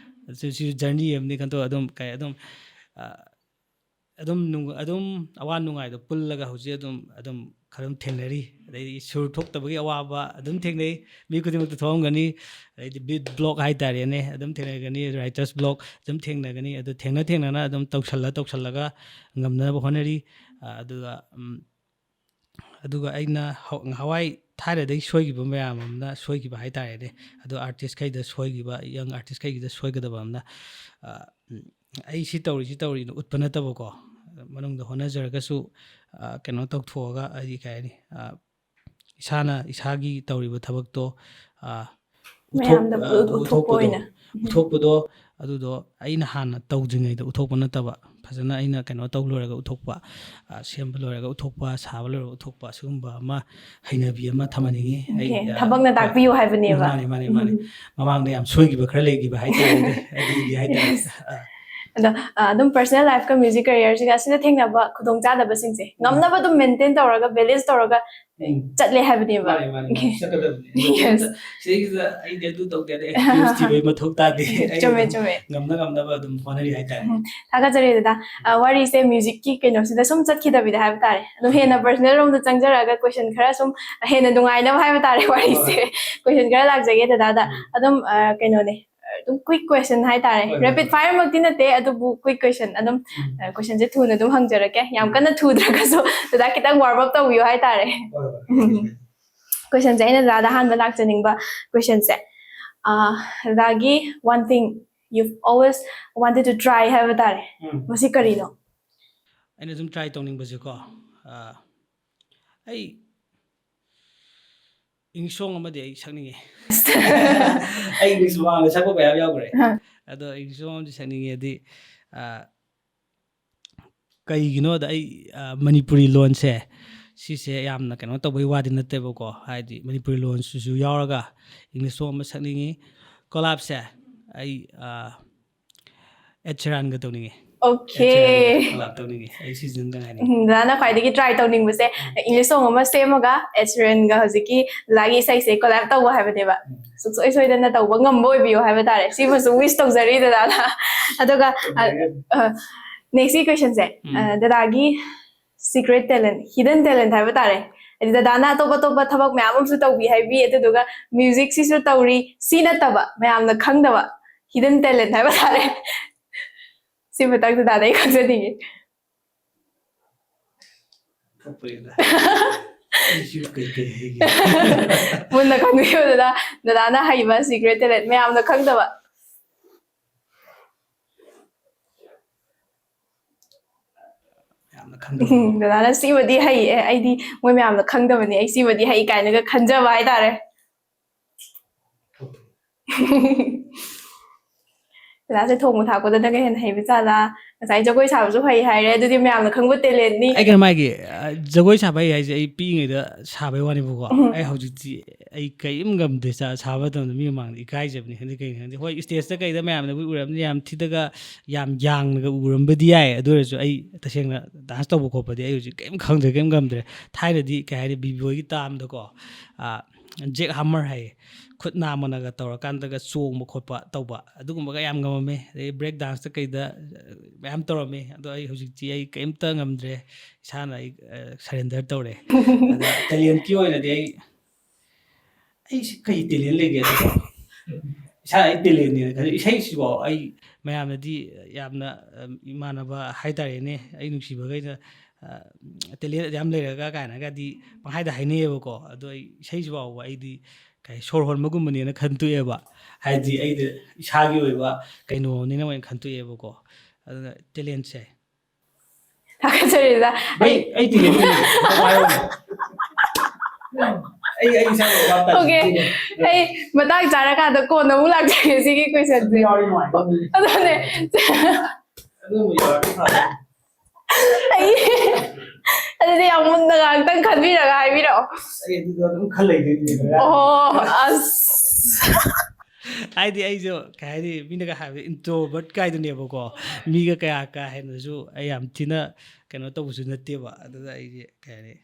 ꯑꯗꯨ ꯁꯤꯁꯨ journey ꯑꯃꯅꯤ ꯈꯟꯇꯣꯛꯑ ꯑꯗꯨꯝ, ꯀꯩ ꯑꯗꯨꯝ, ꯑ, ꯑꯗꯨꯝ ꯅꯨꯡ-, ꯑꯗꯨꯝ ꯑꯋꯥ ꯅꯨꯡꯉꯥꯏꯗꯣ ꯄꯨꯜꯂꯒ ꯍꯧꯖꯤꯛ ꯑꯗꯨꯝ, ꯑꯗꯨꯝ ꯈꯔ ꯑꯗꯨꯝ ꯊꯦꯡꯅꯔꯤ꯫ ꯑꯗꯩꯗꯤ ꯁꯨꯔ ꯊꯣꯛꯇꯕꯒꯤ ꯑꯋꯥꯕ ꯑꯗꯨꯝ ꯊꯦꯡꯅꯩ, ꯃꯤ ꯈꯨꯗꯤꯡꯃꯛꯇ ꯊꯣꯛꯑꯝꯒꯅꯤ꯫ ꯑꯗꯩꯗꯤ beat block ꯍꯥꯏ ꯇꯥꯔꯦꯅꯦ, ꯑꯗꯨꯝ ꯊꯦꯡꯅꯒꯅꯤ, writer's block ꯑꯗꯨꯝ ꯊꯦꯡꯅꯒꯅꯤ꯫ ꯑꯗꯨ ꯊꯦꯡꯅ ꯊꯦꯡꯅꯅ ꯑꯗꯨꯝ ꯇꯧꯁꯜꯂ ꯇꯧꯁꯜꯂꯒ ꯉꯝꯅꯕ ꯍꯣꯠꯅꯔꯤ꯫ ꯑ, ꯑꯗꯨꯒ, ꯎꯝ, ꯑꯗꯨꯒ ꯑꯩꯅ ꯍꯧ-, ꯉꯍꯥꯟꯋꯥꯏ ꯊꯥꯏꯅꯗꯒꯤ ꯁꯣꯏꯈꯤꯕ ꯃꯌꯥꯝ ꯑꯃꯅ, ꯁꯣꯏꯈꯤꯕ ꯍꯥꯏ ꯇꯥꯔꯦꯅꯦ, ꯑꯗꯣ artistꯈꯩꯗ ꯁꯣꯏꯈꯤꯕ, young artistꯈꯩꯒꯤꯗ ꯁꯣꯏꯒꯗꯕ ꯑꯃꯅ, ꯑ, ꯎꯝ, ꯑꯩ ꯁꯤ ꯇꯧꯔꯤ, ꯁꯤ ꯇꯧꯔꯤꯅ ꯎꯠꯄ ꯅꯠꯇꯕꯀꯣ, ꯃꯅꯨꯡꯗ ꯍꯣꯠꯅꯖꯔꯒꯁꯨ, ꯑ, ꯀꯩꯅꯣ ꯇꯧꯊꯣꯛꯑꯒ, ꯍꯥꯏꯗꯤ, ꯀꯩ ꯍꯥꯏꯅꯤ, ꯑ, ꯏꯁꯥꯅ ꯏꯁꯥꯒꯤ ꯇꯧꯔꯤꯕ ꯊꯕꯛꯇꯣ, ꯑ, ꯎꯠꯊꯣꯛ-, ꯃꯌꯥꯝꯗ ꯑ, ꯎꯠ-, ꯎꯠꯊꯣꯛꯄ ꯎꯠꯊꯣꯛꯄꯗꯣ, ꯑꯣꯏꯅ꯫ ꯎꯝ꯫ ꯎꯠꯊꯣꯛꯄꯗꯣ, ꯑꯗꯨꯗꯣ ꯑꯩꯅ ꯍꯥꯟꯅ ꯇꯧꯗ꯭ꯔꯤꯉꯩꯗ ꯎꯠꯊꯣꯛꯄ ꯅꯠꯇꯕ, ꯐꯖꯅ ꯑꯩꯅ ꯀꯩꯅꯣ ꯇꯧ ꯂꯣꯏꯔꯒ ꯎꯠꯊꯣꯛꯄ, ꯑ, ꯁꯦꯝꯕ ꯂꯣꯏꯔꯒ ꯎꯠꯊꯣꯛꯄ, ꯁꯥꯕ ꯂꯣꯏꯔꯒ ꯎꯠꯊꯣꯛꯄ, ꯑꯁꯤꯒꯨꯝꯕ ꯑꯃ ꯍꯩꯅꯕꯤ ꯑꯃ ꯊꯝꯍꯟꯅꯤꯡꯉꯤ꯫ ꯑꯩ, OK, ꯑ, ꯊꯕꯛꯅ ꯍꯣꯏ꯫ ꯇꯥꯛꯄꯤꯌꯨ ꯍꯥꯏꯕꯅꯦꯕ꯫ ꯃꯥꯅꯦ, ꯃꯥꯅꯦ, ꯃꯥꯅꯦ꯫ ꯎꯝ꯫ ꯃꯃꯥꯡꯗ ꯌꯥꯝ ꯁꯣꯏꯈꯤꯕ ꯈꯔ ꯂꯩꯈꯤꯕ ꯍꯥꯏꯇꯥꯔꯦꯅꯦ꯫ ꯑꯗꯨꯒꯤ ꯍꯥꯏꯇꯥꯔꯦ꯫ Yes꯫ ꯑ, ꯑꯗꯣ ꯑ, ꯑꯗꯨꯝ personal life ꯀ music career ꯁꯤꯒ ꯑꯁꯤꯗ ꯊꯦꯡꯅꯕ ꯈꯨꯗꯣꯡꯆꯥꯗꯕꯁꯤꯡꯁꯦ ꯉꯝꯅꯕ ꯑꯗꯨꯝ maintain ꯇꯧꯔꯒ, balance ꯇꯧꯔꯒ ꯎꯝ꯫ ꯆꯠꯂꯦ ꯍꯥꯏꯕꯅꯦꯕ꯫ ꯃꯥꯅꯦ, ꯃꯥꯅꯦ, ꯃꯥꯅꯦ꯫ ꯆꯠꯀꯗꯕꯅꯤ꯫ Yes꯫ ꯁꯤꯗꯩꯁꯤꯗ ꯑꯩꯗꯤ ꯑꯗꯨ ꯇꯧꯗꯦ, ꯑꯗꯩ excuse ꯊꯤꯕꯒꯤ ꯃꯊꯧ ꯇꯥꯗꯦ꯫ ꯑꯩ ꯆꯨꯝꯃꯦ, ꯑꯗꯨꯝ ꯆꯨꯝꯃꯦ꯫ ꯉꯝꯅ ꯉꯝꯅꯕ ꯑꯗꯨꯝ ꯍꯣꯠꯅꯔꯤ ꯍꯥꯏꯇꯥꯔꯦ꯫ ꯎꯝ, ꯊꯥꯒꯠꯆꯔꯤ ꯗꯗꯥ꯫ ꯑ, ꯋꯥꯔꯤꯁꯦ music ꯀꯤ ꯀꯩꯅꯣꯁꯤꯗ ꯁꯨꯝ ꯆꯠꯈꯤꯗꯕꯤꯗ ꯍꯥꯏꯕ ꯇꯥꯔꯦ꯫ ꯑꯗꯨꯝ ꯍꯦꯟꯅ personal ꯔꯣꯝꯗ ꯆꯪꯖꯔꯛꯑꯒ question ꯈꯔ ꯁꯨꯝ ꯍꯦꯟꯅ ꯅꯨꯡꯉꯥꯏꯅꯕ ꯍꯥꯏꯕ ꯇꯥꯔꯦ ꯋꯥꯔꯤꯁꯦ꯫ ꯍꯣꯏ꯫ Question ꯈꯔ ꯂꯥꯛꯆꯒꯦ ꯗꯗꯥꯗ꯫ ꯎꯝ꯫ ꯑꯗꯨꯝ, ꯑ, ꯀꯩꯅꯣꯅꯦ, ꯑꯗꯨꯝ quick question ꯍꯥꯏꯇꯥꯔꯦ꯫ ꯍꯣꯏ, ꯍꯣꯏ, rapid ꯍꯣꯏ꯫ Fire ꯃꯛꯇꯤ ꯅꯠꯇꯦ, ꯑꯗꯨꯕꯨ quick question ꯑꯗꯨꯝ, ꯎꯝ꯫ ꯑ, question ꯁꯦ ꯊꯨꯅ ꯑꯗꯨꯝ ꯍꯪꯖꯔꯛꯀꯦ꯫ ꯌꯥꯝ ꯎꯝ꯫ ꯀꯟꯅ ꯊꯨꯗ꯭ꯔꯒꯁꯨ ꯗꯗꯥ ꯈꯤꯇꯪ warm up ꯇꯧꯕꯤꯌꯨ ꯍꯥꯏꯇꯥꯔꯦ꯫ ꯍꯣꯏ, ꯍꯣꯏ, ꯍꯣꯏ꯫ ꯎꯝ꯫ Question ꯁꯦ ꯑꯩꯅ ꯗꯗꯥꯗ ꯍꯥꯟꯕ ꯂꯥꯛꯆꯅꯤꯡꯕ question ꯁꯦ, ꯑ, ꯗꯗꯥꯒꯤ one thing you've always wanted to try ꯍꯥꯏꯕ ꯇꯥꯔꯦ꯫ ꯎꯝ꯫ ꯃꯁꯤ ꯀꯔꯤꯅꯣ? ꯑꯩꯅ ꯁꯨꯝ try ꯇꯧꯅꯤꯡꯕꯁꯦꯀꯣ, ꯑ, ꯑꯩ English song ꯑꯃꯗꯤ ꯑꯩ ꯁꯛꯅꯤꯡꯉꯦ꯫ ꯑꯩ English ꯃꯃꯥꯡꯗ ꯁꯛꯄ ꯃꯌꯥꯝ ꯌꯥꯎꯈ꯭ꯔꯦ꯫ ꯑ꯫ ꯑꯗꯣ English song ꯑꯃꯗꯤ ꯁꯛꯅꯤꯡꯉꯦ, ꯍꯥꯏꯗꯤ, ꯑ, ꯀꯩꯒꯤꯅꯣꯗ ꯑꯩ, ꯑ, ꯃꯅꯤꯄꯨꯔꯤ ꯂꯣꯟꯁꯦ ꯁꯤꯁꯦ ꯌꯥꯝꯅ ꯀꯩꯅꯣ ꯇꯧꯕꯩ ꯋꯥꯗꯤ ꯅꯠꯇꯦꯕꯀꯣ, ꯍꯥꯏꯗꯤ ꯃꯅꯤꯄꯨꯔꯤ ꯂꯣꯟꯁꯤꯁꯨ ꯌꯥꯎꯔꯒ English song ꯑꯃ ꯁꯛꯅꯤꯡꯉꯤ꯫ Collab ꯁꯦ ꯑꯩ, ꯑ, Ed Sheeran ꯒ ꯇꯧꯅꯤꯡꯉꯤ꯫ Okay꯫ Ed Sheeran ꯒ collab ꯇꯧꯅꯤꯡꯉꯤ꯫ ꯑꯩ ꯁꯤꯁꯤꯗꯪ ꯉꯥꯏꯅꯤꯡꯉꯤ꯫ ꯎꯝ, ꯗꯗꯥꯅ ꯈ꯭ꯋꯥꯏꯗꯒꯤ try ꯇꯧꯅꯤꯡꯕꯁꯦ ꯎꯝ꯫ English song ꯑꯃ ꯁꯦꯝꯃꯒ Ed Sheeran ꯒ ꯍꯧꯖꯤꯛꯀꯤ ꯗꯗꯥꯒꯤ ꯏꯁꯩꯁꯦ collab ꯇꯧꯕ ꯍꯥꯏꯕꯅꯦꯕ꯫ ꯎꯝ꯫ ꯁꯨꯡꯁꯣꯏ ꯁꯣꯏꯗꯅ ꯇꯧꯕ ꯉꯝꯕ ꯑꯣꯏꯕꯤꯌꯨ ꯍꯥꯏꯕ ꯇꯥꯔꯦ꯫ ꯁꯤꯃꯁꯨ wish ꯇꯧꯖꯔꯤ ꯗꯗꯥꯗ꯫ ꯑꯗꯨꯒ, ꯑ, ꯌꯥꯏꯌꯦ꯫ ꯑ, next ꯀꯤ question ꯁꯦ, ꯎꯝ꯫ ꯑ, ꯗꯗꯥꯒꯤ secret talent, hidden talent ꯍꯥꯏꯕ ꯇꯥꯔꯦ꯫ ꯍꯥꯏꯗꯤ ꯗꯗꯥꯅ ꯑꯇꯣꯞ ꯑꯇꯣꯞꯄ ꯊꯕꯛ ꯃꯌꯥꯝ ꯑꯃꯁꯨ ꯇꯧꯕꯤ ꯍꯥꯏꯕꯤ, ꯑꯗꯨꯗꯨꯒ music ꯁꯤꯁꯨ ꯇꯧꯔꯤ, ꯁꯤ ꯅꯠꯇꯕ ꯃꯌꯥꯝꯅ ꯈꯪꯗꯕ hidden talent ꯍꯥꯏꯕ ꯇꯥꯔꯦ꯫ ꯁꯤ ꯃꯇꯥꯡꯗ ꯗꯗꯥꯗ ꯑꯩ ꯈꯪꯖꯅꯤꯡꯉꯤ꯫ ꯀꯞꯄꯦꯗ꯫ ꯑꯩꯁꯨ ꯀꯩꯀꯩ ꯍꯩꯒꯦ? ꯃꯨꯟꯅ ꯈꯪꯕꯤꯌꯨ ꯗꯗꯥ꯫ ꯗꯗꯥꯅ ꯍꯩꯕ secret talent ꯃꯌꯥꯝꯅ ꯈꯪꯗꯕ꯫ ꯃꯌꯥꯝꯅ ꯈꯪꯗꯕ꯫ ꯎꯝ, ꯗꯗꯥꯅ ꯁꯤꯃꯗꯤ ꯍꯩ, ꯑꯦ, ꯑꯩꯗꯤ ꯃꯣꯏ ꯃꯌꯥꯝꯅ ꯈꯪꯗꯕꯅꯤ, ꯑꯩ ꯁꯤꯃꯗꯤ ꯍꯩ ꯀꯥꯏꯅꯒ ꯈꯟꯖꯕ ꯍꯥꯏꯇꯥꯔꯦ꯫ ꯗꯗꯥꯁꯦ ꯊꯣꯡꯕ ꯊꯥꯛꯄꯗꯅꯒ ꯍꯦꯟꯅ ꯍꯩꯕ ꯖꯥꯠꯂꯥ? ꯉꯁꯥꯏ ꯖꯒꯣꯏ ꯁꯥꯕꯁꯨ ꯍꯩ ꯍꯥꯏꯔꯦ, ꯑꯗꯨꯗꯤ ꯃꯌꯥꯝꯅ ꯈꯪꯕ talentꯅꯤ꯫ ꯑꯩ ꯀꯩꯅꯣꯝ ꯍꯥꯏꯒꯦ, ꯑ, ꯖꯒꯣꯏ ꯁꯥꯕ ꯍꯩ ꯍꯥꯏꯁꯦ ꯑꯩ ꯄꯤꯛꯏꯉꯩꯗ ꯁꯥꯕꯩ ꯋꯥꯅꯦꯕꯀꯣ꯫ ꯎꯝ꯫ ꯑꯩ ꯍꯧꯖꯤꯛꯇꯤ ꯑꯩ ꯀꯔꯤꯝ ꯉꯝꯗꯦ꯫ ꯁꯥ-, ꯁꯥꯕ ꯃꯇꯝꯗ ꯃꯤ ꯃꯃꯥꯡꯗ ꯏꯀꯥꯏꯖꯕꯅꯤ, ꯈꯪꯗꯦ ꯀꯩꯅꯣ ꯈꯪꯗꯦ꯫ ꯍꯣꯏ, stageꯇ ꯀꯩꯗ ꯃꯌꯥꯝꯅꯕꯨ ꯎꯔꯝꯅꯤ, ꯌꯥꯝ ꯊꯤꯗꯒ, ꯌꯥꯝ ꯌꯥꯡꯅꯒ ꯎꯔꯝꯕꯗꯤ ꯌꯥꯏ, ꯑꯗꯨ ꯑꯣꯏꯔꯁꯨ ꯑꯩ ꯇꯁꯦꯡꯅ dance ꯇꯧꯕ ꯈꯣꯠꯄꯗꯤ ꯑꯩ ꯍꯧꯖꯤꯛ ꯀꯔꯤꯝ ꯈꯪꯗ꯭ꯔꯦ, ꯀꯔꯤꯝ ꯉꯝꯗ꯭ꯔꯦ꯫ ꯊꯥꯏꯅꯗꯤ ꯀꯩ ꯍꯥꯏꯅꯤ, ꯕꯤꯕꯣꯏꯒꯤ ꯇꯥꯝꯗꯀꯣ, ꯑ, jackhammer ꯍꯥꯏꯌꯦ, ꯈꯨꯠ ꯅꯥꯝꯃꯅꯒ ꯇꯧꯔꯀꯥꯟꯗꯒ ꯆꯣꯡꯕ ꯈꯣꯠꯄ ꯇꯧꯕ, ꯑꯗꯨꯒꯨꯝꯕꯒ ꯌꯥꯝ ꯉꯝꯃꯝꯃꯦ꯫ ꯑꯗꯩ break danceꯇ ꯀꯩꯗ, ꯑ, ꯃꯌꯥꯝ ꯇꯧꯔꯝꯃꯤ꯫ ꯑꯗꯣ ꯑꯩ ꯍꯧꯖꯤꯛꯇꯤ ꯑꯩ ꯀꯔꯤꯝꯇ ꯉꯝꯗ꯭ꯔꯦ, ꯏꯁꯥꯅ ꯑꯩ, ꯑ, surrender ꯇꯧꯔꯦ꯫ ꯑꯗ talentꯀꯤ ꯑꯣꯏꯅꯗꯤ ꯑꯩ, ꯑꯩꯁꯤ ꯀꯩ talent ꯂꯩꯒꯦ? ꯏꯁꯥ ꯑꯩ talentꯅꯦꯅ ꯈꯜꯂꯤ꯫ ꯏꯁꯩꯁꯤꯐꯥꯎ ꯑꯩ ꯃꯌꯥꯝꯅꯗꯤ ꯌꯥꯝꯅ, ꯑ, ꯏꯃꯥꯟꯅꯕ ꯍꯥꯏꯇꯥꯔꯦꯅꯦ, ꯑꯩ ꯅꯨꯡꯁꯤꯕꯈꯩꯅ, ꯑ, talent ꯌꯥꯝ ꯂꯩꯔꯒ ꯀꯥꯏꯅꯒꯗꯤ ꯄꯪꯍꯥꯏꯗ ꯍꯥꯏꯅꯩꯌꯦꯕꯀꯣ꯫ ꯑꯗꯣ ꯑꯩ ꯏꯁꯩꯁꯤ ꯐꯥꯎꯕ ꯑꯩꯗꯤ ꯀꯩ ꯁꯣꯔ ꯍꯣꯟꯕꯒꯨꯝꯕꯅꯦꯅ ꯈꯟꯇꯣꯛꯑꯦꯕ꯫ ꯍꯥꯏꯗꯤ ꯑꯩꯗꯤ ꯏꯁꯥꯒꯤ ꯑꯣꯏꯕ ꯀꯩꯅꯣꯅꯦꯅ ꯑꯣꯏꯅ ꯈꯟꯇꯣꯛꯑꯦꯕꯀꯣ꯫ ꯑꯗꯨꯅ talentꯁꯦ꯫ ꯊꯥꯒꯠꯆꯔꯤꯗ꯫ ꯑꯩ, ꯑꯩ talent ꯂꯩꯌꯦ꯫ ꯑꯩ, ꯑꯩ ꯏꯁꯥꯒꯤ ꯚꯥꯞ ꯇꯥꯗꯦ꯫ Okay꯫ ꯑꯩ ꯃꯇꯥꯡ ꯆꯥꯔꯀꯥꯟꯗ ꯀꯣꯟꯅ ꯑꯃꯨꯛ ꯂꯥꯛꯆꯒꯦ ꯁꯤꯒꯤ questionꯁꯦ꯫ ꯌꯥꯎꯔꯤ ꯅꯨꯡꯉꯥꯏꯇꯦ꯫ ꯑꯗꯨꯅꯦ꯫ ꯑꯗꯨꯒꯨꯝꯕ ꯌꯥꯎꯔꯗꯤ ꯐꯔꯦ꯫ ꯑꯩ, ꯑꯗꯨꯗꯤ ꯌꯥꯝ ꯃꯨꯟꯅ ꯉꯥꯏꯍꯥꯛꯇꯪ ꯈꯟꯕꯤꯔꯒ ꯍꯥꯏꯕꯤꯔꯛꯑꯣ꯫ ꯑꯩ ꯑꯗꯨꯗꯣ ꯑꯗꯨꯝ ꯈꯜ ꯂꯩꯗꯣꯏꯅꯦ꯫ ꯑꯣꯍꯣ, ꯑꯁ꯫ ꯍꯥꯏꯗꯤ ꯑꯩꯁꯨ ꯀꯩ ꯍꯥꯏꯅꯤ, ꯃꯤꯅꯒ ꯍꯥꯏꯕꯗ introvert ꯀꯥꯏꯗꯨꯅꯦꯕꯀꯣ꯫ ꯃꯤꯒ ꯀꯌꯥ ꯀꯥ ꯍꯦꯟꯅꯁꯨ ꯑꯩ ꯌꯥꯝ ꯊꯤꯅ ꯀꯩꯅꯣ ꯇꯧꯕꯁꯨ ꯅꯠꯇꯦꯕ꯫ ꯑꯗꯨꯗ ꯑꯩꯁꯦ ꯀꯩ ꯍꯥꯏꯅꯤ,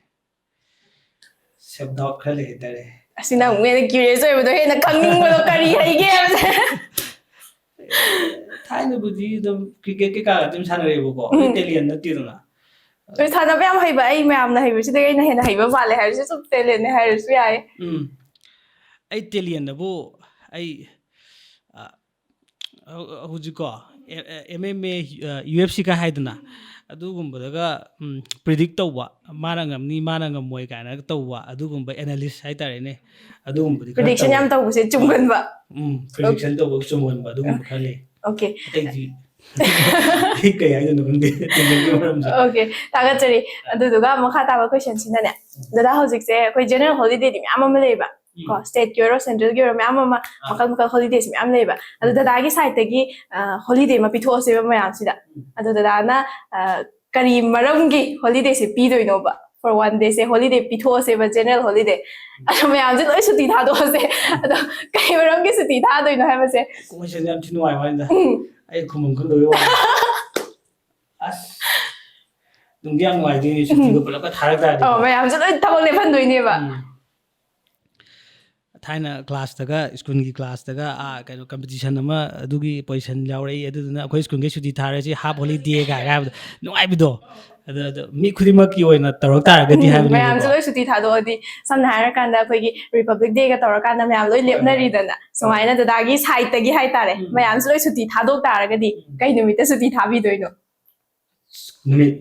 self doubt ꯈꯔ ꯂꯩ ꯍꯥꯏꯇꯥꯔꯦ꯫ ꯑꯁꯤ ꯅꯪ ꯑꯃꯨꯛ ꯍꯦꯟꯅ curious ꯑꯣꯏꯕꯗꯣ, ꯍꯦꯟꯅ ꯈꯪꯅꯤꯡꯕꯗꯣ ꯀꯔꯤ ꯍꯩꯒꯦ ꯍꯥꯏꯕꯁꯦ꯫ ꯊꯥꯏꯅꯕꯨꯗꯤ ꯑꯗꯨꯝ cricket ꯀꯩꯀꯥ ꯑꯗꯨꯝ ꯁꯥꯟꯅꯔꯛꯑꯦꯕꯀꯣ꯫ ꯑꯗꯨ ꯎꯝ꯫ Talent ꯅꯠꯇꯦꯗꯅ꯫ ꯑꯗꯨ ꯁꯥꯟꯅꯕ ꯌꯥꯝ ꯍꯩꯕ, ꯑꯩ ꯃꯌꯥꯝꯅ ꯍꯩꯕꯁꯤꯗꯒꯤ ꯑꯩꯅ ꯍꯦꯟꯅ ꯍꯩꯕ ꯃꯥꯜꯂꯦ ꯍꯥꯏꯔꯁꯨ ꯁꯨꯝ talentꯅꯦ ꯍꯥꯏꯔꯁꯨ ꯌꯥꯏ꯫ ꯎꯝ꯫ ꯑꯩ talentꯅꯕꯨ ꯑꯩ, ꯑ, ꯍꯧ-, ꯍꯧꯖꯤꯛꯀꯣ, ꯑꯦ-, ꯑꯦ-, MMA, ꯑ, UFC ꯀ ꯍꯥꯏꯗꯅ, ꯑꯗꯨꯒꯨꯝꯕꯗꯒ, ꯎꯝ, predict ꯇꯧꯕ, ꯃꯥꯅ ꯉꯝꯅꯤ, ꯃꯥꯅ ꯉꯝꯃꯣꯏ ꯀꯥꯏꯅꯒ ꯇꯧꯕ, ꯑꯗꯨꯒꯨꯝꯕ analyst ꯍꯥꯏꯇꯥꯔꯦꯅꯦ, ꯑꯗꯨꯒꯨꯝꯕꯗꯤ ꯈꯔ prediction ꯇꯧꯋꯦ꯫ ꯌꯥꯝ ꯇꯧꯕꯁꯦ ꯆꯨꯝꯒꯟꯕ꯫ ꯎꯝ, prediction ꯇꯧꯕ ꯆꯨꯝꯒꯟꯕ, ꯑꯗꯨꯒꯨꯝꯕ ꯈꯔ ꯂꯩ꯫ Okay꯫ ꯑꯇꯩꯗꯤ ꯑꯩ ꯀꯩ ꯍꯥꯏꯗꯣꯏꯅꯣ ꯈꯪꯗꯦ talentꯀꯤ ꯃꯔꯝꯁꯦ꯫ Okay, ꯊꯥꯒꯠꯆꯔꯤ꯫ ꯑꯗꯨꯗꯨꯒ ꯃꯈꯥ ꯇꯥꯕ questionꯁꯤꯅꯅꯦ, ꯗꯗꯥ, ꯍꯧꯖꯤꯛꯁꯦ ꯑꯩꯈꯣꯏ general holidayꯗꯤ ꯃꯌꯥꯝ ꯑꯃ ꯂꯩꯕ, ꯀꯣ, stateꯀꯤ ꯑꯣꯏꯔꯣ, centralꯒꯤ ꯑꯣꯏꯔꯣ, ꯃꯌꯥꯝ ꯑꯃ, ꯃꯈꯜ ꯃꯈꯜ holidays ꯃꯌꯥꯝ ꯂꯩꯕ꯫ ꯑꯗꯣ ꯗꯗꯥꯒꯤ sideꯇꯒꯤ holiday ꯑꯃ ꯄꯤꯊꯣꯛꯑꯁꯦꯕ ꯃꯌꯥꯝꯁꯤꯗ꯫ ꯑꯗꯣ ꯗꯗꯥꯅ ꯀꯔꯤ ꯃꯔꯝꯒꯤ holidayꯁꯦ ꯄꯤꯗꯣꯏꯅꯣꯕ? For one dayꯁꯦ holiday ꯄꯤꯊꯣꯛꯑꯁꯦꯕ, general holiday꯫ ꯑꯗꯣ ꯃꯌꯥꯝꯁꯦ ꯂꯣꯏ ꯁꯨꯇꯤ ꯊꯥꯗꯣꯛꯑꯁꯦ꯫ ꯑꯗꯣ ꯀꯩ ꯃꯔꯝꯒꯤ ꯁꯨꯇꯤ ꯊꯥꯗꯣꯏꯅꯣ ꯍꯥꯏꯕꯁꯦ꯫ Question ꯌꯥꯝ ꯊꯤ ꯅꯨꯡꯉꯥꯏꯕ ꯋꯥꯅꯤꯗ꯫ ꯑꯩ ꯈꯨꯝꯐꯝ ꯈꯪꯗꯕꯩ ꯋꯥꯅꯤ꯫ ꯑꯁ, ꯅꯨꯡꯗꯤ ꯌꯥꯝ ꯅꯨꯡꯉꯥꯏꯗꯣꯏꯅꯤ, ꯁꯨꯇꯤꯒ ꯄꯨꯂꯞꯀ ꯊꯥꯔꯛ ꯇꯥꯔꯗꯤ꯫ ꯑꯣ, ꯃꯌꯥꯝꯁꯦ ꯂꯣꯏ ꯊꯕꯛ ꯂꯦꯞꯍꯟꯗꯣꯏꯅꯦꯕ꯫ ꯊꯥꯏꯅ classꯇꯒ, schoolꯒꯤ classꯇꯒ, ꯑꯥ, ꯀꯩꯅꯣ, competition ꯑꯃ, ꯑꯗꯨꯒꯤ position ꯌꯥꯎꯔꯛꯏ, ꯑꯗꯨꯗꯨꯅ ꯑꯩꯈꯣꯏ schoolꯒꯤ ꯁꯨꯇꯤ ꯊꯥꯔꯁꯤ, half holiday ꯀꯥꯏꯅ ꯍꯥꯏꯕꯗꯣ, ꯅꯨꯡꯉꯥꯏꯕꯗꯣ꯫ ꯑꯗꯣ, ꯑꯗꯣ ꯃꯤ ꯈꯨꯗꯤꯡꯃꯛꯀꯤ ꯑꯣꯏꯅ ꯇꯧꯔꯛ ꯇꯥꯔꯒꯗꯤ ꯍꯥꯏꯕꯅꯦꯕꯀꯣ꯫ ꯃꯌꯥꯝꯁꯦ ꯂꯣꯏ ꯁꯨꯇꯤ ꯊꯥꯗꯣꯛꯑꯗꯤ, ꯁꯝꯅ ꯍꯥꯏꯔꯀꯥꯟꯗ ꯑꯩꯈꯣꯏꯒꯤ Republic Dayꯒ ꯇꯧꯔꯀꯥꯟꯗ ꯃꯌꯥꯝ ꯂꯣꯏ ꯂꯦꯞꯅꯔꯤꯗꯅ, ꯁꯨꯃꯥꯏꯅ ꯗꯗꯥꯒꯤ sideꯇꯒꯤ ꯍꯥꯏꯇꯥꯔꯦ, ꯃꯌꯥꯝꯁꯦ ꯂꯣꯏ ꯁꯨꯇꯤ ꯊꯥꯗꯣꯛ ꯇꯥꯔꯒꯗꯤ ꯀꯩ ꯅꯨꯃꯤꯠꯇ ꯁꯨꯇꯤ ꯊꯥꯕꯤꯗꯣꯏꯅꯣ? ꯅꯨꯃꯤꯠ꯫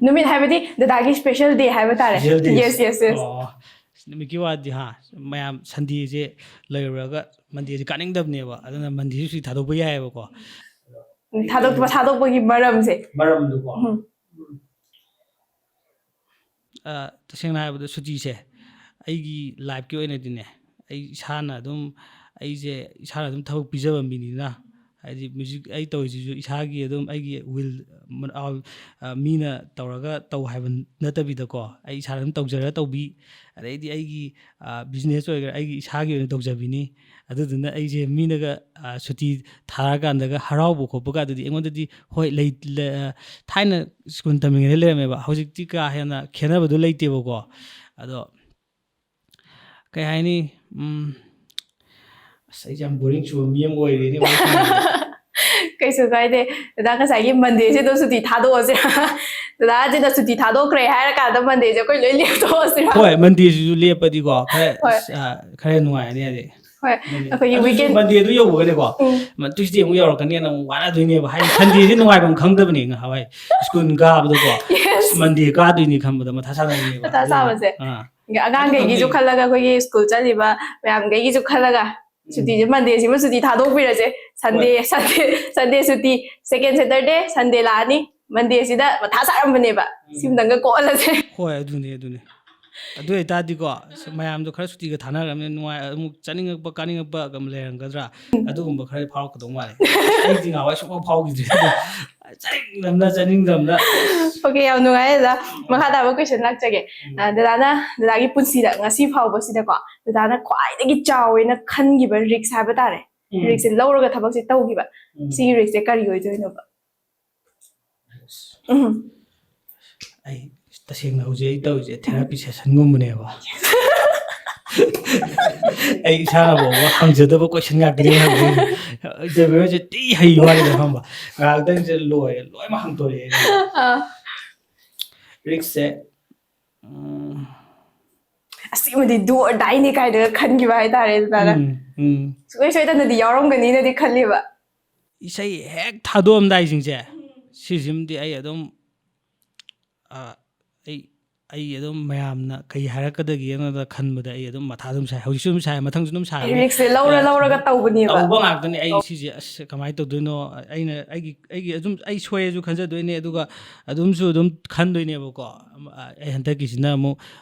ꯅꯨꯃꯤꯠ ꯍꯥꯏꯕꯗꯤ ꯗꯗꯥꯒꯤ special day ꯍꯥꯏꯕ ꯇꯥꯔꯦ꯫ Special day꯫ Yes, yes, yes꯫ ꯑꯣ, ꯑꯁ, ꯅꯨꯃꯤꯠꯀꯤ ꯋꯥꯗꯤ ꯍꯥ, ꯃꯌꯥꯝ Sundayꯁꯦ ꯂꯩꯔꯨꯔꯒ Mondayꯁꯦ ꯀꯥꯅꯤꯡꯗꯕꯅꯦꯕ, ꯑꯗꯨꯅ Mondayꯁꯨ ꯁꯨꯇꯤ ꯊꯥꯗꯣꯛꯄ ꯌꯥꯏꯑꯕꯀꯣ꯫ ꯊꯥꯗꯣꯛꯄ, ꯊꯥꯗꯣꯛꯄꯒꯤ ꯃꯔꯝꯁꯦ꯫ ꯃꯔꯝꯗꯨꯀꯣ꯫ ꯑ, ꯇꯁꯦꯡꯅ ꯍꯥꯏꯔꯕꯗ ꯁꯨꯇꯤꯁꯦ ꯑꯩꯒꯤ lifeꯀꯤ ꯑꯣꯏꯅꯗꯤꯅꯦ, ꯑꯩ ꯏꯁꯥꯅ ꯑꯗꯨꯝ, ꯑꯩꯁꯦ ꯏꯁꯥꯅ ꯑꯗꯨꯝ ꯊꯕꯛ ꯄꯤꯖꯕ ꯃꯤꯅꯤꯅ, ꯍꯥꯏꯗꯤ music ꯑꯩ ꯇꯧꯔꯤꯁꯤꯁꯨ ꯏꯁꯥꯒꯤ ꯑꯗꯨꯝ ꯑꯩꯒꯤ will, ꯑ, ꯃꯤꯅ ꯇꯧꯔꯒ ꯇꯧ ꯍꯥꯏꯕ ꯅꯠꯇꯕꯤꯗꯀꯣ, ꯑꯩ ꯏꯁꯥꯅ ꯑꯗꯨꯝ ꯇꯧꯖꯔꯒ ꯇꯧꯕꯤ, ꯑꯗꯩꯗꯤ ꯑꯩꯒꯤ, ꯑ, business ꯑꯣꯏꯒꯦꯔꯥ, ꯑꯩꯒꯤ ꯏꯁꯥꯒꯤ ꯑꯣꯏꯅ ꯇꯧꯖꯕꯤꯅꯤ꯫ ꯑꯗꯨꯗꯨꯅ ꯑꯩꯁꯦ ꯃꯤꯅꯒ, ꯑ, ꯁꯨꯇꯤ ꯊꯥꯔꯀꯥꯟꯗꯒ ꯍꯔꯥꯎꯕ ꯈꯣꯠꯄ ꯀꯥꯗꯨꯗꯤ ꯑꯩꯉꯣꯟꯗꯗꯤ, ꯍꯣꯏ, ꯂꯩ-, ꯂ-, ꯑ, ꯊꯥꯏꯅ school ꯇꯝꯃꯤꯉꯩꯗ ꯂꯩꯔꯝꯃꯦꯕ, ꯍꯧꯖꯤꯛꯇꯤ ꯀꯥ ꯍꯦꯟꯅ ꯈꯦꯠꯅꯕꯗꯣ ꯂꯩꯇꯦꯕꯀꯣ꯫ ꯑꯗꯣ ꯀꯩ ꯍꯥꯏꯅꯤ, ꯎꯝ, ꯑꯁ, ꯑꯩꯁꯦ ꯌꯥꯝ boring ꯆꯨꯕ ꯃꯤ ꯑꯃ ꯑꯣꯏꯔꯦꯅꯦ꯫ ꯀꯩꯁꯨ ꯀꯥꯏꯗꯦ꯫ ꯗꯗꯥ, ꯉꯁꯥꯏꯒꯤ Mondayꯁꯦ ꯑꯗꯨꯝ ꯁꯨꯇꯤ ꯊꯥꯗꯣꯛꯑꯁꯤꯔꯥ? ꯗꯗꯥꯁꯤꯅ ꯁꯨꯇꯤ ꯊꯥꯗꯣꯛꯈ꯭ꯔꯦ ꯍꯥꯏꯔ ꯀꯥꯟꯗ Mondayꯁꯦ ꯑꯩꯈꯣꯏ ꯂꯣꯏ ꯂꯦꯞꯊꯣꯛꯑꯁꯤꯔꯥ? ꯍꯣꯏ, Mondayꯁꯤꯁꯨ ꯂꯦꯞꯄꯗꯤꯀꯣ, ꯈꯔ, ꯍꯣꯏ꯫ ꯑꯁ, ꯑ, ꯈꯔ ꯅꯨꯡꯉꯥꯏꯔꯅꯤ ꯍꯥꯏꯗꯤ꯫ ꯍꯣꯏ, ꯑꯗꯨꯅꯦ꯫ ꯑꯩꯈꯣꯏꯒꯤ ꯑꯗꯨꯁꯨ weekend Mondayꯗꯨ ꯌꯧꯕꯒꯅꯦꯀꯣ, ꯎꯝ꯫ ꯃ-, Tuesday ꯑꯃꯨꯛ ꯌꯧꯔꯛꯀꯅꯤꯅ ꯑꯃꯨꯛ ꯋꯥꯅꯗꯣꯏꯅꯦꯕ꯫ ꯍꯥꯏꯗꯤ Sundayꯁꯦ ꯅꯨꯡꯉꯥꯏꯐꯝ ꯈꯪꯗꯕꯅꯦ ꯉꯍꯥꯟꯋꯥꯏ school ꯀꯥꯕꯗꯀꯣ꯫ Yes꯫ ꯑꯁ, Monday ꯀꯥꯗꯣꯏꯅꯤ ꯈꯟꯕꯗ ꯃꯊꯥ ꯁꯥꯟꯅꯕꯅꯦꯕ꯫ ꯃꯊꯥ ꯁꯥꯕꯁꯦ꯫ ꯑꯥ꯫ ꯑꯉꯥꯡꯈꯩꯒꯤꯁꯨ ꯑꯗꯨ ꯈꯜꯂꯒ, ꯑꯩꯈꯣꯏꯒꯤ school ꯆꯠꯂꯤꯕ ꯃꯌꯥꯝꯈꯩꯒꯤꯁꯨ ꯈꯜꯂꯒ, ꯎꯝ꯫ ꯁꯨꯇꯤꯁꯦ, Mondayꯁꯤꯃ ꯁꯨꯇꯤ ꯊꯥꯗꯣꯛꯄꯤꯔꯁꯦ꯫ Sunday, ꯍꯣꯏ꯫ Sunday, Sunday ꯁꯨꯇꯤ, second Saturday, Sunday ꯂꯥꯛꯑꯅꯤ꯫ Mondayꯁꯤꯗ ꯃꯊꯥ ꯁꯥꯔꯝꯕꯅꯦꯕ꯫ ꯎꯝ꯫ ꯁꯤꯃꯇꯪꯒ ꯀꯣꯛꯍꯜꯂꯁꯦ꯫ ꯍꯣꯏ, ꯑꯗꯨꯅꯦ, ꯑꯗꯨꯅꯦ꯫ ꯑꯗꯨ ꯑꯣꯏꯇꯥꯔꯗꯤꯀꯣ, ꯃꯌꯥꯝꯗꯣ ꯈꯔ ꯁꯨꯇꯤꯒ ꯊꯥꯅꯈ꯭ꯔꯕꯅꯤꯅ ꯅꯨꯡꯉꯥꯏ, ꯑꯃꯨꯛ ꯆꯠꯅꯤꯡꯉꯛꯄ ꯀꯥꯅꯤꯡꯉꯛꯄ ꯑꯃ ꯂꯩꯔꯝꯒꯗ꯭ꯔꯥ? ꯑꯗꯨꯒꯨꯝꯕ ꯈꯔ ꯐꯥꯎꯔꯛꯀꯗꯧ ꯃꯥꯜꯂꯦ꯫ ꯑꯩꯗꯤ ꯉꯍꯥꯟꯋꯥꯏ ꯁꯨꯡꯐꯥꯎ ꯐꯥꯎꯈꯤꯗ꯭ꯔꯤ꯫ ꯑꯗꯣ ꯆꯠꯅꯤꯡꯗꯕꯅ, ꯆꯠꯅꯤꯡꯗꯕꯅ꯫ ꯑꯣꯀꯦ, ꯌꯥꯝ ꯅꯨꯡꯉꯥꯏꯔꯦ ꯗꯗꯥ꯫ ꯃꯈꯥ ꯇꯥꯕ ꯀꯣꯏꯁꯟ ꯂꯥꯛꯆꯒꯦ꯫ ꯑ, ꯗꯗꯥꯅ ꯗꯗꯥꯒꯤ ꯄꯨꯟꯁꯤꯗ ꯉꯁꯤ ꯐꯥꯎꯕꯁꯤꯗꯀꯣ ꯗꯗꯥꯅ ꯈ꯭ꯋꯥꯏꯗꯒꯤ ꯆꯥꯎꯋꯦꯅ ꯈꯟꯈꯤꯕ ꯔꯤꯛꯁ ꯍꯥꯏꯕ ꯇꯥꯔꯦ, ꯔꯤꯛꯁꯁꯦ ꯂꯧꯔꯒ ꯊꯕꯛꯁꯦ ꯇꯧꯈꯤꯕ, ꯁꯤꯒꯤ ꯔꯤꯛꯁꯁꯦ ꯀꯔꯤ ꯑꯣꯏꯗꯣꯏꯅꯣꯕ? ꯎꯝ꯫ ꯑꯩ ꯇꯁꯦꯡꯅ ꯍꯧꯖꯤꯛ ꯑꯩ ꯇꯧꯔꯤꯁꯦ ꯊꯦꯔꯥꯄꯤ ꯁꯦꯁꯟꯒꯨꯝꯕꯅꯦꯕ꯫ ꯑꯩ ꯏꯁꯥꯅ ꯐꯥꯎꯕ ꯍꯪꯖꯗꯕ ꯀꯣꯏꯁꯟ ꯉꯥꯛꯇꯅꯦ ꯍꯪꯗꯣꯏꯁꯦ꯫ ꯏꯟꯇꯔꯚꯤꯌꯨꯁꯦ ꯇꯤ ꯍꯩ ꯋꯥꯅꯤꯗ ꯈꯪꯕ꯫ ꯉꯥꯏꯍꯥꯛꯇꯪꯁꯦ ꯂꯣꯏꯔꯦ, ꯂꯣꯏꯅꯃꯛ ꯍꯪꯗꯣꯔꯛꯑꯦ꯫ ꯑꯥ꯫ ꯔꯤꯛꯁꯁꯦ ꯑꯁꯤꯃꯗꯤ do or die ꯅꯤ ꯀꯥꯏꯅꯒ ꯈꯟꯈꯤꯕ ꯍꯥꯏꯇꯥꯔꯦ ꯑꯗꯨꯃꯥꯏꯅ꯫ ꯎꯝ, ꯎꯝ꯫ ꯁꯨꯡꯁꯣꯏ ꯁꯣꯏꯗꯅꯗꯤ ꯌꯥꯎꯔꯝꯒꯅꯤꯅꯗꯤ ꯈꯜꯂꯤꯕ꯫ ꯏꯁꯩ ꯍꯦꯛ ꯊꯥꯗꯣꯛꯑꯝꯗꯥꯏꯁꯤꯡꯁꯦ, ꯁꯤꯁꯤꯃꯗꯤ ꯑꯩ ꯑꯗꯨꯝ, ꯑ, ꯑꯩ, ꯑꯩ ꯑꯗꯨꯝ ꯃꯌꯥꯝꯅ ꯀꯩ ꯍꯥꯏꯔꯛꯀꯗꯒꯦꯅ ꯈꯟꯕꯗ ꯑꯩ ꯑꯗꯨꯝ ꯃꯊꯥ ꯑꯗꯨꯝ ꯁꯥꯏ꯫ ꯍꯧꯖꯤꯛꯁꯨ ꯑꯗꯨꯝ ꯁꯥꯏ, ꯃꯊꯪꯁꯨ ꯑꯗꯨꯝ ꯁꯥꯔꯅꯤ꯫ ꯔꯤꯛꯁꯁꯦ ꯂꯧꯔ ꯂꯧꯔꯒ ꯇꯧꯕꯅꯦꯕ꯫ ꯇꯧꯕ ꯉꯥꯛꯇꯅꯤ꯫ ꯑꯩ ꯁꯤꯁꯦ ꯑꯁ ꯀꯃꯥꯏꯅ ꯇꯧꯗꯣꯏꯅꯣ, ꯑꯩꯅ ꯑꯩꯒꯤ, ꯑꯩꯒꯤ ꯑꯗꯨꯝ ꯑꯩ ꯁꯣꯏꯔꯁꯨ ꯈꯟꯖꯗꯣꯏꯅꯦ, ꯑꯗꯨꯒ ꯑꯗꯨꯝꯁꯨ ꯑꯗꯨꯝ ꯈꯟꯗꯣꯏꯅꯦꯕꯀꯣ꯫ ꯑꯩ ꯍꯟꯗꯛꯀꯤꯁꯤꯅ ꯑꯃꯨꯛ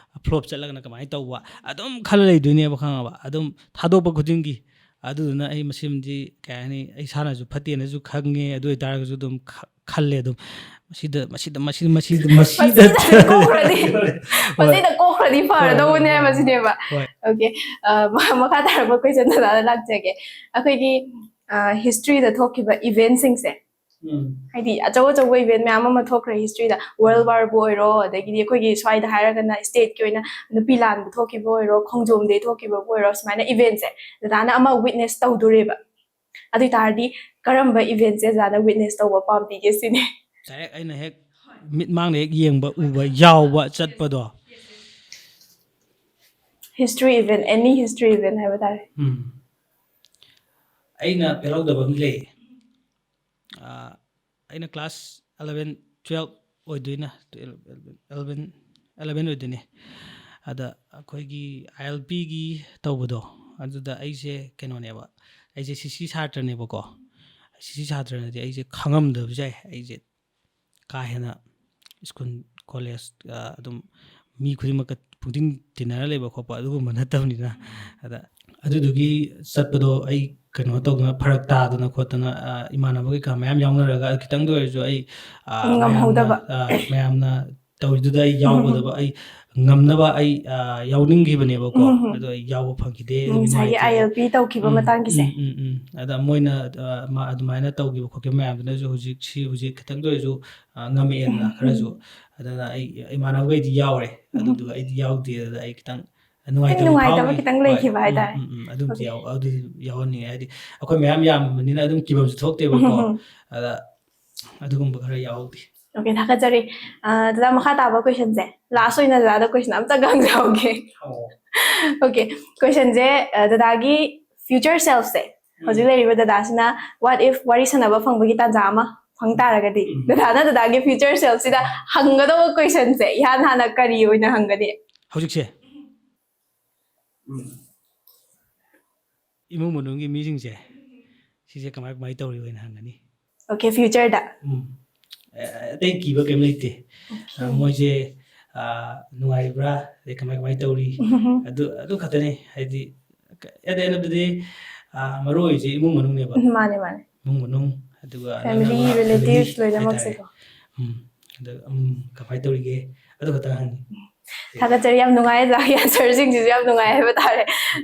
ꯐ꯭ꯂꯣꯞ ꯆꯠꯂꯒꯅ ꯀꯃꯥꯏꯅ ꯇꯧꯕ, ꯑꯗꯨꯝ ꯈꯜꯂ ꯂꯩꯗꯣꯏꯅꯦꯕ, ꯈꯪꯉꯕ? ꯑꯗꯨꯝ ꯊꯥꯗꯣꯛꯄ ꯈꯨꯗꯤꯡꯒꯤ꯫ ꯑꯗꯨꯗꯨꯅ ꯑꯩ ꯃꯁꯤꯃꯗꯤ ꯀꯩ ꯍꯥꯏꯅꯤ, ꯑꯩ ꯏꯁꯥꯅꯁꯨ ꯐꯠꯇꯦꯅꯁꯨ ꯈꯪꯉꯦ꯫ ꯑꯗꯨ ꯑꯣꯏꯇꯥꯔꯒꯁꯨ ꯑꯗꯨꯝ ꯈ-, ꯈꯜꯂꯦ ꯑꯗꯨꯝ꯫ ꯃꯁꯤꯗ, ꯃꯁꯤꯗ, ꯃꯁꯤꯗ, ꯃꯁꯤꯗ, ꯃꯁꯤꯗ꯫ ꯃꯁꯤꯗ ꯀꯣꯛꯈ꯭ꯔꯗꯤ, ꯍꯣꯏ꯫ ꯃꯁꯤꯗ ꯀꯣꯛꯈ꯭ꯔꯗꯤ ꯐꯔꯗꯧꯕꯅꯦ ꯍꯣꯏ, ꯍꯣꯏ, ꯃꯁꯤꯅꯦꯕ꯫ ꯍꯣꯏ꯫ ꯑꯣꯀꯦ꯫ ꯑ, ꯃ-, ꯃꯈꯥ ꯇꯥꯔꯛꯄ ꯀꯣꯏꯁꯟ ꯗꯗꯥꯗ ꯂꯥꯛꯆꯒꯦ꯫ ꯑꯩꯈꯣꯏꯒꯤ, ꯑ, ꯍꯤꯁꯇ꯭ꯔꯤꯗ ꯊꯣꯛꯈꯤꯕ ꯏꯚꯦꯟꯁꯤꯡꯁꯦ, ꯎꯝ꯫ ꯍꯥꯏꯗꯤ ꯑꯆꯧ ꯑꯆꯧꯕ ꯏꯚꯦꯟ ꯃꯌꯥꯝ ꯑꯃ ꯊꯣꯛꯈ꯭ꯔꯦ ꯍꯤꯁꯇ꯭ꯔꯤꯗ, ꯋꯥꯔꯜ ꯋꯥꯔꯕꯨ ꯑꯣꯏꯔꯣ, ꯑꯗꯒꯤꯗꯤ ꯑꯩꯈꯣꯏꯒꯤ ꯁ꯭ꯋꯥꯏꯗ ꯍꯥꯏꯔꯒꯅ ꯁ꯭ꯇꯦꯠꯀꯤ ꯑꯣꯏꯅ ꯅꯨꯄꯤ ꯂꯥꯟꯕ ꯊꯣꯛꯈꯤꯕ ꯑꯣꯏꯔꯣ, ꯈꯣꯡꯖꯣꯝ ꯗꯦ ꯊꯣꯛꯈꯤꯕꯕꯨ ꯑꯣꯏꯔꯣ, ꯁꯨꯃꯥꯏꯅ ꯏꯚꯦꯟꯁꯦ ꯗꯗꯥꯅ ꯑꯃ ꯋꯤꯠꯅꯦꯁ ꯇꯧꯗꯣꯔꯦꯕ꯫ ꯑꯗꯨ ꯑꯣꯏ ꯇꯥꯔꯗꯤ ꯀꯔꯝꯕ ꯏꯚꯦꯟꯁꯦ ꯗꯗꯥꯅ ꯋꯤꯠꯅꯦꯁ ꯇꯧꯕ ꯄꯥꯝꯕꯤꯒꯦ ꯁꯤꯅꯤ? ꯗꯥꯏꯔꯦꯛ ꯑꯩꯅ ꯍꯦꯛ ꯃꯤꯠꯃꯥꯡꯗ ꯍꯦꯛ ꯌꯦꯡꯕ, ꯎꯕ, ꯌꯥꯎꯕ ꯆꯠꯄꯗꯣ꯫ History even, any history even ꯍꯥꯏꯕ ꯇꯥꯔꯦ꯫ ꯎꯝ꯫ ꯑꯩꯅ ꯄꯦꯜꯍꯧꯗꯕ ꯑꯃ ꯂꯩ꯫ ꯑꯥ, ꯑꯩꯅ ꯀ꯭ꯂꯥꯁ ꯑꯦꯂꯚꯦꯟ, ꯇꯨꯌꯦꯜꯞ ꯑꯣꯏꯗꯣꯏꯅ, ꯇꯨꯌꯦꯜꯞ, ꯑꯦꯂꯚꯦꯟ, ꯑꯦꯂꯚꯦꯟ ꯑꯣꯏꯗꯣꯏꯅꯦ꯫ ꯑꯗ ꯑꯩꯈꯣꯏꯒꯤ ꯑꯥꯏ ꯑꯦꯜ ꯄꯤꯒꯤ ꯇꯧꯕꯗꯣ, ꯑꯗꯨꯗ ꯑꯩꯁꯦ ꯀꯩꯅꯣꯅꯦꯕ, ꯑꯩꯁꯦ ꯁꯤ ꯁꯤ ꯁꯥꯇ꯭ꯔꯅꯦꯕꯀꯣ꯫ ꯁꯤ ꯁꯤ ꯁꯥꯇ꯭ꯔꯅꯗꯤ ꯑꯩꯁꯦ ꯈꯪꯉꯝꯗꯕꯁꯨ ꯌꯥꯏ꯫ ꯑꯩꯁꯦ ꯀꯥ ꯍꯦꯟꯅ ꯁ꯭ꯀꯨꯜ, ꯀꯣꯂꯦꯖ, ꯑ, ꯑꯗꯨꯝ ꯃꯤ ꯈꯨꯗꯤꯡꯃꯛꯀ ꯅꯨꯡꯊꯤꯟ ꯇꯤꯟꯅꯔ ꯂꯩꯕ ꯈꯣꯠꯄ ꯑꯗꯨꯒꯨꯝꯕ ꯅꯠꯇꯕꯅꯤꯅ꯫ ꯑꯗ ꯑꯗꯨꯗꯨꯒꯤ ꯆꯠꯄꯗꯣ ꯑꯩ ꯀꯩꯅꯣ ꯇꯧꯗꯅ, ꯐꯔꯛ ꯇꯥꯗꯅ ꯈꯣꯠꯇꯅ, ꯑ, ꯏꯃꯥꯟꯅꯕ ꯀꯩꯀꯥ ꯃꯌꯥꯝ ꯌꯥꯎꯅꯔꯒ, ꯈꯤꯇꯪꯗ ꯑꯣꯏꯔꯁꯨ ꯑꯩ, ꯑ, ꯉꯝꯍꯧꯗꯕ꯫ ꯃꯌꯥꯝꯅ, ꯑ, ꯃꯌꯥꯝꯅ ꯇꯧꯔꯤꯗꯨꯗ ꯑꯩ ꯌꯥꯎꯒꯗꯕ, ꯑꯩ ꯉꯝꯅꯕ ꯑꯩ, ꯑ, ꯌꯥꯎꯅꯤꯡꯈꯤꯕꯅꯦꯕꯀꯣ꯫ ꯎꯝ, ꯎꯝ꯫ ꯑꯗꯣ ꯑꯩ ꯌꯥꯎꯕ ꯐꯪꯈꯤꯗꯦ꯫ ꯎꯝ, ꯑꯗꯨꯒꯤ ꯉꯁꯥꯏꯒꯤ ꯅꯨꯡꯉꯥꯏꯇꯦ꯫ I L P ꯇꯧꯈꯤꯕ ꯎꯝ, ꯃꯇꯥꯡꯒꯤꯁꯦ꯫ ꯎꯝ, ꯎꯝ, ꯎꯝ꯫ ꯑꯗ ꯃꯣꯏꯅ, ꯑ, ꯃꯥ-, ꯑꯗꯨꯃꯥꯏꯅ ꯇꯧꯈꯤꯕ ꯈꯣꯠꯈꯤꯕ ꯃꯌꯥꯝꯗꯨꯅꯁꯨ ꯍꯧꯖꯤꯛꯁꯤ, ꯍꯧꯖꯤꯛ ꯈꯤꯇꯪꯗ ꯑꯣꯏꯔꯁꯨ, ꯑ, ꯉꯝꯃꯛꯑꯦꯗꯅ ꯎꯝ, ꯎꯝ꯫ ꯈꯔꯁꯨ꯫ ꯑꯗꯨꯅ ꯑꯩ ꯏꯃꯥꯟꯅꯕꯈꯩꯗꯤ ꯌꯥꯎꯔꯦ꯫ ꯎꯝ꯫ ꯑꯗꯨꯗꯨꯒ ꯑꯩꯗꯤ ꯌꯥꯎꯗꯦ꯫ ꯑꯗꯨꯗ ꯑꯩ ꯈꯤꯇꯪ ꯈꯤꯇꯪ ꯅꯨꯡꯉꯥꯏꯇꯕ ꯅꯨꯡꯉꯥꯏꯇꯕ ꯐꯥꯎꯏ꯫ ꯈꯤꯇꯪ ꯍꯣꯏ꯫ ꯂꯩꯈꯤꯕ ꯎꯝ, ꯍꯥꯏꯇꯥꯔꯦ꯫ ꯎꯝ, ꯎꯝ꯫ ꯑꯗꯨꯝꯗꯤ ꯑꯣꯀꯦ꯫ ꯌꯥꯎ-, ꯑꯗꯨꯗꯤ ꯌꯥꯎꯍꯟꯅꯤꯡꯉꯦ꯫ ꯍꯥꯏꯗꯤ ꯑꯩꯈꯣꯏ ꯃꯌꯥꯝ ꯌꯥꯝꯕꯅꯤꯅ ꯑꯗꯨꯝ ꯀꯤꯐꯝꯁꯨ ꯊꯣꯛꯇꯦꯕꯀꯣ꯫ ꯎꯝ, ꯎꯝ꯫ ꯑꯗ ꯑꯗꯨꯒꯨꯝꯕ ꯈꯔ ꯌꯥꯎꯍꯧꯗꯦ꯫ ꯑꯣꯀꯦ, ꯊꯥꯒꯠꯆꯔꯤ꯫ ꯑ, ꯗꯗꯥ, ꯃꯈꯥ ꯇꯥꯕ questionꯁꯦ, last ꯑꯣꯏꯅ ꯗꯗꯥꯗ question ꯑꯝꯇꯪ ꯍꯪꯖꯍꯧꯒꯦ꯫ ꯑꯣ꯫ ꯑꯣꯀꯦ, questionꯁꯦ, ꯑ, ꯗꯗꯥꯒꯤ future selfꯁꯦ, ꯎꯝ꯫ ꯍꯧꯖꯤꯛ ꯂꯩꯔꯤꯕ ꯗꯗꯥꯁꯤꯅ what if ꯋꯥꯔꯤ ꯁꯥꯟꯅꯕ ꯐꯪꯕꯒꯤ ꯇꯥꯟꯖꯥ ꯑꯃ ꯐꯪ ꯇꯥꯔꯒꯗꯤ, ꯎꯝ꯫ ꯗꯗꯥꯅ ꯗꯗꯥꯒꯤ future selfꯁꯤꯗ ꯍꯪꯒꯗꯧꯕ questionꯁꯦ ꯏꯍꯥꯟ ꯍꯥꯟꯅ ꯀꯔꯤ ꯑꯣꯏꯅ ꯍꯪꯒꯅꯤ? ꯍꯧꯖꯤꯛꯁꯦ? ꯎꯝ꯫ ꯏꯃꯨꯡ ꯃꯅꯨꯡꯒꯤ ꯃꯤꯁꯤꯡꯁꯦ, ꯁꯤꯁꯦ ꯀꯃꯥꯏ ꯀꯃꯥꯏ ꯇꯧꯔꯤ ꯑꯣꯏꯅ ꯍꯪꯒꯅꯤ꯫ ꯑꯣꯀꯦ, futureꯗ꯫ ꯎꯝ꯫ ꯑ-, ꯑꯇꯩ ꯀꯤꯕ ꯀꯩꯝ ꯂꯩꯇꯦ꯫ ꯑꯣꯀꯦ꯫ ꯑ, ꯃꯣꯏꯁꯦ, ꯑ, ꯅꯨꯡꯉꯥꯏꯔꯤꯕ꯭ꯔꯥ? ꯑꯗꯩ ꯀꯃꯥꯏ ꯀꯃꯥꯏ ꯇꯧꯔꯤ? ꯎꯝ꯫ ꯑꯗꯨ, ꯑꯗꯨ ꯈꯛꯇꯅꯤ꯫ ꯍꯥꯏꯗꯤ, at the end of the day, ꯑ, ꯃꯔꯨ ꯑꯣꯏꯔꯤꯁꯦ ꯏꯃꯨꯡ ꯃꯅꯨꯡꯅꯦꯕ꯫ ꯎꯝ, ꯃꯥꯅꯦ, ꯃꯥꯅꯦ꯫ ꯏꯃꯨꯡ ꯃꯅꯨꯡ, ꯑꯗꯨꯒ family, ꯅꯛꯅꯕ relatives family ꯂꯣꯏꯅꯃꯛꯁꯦꯀꯣ꯫ ꯍꯥꯏꯇꯥꯔꯦ꯫ ꯎꯝ꯫ ꯑꯗ, ꯎꯝ, ꯀꯃꯥꯏ ꯇꯧꯔꯤꯒꯦ? ꯑꯗꯨ ꯈꯛꯇꯪ ꯍꯪꯉꯤ꯫ ꯊꯥꯒꯠꯆꯔꯤ, ꯌꯥꯝ ꯅꯨꯡꯉꯥꯏ, ꯗꯗꯥꯒꯤ answerꯁꯤꯡꯁꯤꯁꯨ ꯌꯥꯝ ꯅꯨꯡꯉꯥꯏ ꯍꯥꯏꯕ ꯇꯥꯔꯦ꯫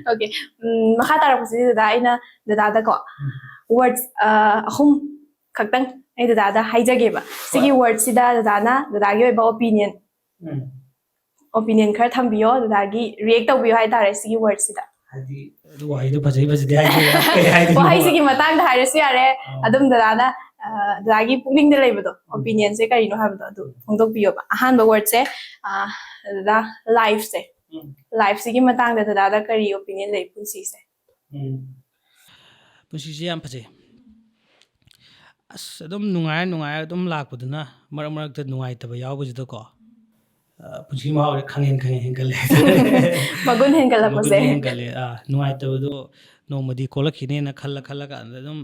ꯑꯣꯀꯦ, ꯎꯝ, ꯃꯈꯥ ꯇꯥꯔꯛꯄꯁꯤꯗꯤ ꯗꯗꯥ, ꯑꯩꯅ ꯗꯗꯥꯗꯀꯣ, ꯎꯝ꯫ Words, ꯑ, ꯑꯍꯨꯝ ꯈꯛꯇꯪ ꯑꯩ ꯗꯗꯥꯗ ꯍꯥꯏꯖꯒꯦꯕ꯫ ꯁꯤꯒꯤ ꯍꯣꯏ꯫ Wordꯁꯤꯗ ꯗꯗꯥꯅ ꯗꯗꯥꯒꯤ ꯑꯣꯏꯕ opinion, ꯎꯝ꯫ Opinion ꯈꯔ ꯊꯝꯕꯤꯌꯣ, ꯗꯗꯥꯒꯤ react ꯇꯧꯕꯤꯌꯣ ꯍꯥꯏꯇꯥꯔꯦ ꯁꯤꯒꯤ wordꯁꯤꯗ꯫ ꯍꯥꯏꯗꯤ, ꯑꯗꯨ ꯋꯥꯍꯩꯗꯣ ꯐꯖꯩ ꯐꯖꯗꯦ ꯍꯥꯏꯗꯣꯏꯔꯥ? ꯀꯩ ꯍꯥꯏꯗꯣꯏꯅꯣ? ꯋꯥꯍꯩꯁꯤꯒꯤ ꯃꯇꯥꯡꯗ ꯍꯥꯏꯔꯁꯨ ꯌꯥꯔꯦ, ꯑꯥ꯫ ꯑꯗꯨꯝ ꯗꯗꯥꯅ, ꯑ, ꯗꯗꯥꯒꯤ ꯄꯨꯛꯅꯤꯡꯗ ꯂꯩꯕꯗꯣ, ꯎꯝ꯫ Opinionꯁꯦ ꯀꯔꯤꯅꯣ ꯍꯥꯏꯕꯗꯣ ꯑꯗꯨ ꯐꯣꯡꯗꯣꯛꯄꯤꯌꯣꯕ꯫ ꯑꯍꯥꯟꯕ wordꯁꯦ, ꯑ, ꯗꯗꯥ, lifeꯁꯦ꯫ ꯎꯝ꯫ Lifeꯁꯤꯒꯤ ꯃꯇꯥꯡꯗ ꯗꯗꯥꯗ ꯀꯔꯤ opinion ꯂꯩ ꯄꯨꯟꯁꯤꯁꯦ? ꯎꯝ꯫ ꯄꯨꯟꯁꯤꯁꯦ ꯌꯥꯝ ꯐꯖꯩ꯫ ꯑꯁ, ꯑꯗꯨꯝ ꯅꯨꯡꯉꯥꯏꯔ ꯅꯨꯡꯉꯥꯏꯔ ꯑꯗꯨꯝ ꯂꯥꯛꯄꯗꯨꯅ ꯃꯔꯛ ꯃꯔꯛꯇ ꯅꯨꯡꯉꯥꯏꯇꯕ ꯌꯥꯎꯕꯁꯤꯗꯀꯣ, ꯑ, ꯄꯨꯟꯁꯤ ꯃꯍꯥꯎꯁꯦ ꯈꯪꯍꯦꯟ ꯈꯪꯍꯦꯟ ꯍꯦꯟꯒꯠꯂꯦ ꯍꯥꯏꯇꯥꯔꯦ꯫ ꯃꯒꯨꯟ ꯍꯦꯟꯒꯠꯂꯛꯄꯁꯦ꯫ ꯃꯒꯨꯟ ꯍꯦꯟꯒꯠꯂꯦ꯫ ꯑꯥ, ꯅꯨꯡꯉꯥꯏꯇꯕꯗꯣ ꯅꯣꯡꯃꯗꯤ ꯀꯣꯛꯂꯛꯈꯤꯅꯦꯅ ꯈꯜꯂ ꯈꯜꯂ ꯀꯥꯟꯗ ꯑꯗꯨꯝ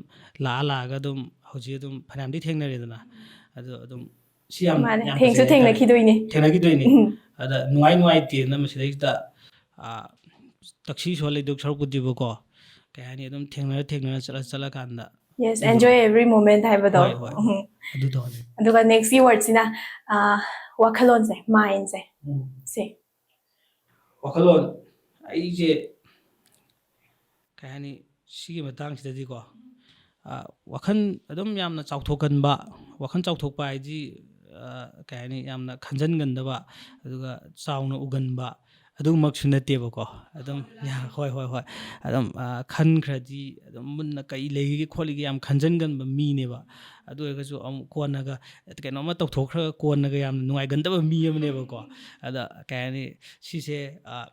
ꯂꯥꯛꯑ ꯂꯥꯛꯑꯒ ꯑꯗꯨꯝ ꯍꯧꯖꯤꯛ ꯑꯗꯨꯝ ꯐꯅꯌꯥꯝꯗꯤ ꯊꯦꯡꯅꯔꯦꯗꯅ꯫ ꯑꯗꯣ ꯑꯗꯨꯝ ꯁꯤ ꯌꯥꯝ ꯃꯥꯅꯦ, ꯌꯥꯝ ꯊꯦꯡꯁꯨ ꯐꯖꯩ ꯍꯥꯏꯇꯥꯔꯦ꯫ ꯊꯦꯡꯅꯈꯤꯗꯣꯏꯅꯤ. ꯊꯦꯡꯅꯈꯤꯗꯣꯏꯅꯤ. ꯎꯝ. ꯑꯗ ꯅꯨꯡꯉꯥꯏ ꯅꯨꯡꯉꯥꯏꯇꯦꯅ ꯃꯁꯤꯗꯩꯁꯤꯗ, ꯑ, ꯇꯛꯁꯤ ꯁꯣ ꯂꯩꯗꯣꯏ ꯁꯔꯨꯛꯄꯨꯗꯤꯕꯀꯣ, ꯀꯩ ꯍꯥꯏꯅꯤ, ꯑꯗꯨꯝ ꯊꯦꯡꯅꯔ ꯊꯦꯡꯅꯔ ꯆꯠꯂ ꯆꯠꯂꯀꯥꯟꯗ Yes, ꯑꯗꯨꯗꯣ. Enjoy every moment ꯍꯥꯏꯕꯗꯣ. ꯍꯣꯏ, ꯍꯣꯏ, ꯍꯣꯏ. ꯎꯝ. ꯑꯗꯨ ꯇꯧꯍꯟꯅꯤꯡꯉꯤ. ꯑꯗꯨꯒ next ꯀꯤ word ꯁꯤꯅ, ꯑ, ꯋꯥꯈꯜꯂꯣꯟꯁꯦ, mind ꯁꯦ. ꯎꯝ. ꯁꯤ. ꯋꯥꯈꯜꯂꯣꯟ, ꯑꯩꯁꯦ ꯀꯩ ꯍꯥꯏꯅꯤ, ꯁꯤꯒꯤ ꯃꯇꯥꯡꯁꯤꯗꯗꯤꯀꯣ, ꯑ, ꯋꯥꯈꯜ ꯑꯗꯨꯝ ꯌꯥꯝꯅ ꯆꯥꯎꯊꯣꯛꯀꯟꯕ, ꯋꯥꯈꯜ ꯆꯥꯎꯊꯣꯛꯄ ꯍꯥꯏꯗꯤ, ꯑ, ꯀꯩ ꯍꯥꯏꯅꯤ, ꯌꯥꯝꯅ ꯈꯟꯖꯟꯒꯟꯗꯕ, ꯑꯗꯨꯒ ꯆꯥꯎꯅ ꯎꯒꯟꯕ ꯑꯗꯨꯃꯛꯁꯨ ꯅꯠꯇꯦꯕꯀꯣ꯫ ꯑꯗꯨꯝ, ꯌꯥ-, ꯍꯣꯏ, ꯍꯣꯏ, ꯍꯣꯏ꯫ ꯑꯗꯨꯝ, ꯑ, ꯈꯟꯈ꯭ꯔꯗꯤ ꯑꯗꯨꯝ ꯃꯨꯟꯅ ꯀꯩ ꯂꯩꯔꯤꯒꯦ ꯈꯣꯠꯂꯤꯒꯦ ꯌꯥꯝ ꯈꯟꯖꯟꯒꯟꯕ ꯃꯤꯅꯦꯕ꯫ ꯑꯗꯨ ꯑꯣꯏꯔꯒꯁꯨ ꯑꯃꯨꯛ ꯀꯣꯟꯅꯒ ꯀꯩꯅꯣꯝꯃ ꯇꯧꯊꯣꯛꯈ꯭ꯔꯒ ꯀꯣꯟꯅꯒ ꯌꯥꯝꯅ ꯅꯨꯡꯉꯥꯏꯒꯟꯗꯕ ꯃꯤ ꯑꯃꯅꯦꯕꯀꯣ꯫ ꯑꯗ ꯀꯩ ꯍꯥꯏꯅꯤ, ꯁꯤꯁꯦ, ꯑ,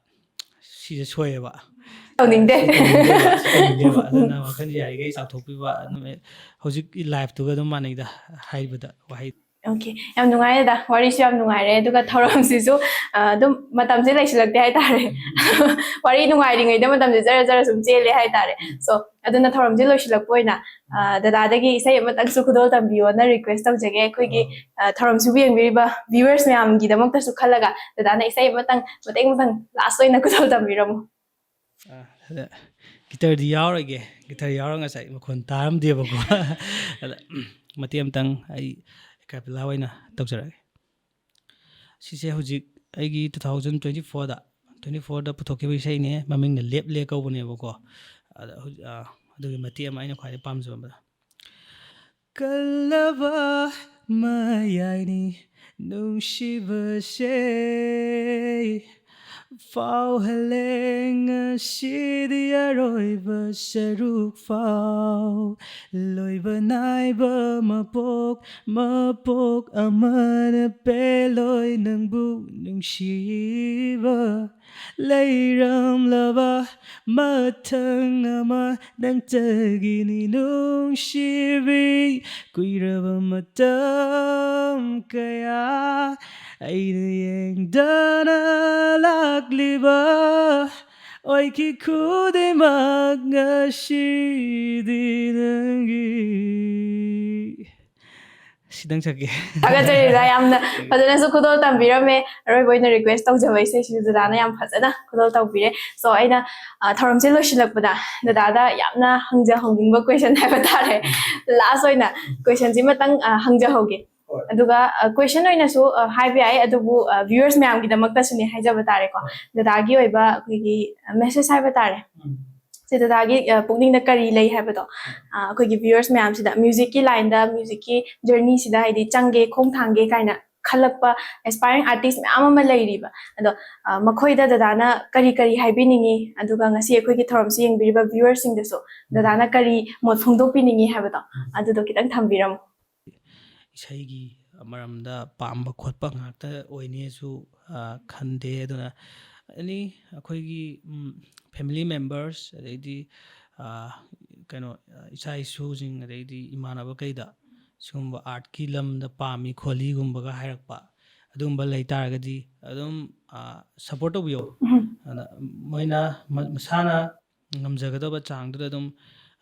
ꯁꯤꯁꯦ ꯁꯣꯏꯌꯦꯕ꯫ ꯇꯧꯅꯤꯡꯗꯦ꯫ ꯁꯤ ꯇꯧꯅꯤꯡꯗꯦꯕ, ꯁꯤ ꯇꯧꯅꯤꯡꯗꯦꯕ꯫ ꯑꯗꯨꯅ ꯋꯥꯈꯜꯁꯦ ꯌꯥꯔꯤꯈꯩ ꯆꯥꯎꯊꯣꯛꯄꯤꯕ, ꯑꯗꯨꯝ, ꯑꯦ, ꯍꯧꯖꯤꯛꯀꯤ life ꯇꯨꯒ ꯑꯗꯨꯝ ꯃꯥꯟꯅꯩꯗ, ꯍꯥꯏꯔꯤꯕꯗ ꯋꯥꯍꯩ꯫ Okay, ꯌꯥꯝ ꯅꯨꯡꯉꯥꯏꯔꯦꯗ, ꯋꯥꯔꯤꯁꯨ ꯌꯥꯝ ꯅꯨꯡꯉꯥꯏꯔꯦ, ꯑꯗꯨꯒ ꯊꯧꯔꯝꯁꯤꯁꯨ, ꯑ, ꯑꯗꯨꯝ ꯃꯇꯝꯁꯦ ꯂꯩꯁꯤꯜꯂꯛꯇꯦ ꯍꯥꯏꯇꯥꯔꯦ꯫ ꯋꯥꯔꯤ ꯅꯨꯡꯉꯥꯏꯔꯤꯉꯩꯗ ꯃꯇꯝꯁꯦ ꯖꯔ ꯖꯔ ꯁꯨꯝ ꯆꯦꯜꯂꯦ ꯍꯥꯏꯇꯥꯔꯦ꯫ So, ꯑꯗꯨꯅ ꯊꯧꯔꯝꯁꯦ ꯂꯣꯏꯁꯤꯜꯂꯛꯄ ꯑꯣꯏꯅ, ꯑ, ꯗꯗꯥꯗꯒꯤ ꯏꯁꯩ ꯑꯃꯇꯪꯁꯨ ꯈꯨꯗꯣꯜ ꯇꯝꯕꯤꯌꯣꯅ request ꯇꯧꯖꯒꯦ꯫ ꯑꯩꯈꯣꯏꯒꯤ, ꯑ, ꯊꯧꯔꯝꯁꯤꯕꯨ ꯌꯦꯡꯕꯤꯔꯤꯕ viewers ꯃꯌꯥꯝꯒꯤꯗꯃꯛꯇꯁꯨ ꯈꯜꯂꯒ ꯗꯗꯥꯅ ꯏꯁꯩ ꯑꯃꯇꯪ ꯃꯇꯦꯛ ꯑꯃꯇꯪ last ꯑꯣꯏꯅ ꯈꯨꯗꯣꯜ ꯇꯝꯕꯤꯔꯝꯃꯨ꯫ ꯑ, ꯑꯗ guitar ꯗꯤ ꯌꯥꯎꯔꯣꯏꯒꯦ, guitar ꯌꯥꯎꯔ ꯉꯁꯥꯏ ꯃꯈꯣꯟ ꯇꯥꯔꯝꯗꯦꯕꯀꯣ꯫ ꯑꯗ ꯃꯇꯦꯛ ꯑꯃꯇꯪ ꯑꯩ a cappella ꯑꯣꯏꯅ ꯇꯧꯖꯔꯛꯑꯒꯦ꯫ ꯁꯤꯁꯦ ꯍꯧꯖꯤꯛ ꯑꯩꯒꯤ two thousand twenty four ꯗ, twenty four ꯗ ꯄꯨꯊꯣꯛꯈꯤꯕ ꯏꯁꯩꯅꯦ, ꯃꯃꯤꯡꯅ ꯂꯦꯞꯂꯦ ꯀꯧꯕꯅꯦꯕꯀꯣ꯫ ꯑꯗ ꯍꯧꯖꯤꯛ, ꯑ, ꯑꯗꯨꯒꯤ ꯃꯇꯦꯛ ꯑꯃ ꯑꯩꯅ ꯈ꯭ꯋꯥꯏꯗꯩ ꯄꯥꯝꯖꯕꯗ꯫ ꯀꯜꯂꯕ ꯃꯌꯥꯏꯅꯤ ꯅꯨꯡꯁꯤꯕꯁꯦ, ꯐꯥꯎꯍꯜꯂꯦ ꯉꯁꯤꯗꯤ ꯑꯔꯣꯏꯕ ꯁꯔꯨꯛ ꯐꯥꯎ꯫ ꯂꯣꯏꯕ ꯅꯥꯏꯕ ꯃꯄꯣꯛ, ꯃꯄꯣꯛ ꯑꯃꯅ ꯄꯦꯜꯂꯣꯏ ꯅꯪꯕꯨ ꯅꯨꯡꯁꯤꯕ꯫ ꯂꯩꯔꯝꯂꯕ ꯃꯊꯪ ꯑꯃ ꯅꯪꯇꯒꯤꯅꯤ ꯅꯨꯡꯁꯤꯕꯤ꯫ ꯀꯨꯏꯔꯕ ꯃꯇꯝ ꯀꯌꯥ ꯑꯩꯅ ꯌꯦꯡꯗꯅ ꯂꯥꯛꯂꯤꯕ ꯑꯣꯏꯈꯤ ꯈꯨꯗꯤꯡꯃꯛ ꯉꯁꯤꯗꯤ ꯅꯪꯒꯤ꯫ ꯁꯤꯗꯪ ꯁꯛꯀꯦ꯫ ꯊꯥꯒꯠꯆꯔꯤꯗ, ꯌꯥꯝꯅ ꯐꯖꯅꯁꯨ ꯈꯨꯗꯣꯜ ꯇꯝꯕꯤꯔꯝꯃꯦ꯫ ꯑꯔꯣꯏꯕ ꯑꯣꯏꯅ ꯔꯤꯀ꯭ꯋꯦꯁ ꯇꯧꯖꯕ ꯏꯁꯩꯁꯤꯁꯨ ꯗꯗꯥꯅ ꯌꯥꯝ ꯐꯖꯅ ꯈꯨꯗꯣꯜ ꯇꯧꯕꯤꯔꯦ꯫ ꯁꯣ ꯑꯩꯅ ꯑ, ꯊꯧꯔꯝꯁꯦ ꯂꯣꯏꯁꯤꯜꯂꯛꯄꯗ ꯗꯗꯥꯗ ꯌꯥꯝꯅ ꯍꯪꯖꯍꯧꯅꯤꯡꯕ ꯀ꯭ꯋꯦꯁꯟ ꯍꯥꯏꯕ ꯇꯥꯔꯦ, ꯂꯥꯁ ꯑꯣꯏꯅ ꯀ꯭ꯋꯦꯁꯟꯁꯤꯃꯇꯪ ꯑ, ꯍꯪꯖꯍꯧꯒꯦ꯫ ꯍꯣꯏ꯫ ꯑꯗꯨꯒ ꯀ꯭ꯋꯦꯁꯟ ꯑꯣꯏꯅꯁꯨ ꯑ, ꯍꯥꯏꯕ ꯌꯥꯏ, ꯑꯗꯨꯕꯨ ꯚ꯭ꯌꯨꯋꯔꯁ ꯃꯌꯥꯝꯒꯤꯗꯃꯛꯇꯁꯨꯅꯦ ꯍꯥꯏꯖꯕ ꯇꯥꯔꯦꯀꯣ, ꯗꯗꯥꯒꯤ ꯑꯣꯏꯕ ꯑꯩꯈꯣꯏꯒꯤ ꯃꯦꯁꯦꯖ ꯍꯥꯏꯕ ꯇꯥꯔꯦ꯫ ꯎꯝ꯫ ꯁꯤ ꯗꯗꯥꯒꯤ ꯑ, ꯄꯨꯛꯅꯤꯡꯗ ꯀꯔꯤ ꯂꯩ ꯍꯥꯏꯕꯗꯣ, ꯑ, ꯑꯩꯈꯣꯏꯒꯤ ꯚ꯭ꯌꯨꯋꯔꯁ ꯃꯌꯥꯝꯁꯤꯗ ꯃ꯭ꯌꯨꯖꯤꯛꯀꯤ ꯂꯥꯏꯟꯗ, ꯃ꯭ꯌꯨꯖꯤꯛꯀꯤ ꯖꯔꯅꯤꯁꯤꯗ ꯍꯥꯏꯗꯤ ꯆꯪꯒꯦ, ꯈꯣꯡ ꯊꯥꯡꯒꯦ ꯀꯥꯏꯅ ꯈꯜꯂꯛꯄ ꯑꯦꯁꯄꯥꯏꯔꯤꯡ ꯑꯥꯔꯇꯤꯁ ꯃꯌꯥꯝ ꯑꯃ ꯂꯩꯔꯤꯕ꯫ ꯑꯗꯣ ꯑ, ꯃꯈꯣꯏꯗ ꯗꯗꯥꯅ ꯀꯔꯤ ꯀꯔꯤ ꯍꯥꯏꯕꯤꯅꯤꯡꯉꯤ? ꯑꯗꯨꯒ ꯉꯁꯤ ꯑꯩꯈꯣꯏꯒꯤ ꯊꯧꯔꯝꯁꯤ ꯌꯦꯡꯕꯤꯔꯤꯕ ꯚ꯭ꯌꯨꯋꯔꯁꯤꯡꯗꯁꯨ ꯗꯗꯥꯅ ꯀꯔꯤ ꯃꯣꯠ ꯐꯣꯡꯗꯣꯛꯄꯤꯅꯤꯡꯉꯤ ꯍꯥꯏꯕꯗꯣ, ꯑꯗꯨꯗꯣ ꯈꯤꯇꯪ ꯊꯝꯕꯤꯔꯝꯃꯨ꯫ ꯏꯁꯩꯒꯤ ꯃꯔꯝꯗ ꯄꯥꯝꯕ ꯈꯣꯠꯄ ꯉꯥꯛꯇ ꯑꯣꯏꯅꯦꯁꯨ ꯑ, ꯈꯟꯗꯦ꯫ ꯑꯗꯨꯅ ꯑꯦꯅꯤ ꯑꯩꯈꯣꯏꯒꯤ ꯐꯦꯃꯤꯂꯤ ꯃꯦꯝꯕꯔꯁ, ꯑꯗꯩꯗꯤ ꯑ, ꯀꯩꯅꯣ ꯑ, ꯏꯆꯥ ꯏꯁꯨꯁꯤꯡ, ꯑꯗꯩꯗꯤ ꯏꯃꯥꯟꯅꯕ ꯀꯩꯗ ꯁꯤꯒꯨꯝꯕ ꯑꯥꯔꯠꯀꯤ ꯂꯝꯗ ꯄꯥꯝꯃꯤ ꯈꯣꯠꯂꯤꯒꯨꯝꯕꯒ ꯍꯥꯏꯔꯛꯄ, ꯑꯗꯨꯒꯨꯝꯕ ꯂꯩ ꯇꯥꯔꯒꯗꯤ ꯑꯗꯨꯝ ꯁꯞꯄꯣꯔꯠ ꯇꯧꯕꯤꯌꯣ꯫ ꯎꯝ꯫ ꯑꯗ ꯃꯣꯏꯅ ꯃ- ꯃꯁꯥꯅ ꯉꯝꯖꯒꯗꯕ ꯆꯥꯡꯗꯨꯗ ꯑꯗꯨꯝ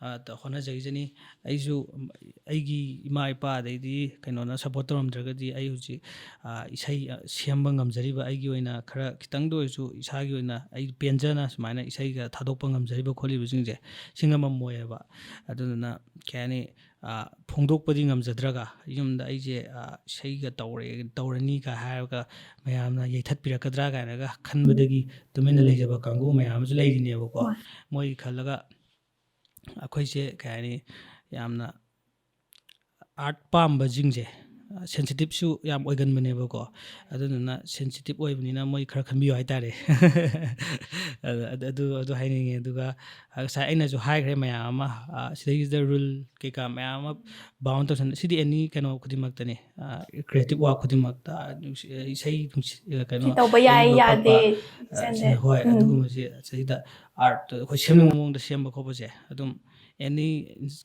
ꯑ, ꯇ- ꯍꯣꯠꯅꯖꯈꯤꯖꯅꯤ꯫ ꯑꯩꯁꯨ ꯎꯝ, ꯑꯩꯒꯤ ꯏꯃꯥ ꯏꯄꯥ, ꯑꯗꯩꯗꯤ ꯀꯩꯅꯣꯅ ꯁꯞꯄꯣꯔꯠ ꯇꯧꯔꯝꯗ꯭ꯔꯒꯗꯤ ꯑꯩ ꯍꯧꯖꯤꯛ ꯑ, ꯏꯁꯩ ꯑ, ꯁꯦꯝꯕ ꯉꯝꯖꯔꯤꯕ ꯑꯩꯒꯤ ꯑꯣꯏꯅ ꯈꯔ ꯈꯤꯇꯪꯗ ꯑꯣꯏꯔꯁꯨ ꯏꯁꯥꯒꯤ ꯑꯣꯏꯅ ꯑꯩ ꯄꯦꯟꯖꯅ ꯁꯨꯃꯥꯏꯅ ꯏꯁꯩꯒ ꯊꯥꯗꯣꯛꯄ ꯉꯝꯖꯔꯤꯕ ꯈꯣꯠꯂꯤꯕꯁꯤꯡꯁꯦ ꯁꯤ ꯉꯝꯃꯝꯃꯣꯏꯑꯕ꯫ ꯑꯗꯨꯗꯨꯅ ꯀꯩ ꯍꯥꯏꯅꯤ, ꯑ, ꯐꯣꯡꯗꯣꯛꯄꯗꯤ ꯉꯝꯖꯗ꯭ꯔꯒ ꯌꯨꯝꯗ ꯑꯩꯁꯦ ꯑ, ꯏꯁꯩꯒ ꯇꯧꯔꯦ, ꯇꯧꯔꯅꯤꯒ ꯍꯥꯏꯔꯒ ꯃꯌꯥꯝꯅ ꯌꯩꯊꯠꯄꯤꯔꯛꯀꯗ꯭ꯔꯥ ꯀꯥꯏꯅꯒ ꯈꯟꯕꯗꯒꯤ ꯇꯨꯃꯤꯟꯅ ꯂꯩꯖꯕ ꯀꯥꯡꯕꯨ ꯃꯌꯥꯝ ꯑꯃꯁꯨ ꯂꯩꯔꯤꯅꯦꯕꯀꯣ꯫ ꯍꯣꯏ꯫ ꯃꯣꯏ ꯈꯜꯂꯒ ꯑꯩꯈꯣꯏꯁꯦ ꯀꯩ ꯍꯥꯏꯅꯤ, ꯌꯥꯝꯅ ꯑꯥꯔꯠ ꯄꯥꯝꯕꯁꯤꯡꯁꯦ ꯁꯦꯟꯁꯤꯇꯤꯞꯁꯨ ꯌꯥꯝ ꯑꯣꯏꯒꯟꯕꯅꯦꯕꯀꯣ꯫ ꯑꯗꯨꯗꯨꯅ ꯁꯦꯟꯁꯤꯇꯤꯞ ꯑꯣꯏꯕꯅꯤꯅ ꯃꯣꯏ ꯈꯔ ꯈꯟꯕꯤꯌꯨ ꯍꯥꯏꯇꯥꯔꯦ꯫ ꯑꯗꯨ ꯑꯗꯨ ꯑꯗꯨ ꯍꯥꯏꯅꯤꯡꯉꯦ꯫ ꯑꯗꯨꯒ ꯉꯁꯥꯏ ꯑꯩꯅꯁꯨ ꯍꯥꯏꯈ꯭ꯔꯦ ꯃꯌꯥꯝ ꯑꯃ, ꯑ, ꯁꯤꯗꯩꯁꯤꯗ ꯔꯨꯜ ꯀꯩꯀꯥ ꯃꯌꯥꯝ ꯑꯃ ꯕꯥꯎꯟ ꯇꯧꯁꯟ ꯁꯤꯗꯤ ꯑꯦꯅꯤ ꯀꯩꯅꯣ ꯈꯨꯗꯤꯡꯃꯛꯇꯅꯤ, ꯀ꯭ꯔꯤꯌꯦꯇꯤꯞ ꯋꯥꯔꯛ ꯈꯨꯗꯤꯡꯃꯛꯇ, ꯅꯨꯡꯁꯤ- ꯏꯁꯩ ꯅꯨꯡꯁꯤ- ꯀꯩꯅꯣ ꯁꯤ ꯇꯧꯕ ꯌꯥꯏ, ꯁꯦꯝꯕ ꯌꯥꯗꯦ, ꯈꯣꯠꯄ, ꯑ, ꯁꯦꯝꯗꯦ꯫ ꯁꯤ- ꯍꯣꯏ, ꯎꯝ꯫ ꯑꯗꯨꯒꯨꯝꯕꯁꯦ ꯁꯤꯗ ꯑꯥꯔꯠꯇ ꯑꯩꯈꯣꯏ ꯁꯦꯝꯅꯤꯡꯕ ꯃꯑꯣꯡꯗ ꯁꯦꯝꯕ ꯈꯣꯠꯄꯁꯦ ꯑꯗꯨꯝ ꯑꯦꯅꯤ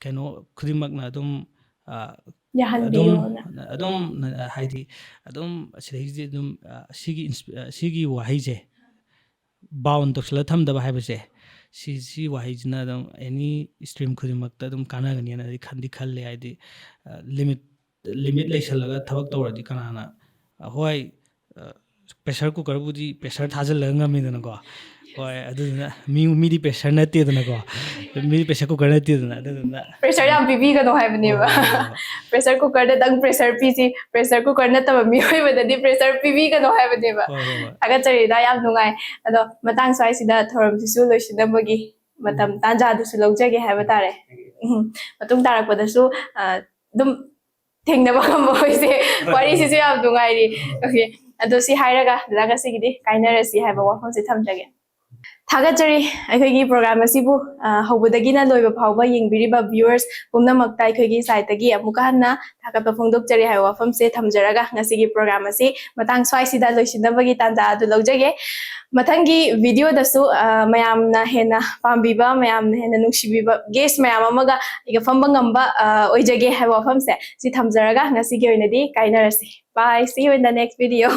ꯀꯩꯅꯣ ꯈꯨꯗꯤꯡꯃꯛꯅ ꯑꯗꯨꯝ ꯑ, ꯑꯗꯨꯝ ꯌꯥꯍꯟꯕꯤꯌꯣꯅ꯫ ꯑꯗꯨꯝ ꯍꯥꯏꯗꯤ ꯑꯗꯨꯝ ꯁꯤꯗꯩꯁꯤꯗꯤ ꯑꯗꯨꯝ ꯑ, ꯁꯤꯒꯤ ꯏꯟꯁ- ꯑ, ꯁꯤꯒꯤ ꯋꯥꯍꯩꯁꯦ ꯕꯥꯎꯟ ꯇꯧꯁꯤꯜꯂ ꯊꯝꯗꯕ ꯍꯥꯏꯕꯁꯦ, ꯁꯤ ꯁꯤ ꯋꯥꯍꯩꯁꯤꯅ ꯑꯗꯨꯝ ꯑꯦꯅꯤ ꯁ꯭ꯇ꯭ꯔꯤꯝ ꯈꯨꯗꯤꯡꯃꯛꯇ ꯑꯗꯨꯝ ꯀꯥꯟꯅꯒꯅꯤꯅ ꯑꯩ ꯈꯟꯗꯤ ꯈꯜꯂꯦ꯫ ꯍꯥꯏꯗꯤ ꯂꯤꯃꯤꯠ limit ꯂꯩꯁꯜꯂꯒ ꯊꯕꯛ ꯇꯧꯔꯗꯤ ꯀꯅꯥꯅ, ꯍꯣꯏ, pressure cookerꯕꯨꯗꯤ pressure ꯊꯥꯖꯤꯜꯂꯒ ꯉꯝꯃꯤꯗꯅꯀꯣ꯫ ꯍꯣꯏ, ꯑꯗꯨꯗꯨꯅ ꯃꯤ, ꯃꯤꯗꯤ pressure ꯅꯠꯇꯦꯗꯅꯀꯣ꯫ ꯃꯤꯗꯤ pressure cooker ꯅꯠꯇꯦꯗꯅ, ꯑꯗꯨꯗꯨꯅ pressure ꯌꯥꯝ ꯄꯤꯕꯤꯒꯅꯣ ꯍꯥꯏꯕꯅꯦꯕ꯫ ꯍꯣꯏ, ꯍꯣꯏ, ꯍꯣꯏ꯫ Pressure cookerꯗꯇꯪ pressure ꯄꯤꯁꯤ, pressure cooker ꯅꯠꯇꯕ ꯃꯤꯑꯣꯏꯕꯗꯗꯤ pressure ꯄꯤꯕꯤꯒꯅꯣ ꯍꯥꯏꯕꯅꯦꯕ꯫ ꯍꯣꯏ, ꯍꯣꯏ, ꯍꯣꯏ꯫ ꯊꯥꯒꯠꯆꯔꯤꯗ, ꯌꯥꯝ ꯅꯨꯡꯉꯥꯏ꯫ ꯑꯗꯣ ꯃꯇꯥꯡ ꯁ꯭ꯋꯥꯏꯁꯤꯗ ꯊꯧꯔꯝꯁꯤꯁꯨ ꯂꯣꯏꯁꯤꯟꯅꯕꯒꯤ ꯃꯇꯝ ꯎꯝ꯫ ꯇꯥꯟꯖꯥꯗꯨꯁꯨ ꯂꯧꯖꯒꯦ ꯍꯥꯏꯕ ꯇꯥꯔꯦ꯫ ꯎꯝ꯫ ꯃꯇꯨꯡ ꯇꯥꯔꯛꯄꯗꯁꯨ, ꯑ, ꯑꯗꯨꯝ ꯊꯦꯡꯅꯕ ꯉꯝꯕ ꯑꯣꯏꯁꯦ꯫ ꯋꯥꯔꯤꯁꯤꯁꯨ ꯌꯥꯝ ꯅꯨꯡꯉꯥꯏꯔꯤ꯫ Okay꯫ ꯑꯗꯣ ꯁꯤ ꯍꯥꯏꯔꯒ ꯗꯗꯥ ꯉꯁꯤꯒꯤꯗꯤ ꯀꯥꯏꯅꯔꯁꯤ ꯍꯥꯏꯕ ꯋꯥꯐꯝꯁꯦ ꯊꯝꯖꯒꯦ꯫ ꯊꯥꯒꯠꯆꯔꯤ ꯑꯩꯈꯣꯏꯒꯤ program ꯑꯁꯤꯕꯨ, ꯑ, ꯍꯧꯕꯗꯒꯤꯅ ꯂꯣꯏꯕ ꯐꯥꯎꯕ ꯌꯦꯡꯕꯤꯔꯤꯕ viewers ꯄꯨꯝꯅꯃꯛꯇ ꯑꯩꯈꯣꯏꯒꯤ sideꯇꯒꯤ ꯑꯃꯨꯛꯀ ꯍꯟꯅ ꯊꯥꯒꯠꯄ ꯐꯣꯡꯗꯣꯛꯆꯔꯤ ꯍꯥꯏꯕ ꯋꯥꯐꯝꯁꯦ ꯊꯝꯖꯔꯒ ꯉꯁꯤꯒꯤ program ꯑꯁꯤ ꯃꯇꯥꯡ ꯁ꯭ꯋꯥꯏꯁꯤꯗ ꯂꯣꯏꯁꯤꯟꯅꯕꯒꯤ ꯇꯥꯟꯖꯥ ꯑꯗꯨ ꯂꯧꯖꯒꯦ꯫ ꯃꯊꯪꯒꯤ videoꯗꯁꯨ, ꯑ, ꯃꯌꯥꯝꯅ ꯍꯦꯟꯅ ꯄꯥꯝꯕꯤꯕ, ꯃꯌꯥꯝꯅ ꯍꯦꯟꯅ ꯅꯨꯡꯁꯤꯕꯤꯕ guest ꯃꯌꯥꯝ ꯑꯃꯒ ꯑꯩꯒ ꯐꯝꯕ ꯉꯝꯕ, ꯑ, ꯑꯣꯏꯖꯒꯦ ꯍꯥꯏꯕ ꯋꯥꯐꯝꯁꯦ ꯁꯤ ꯊꯝꯖꯔꯒ ꯉꯁꯤꯒꯤ ꯑꯣꯏꯅꯗꯤ ꯀꯥꯏꯅꯔꯁꯤ꯫ Bye, see you in the next video꯫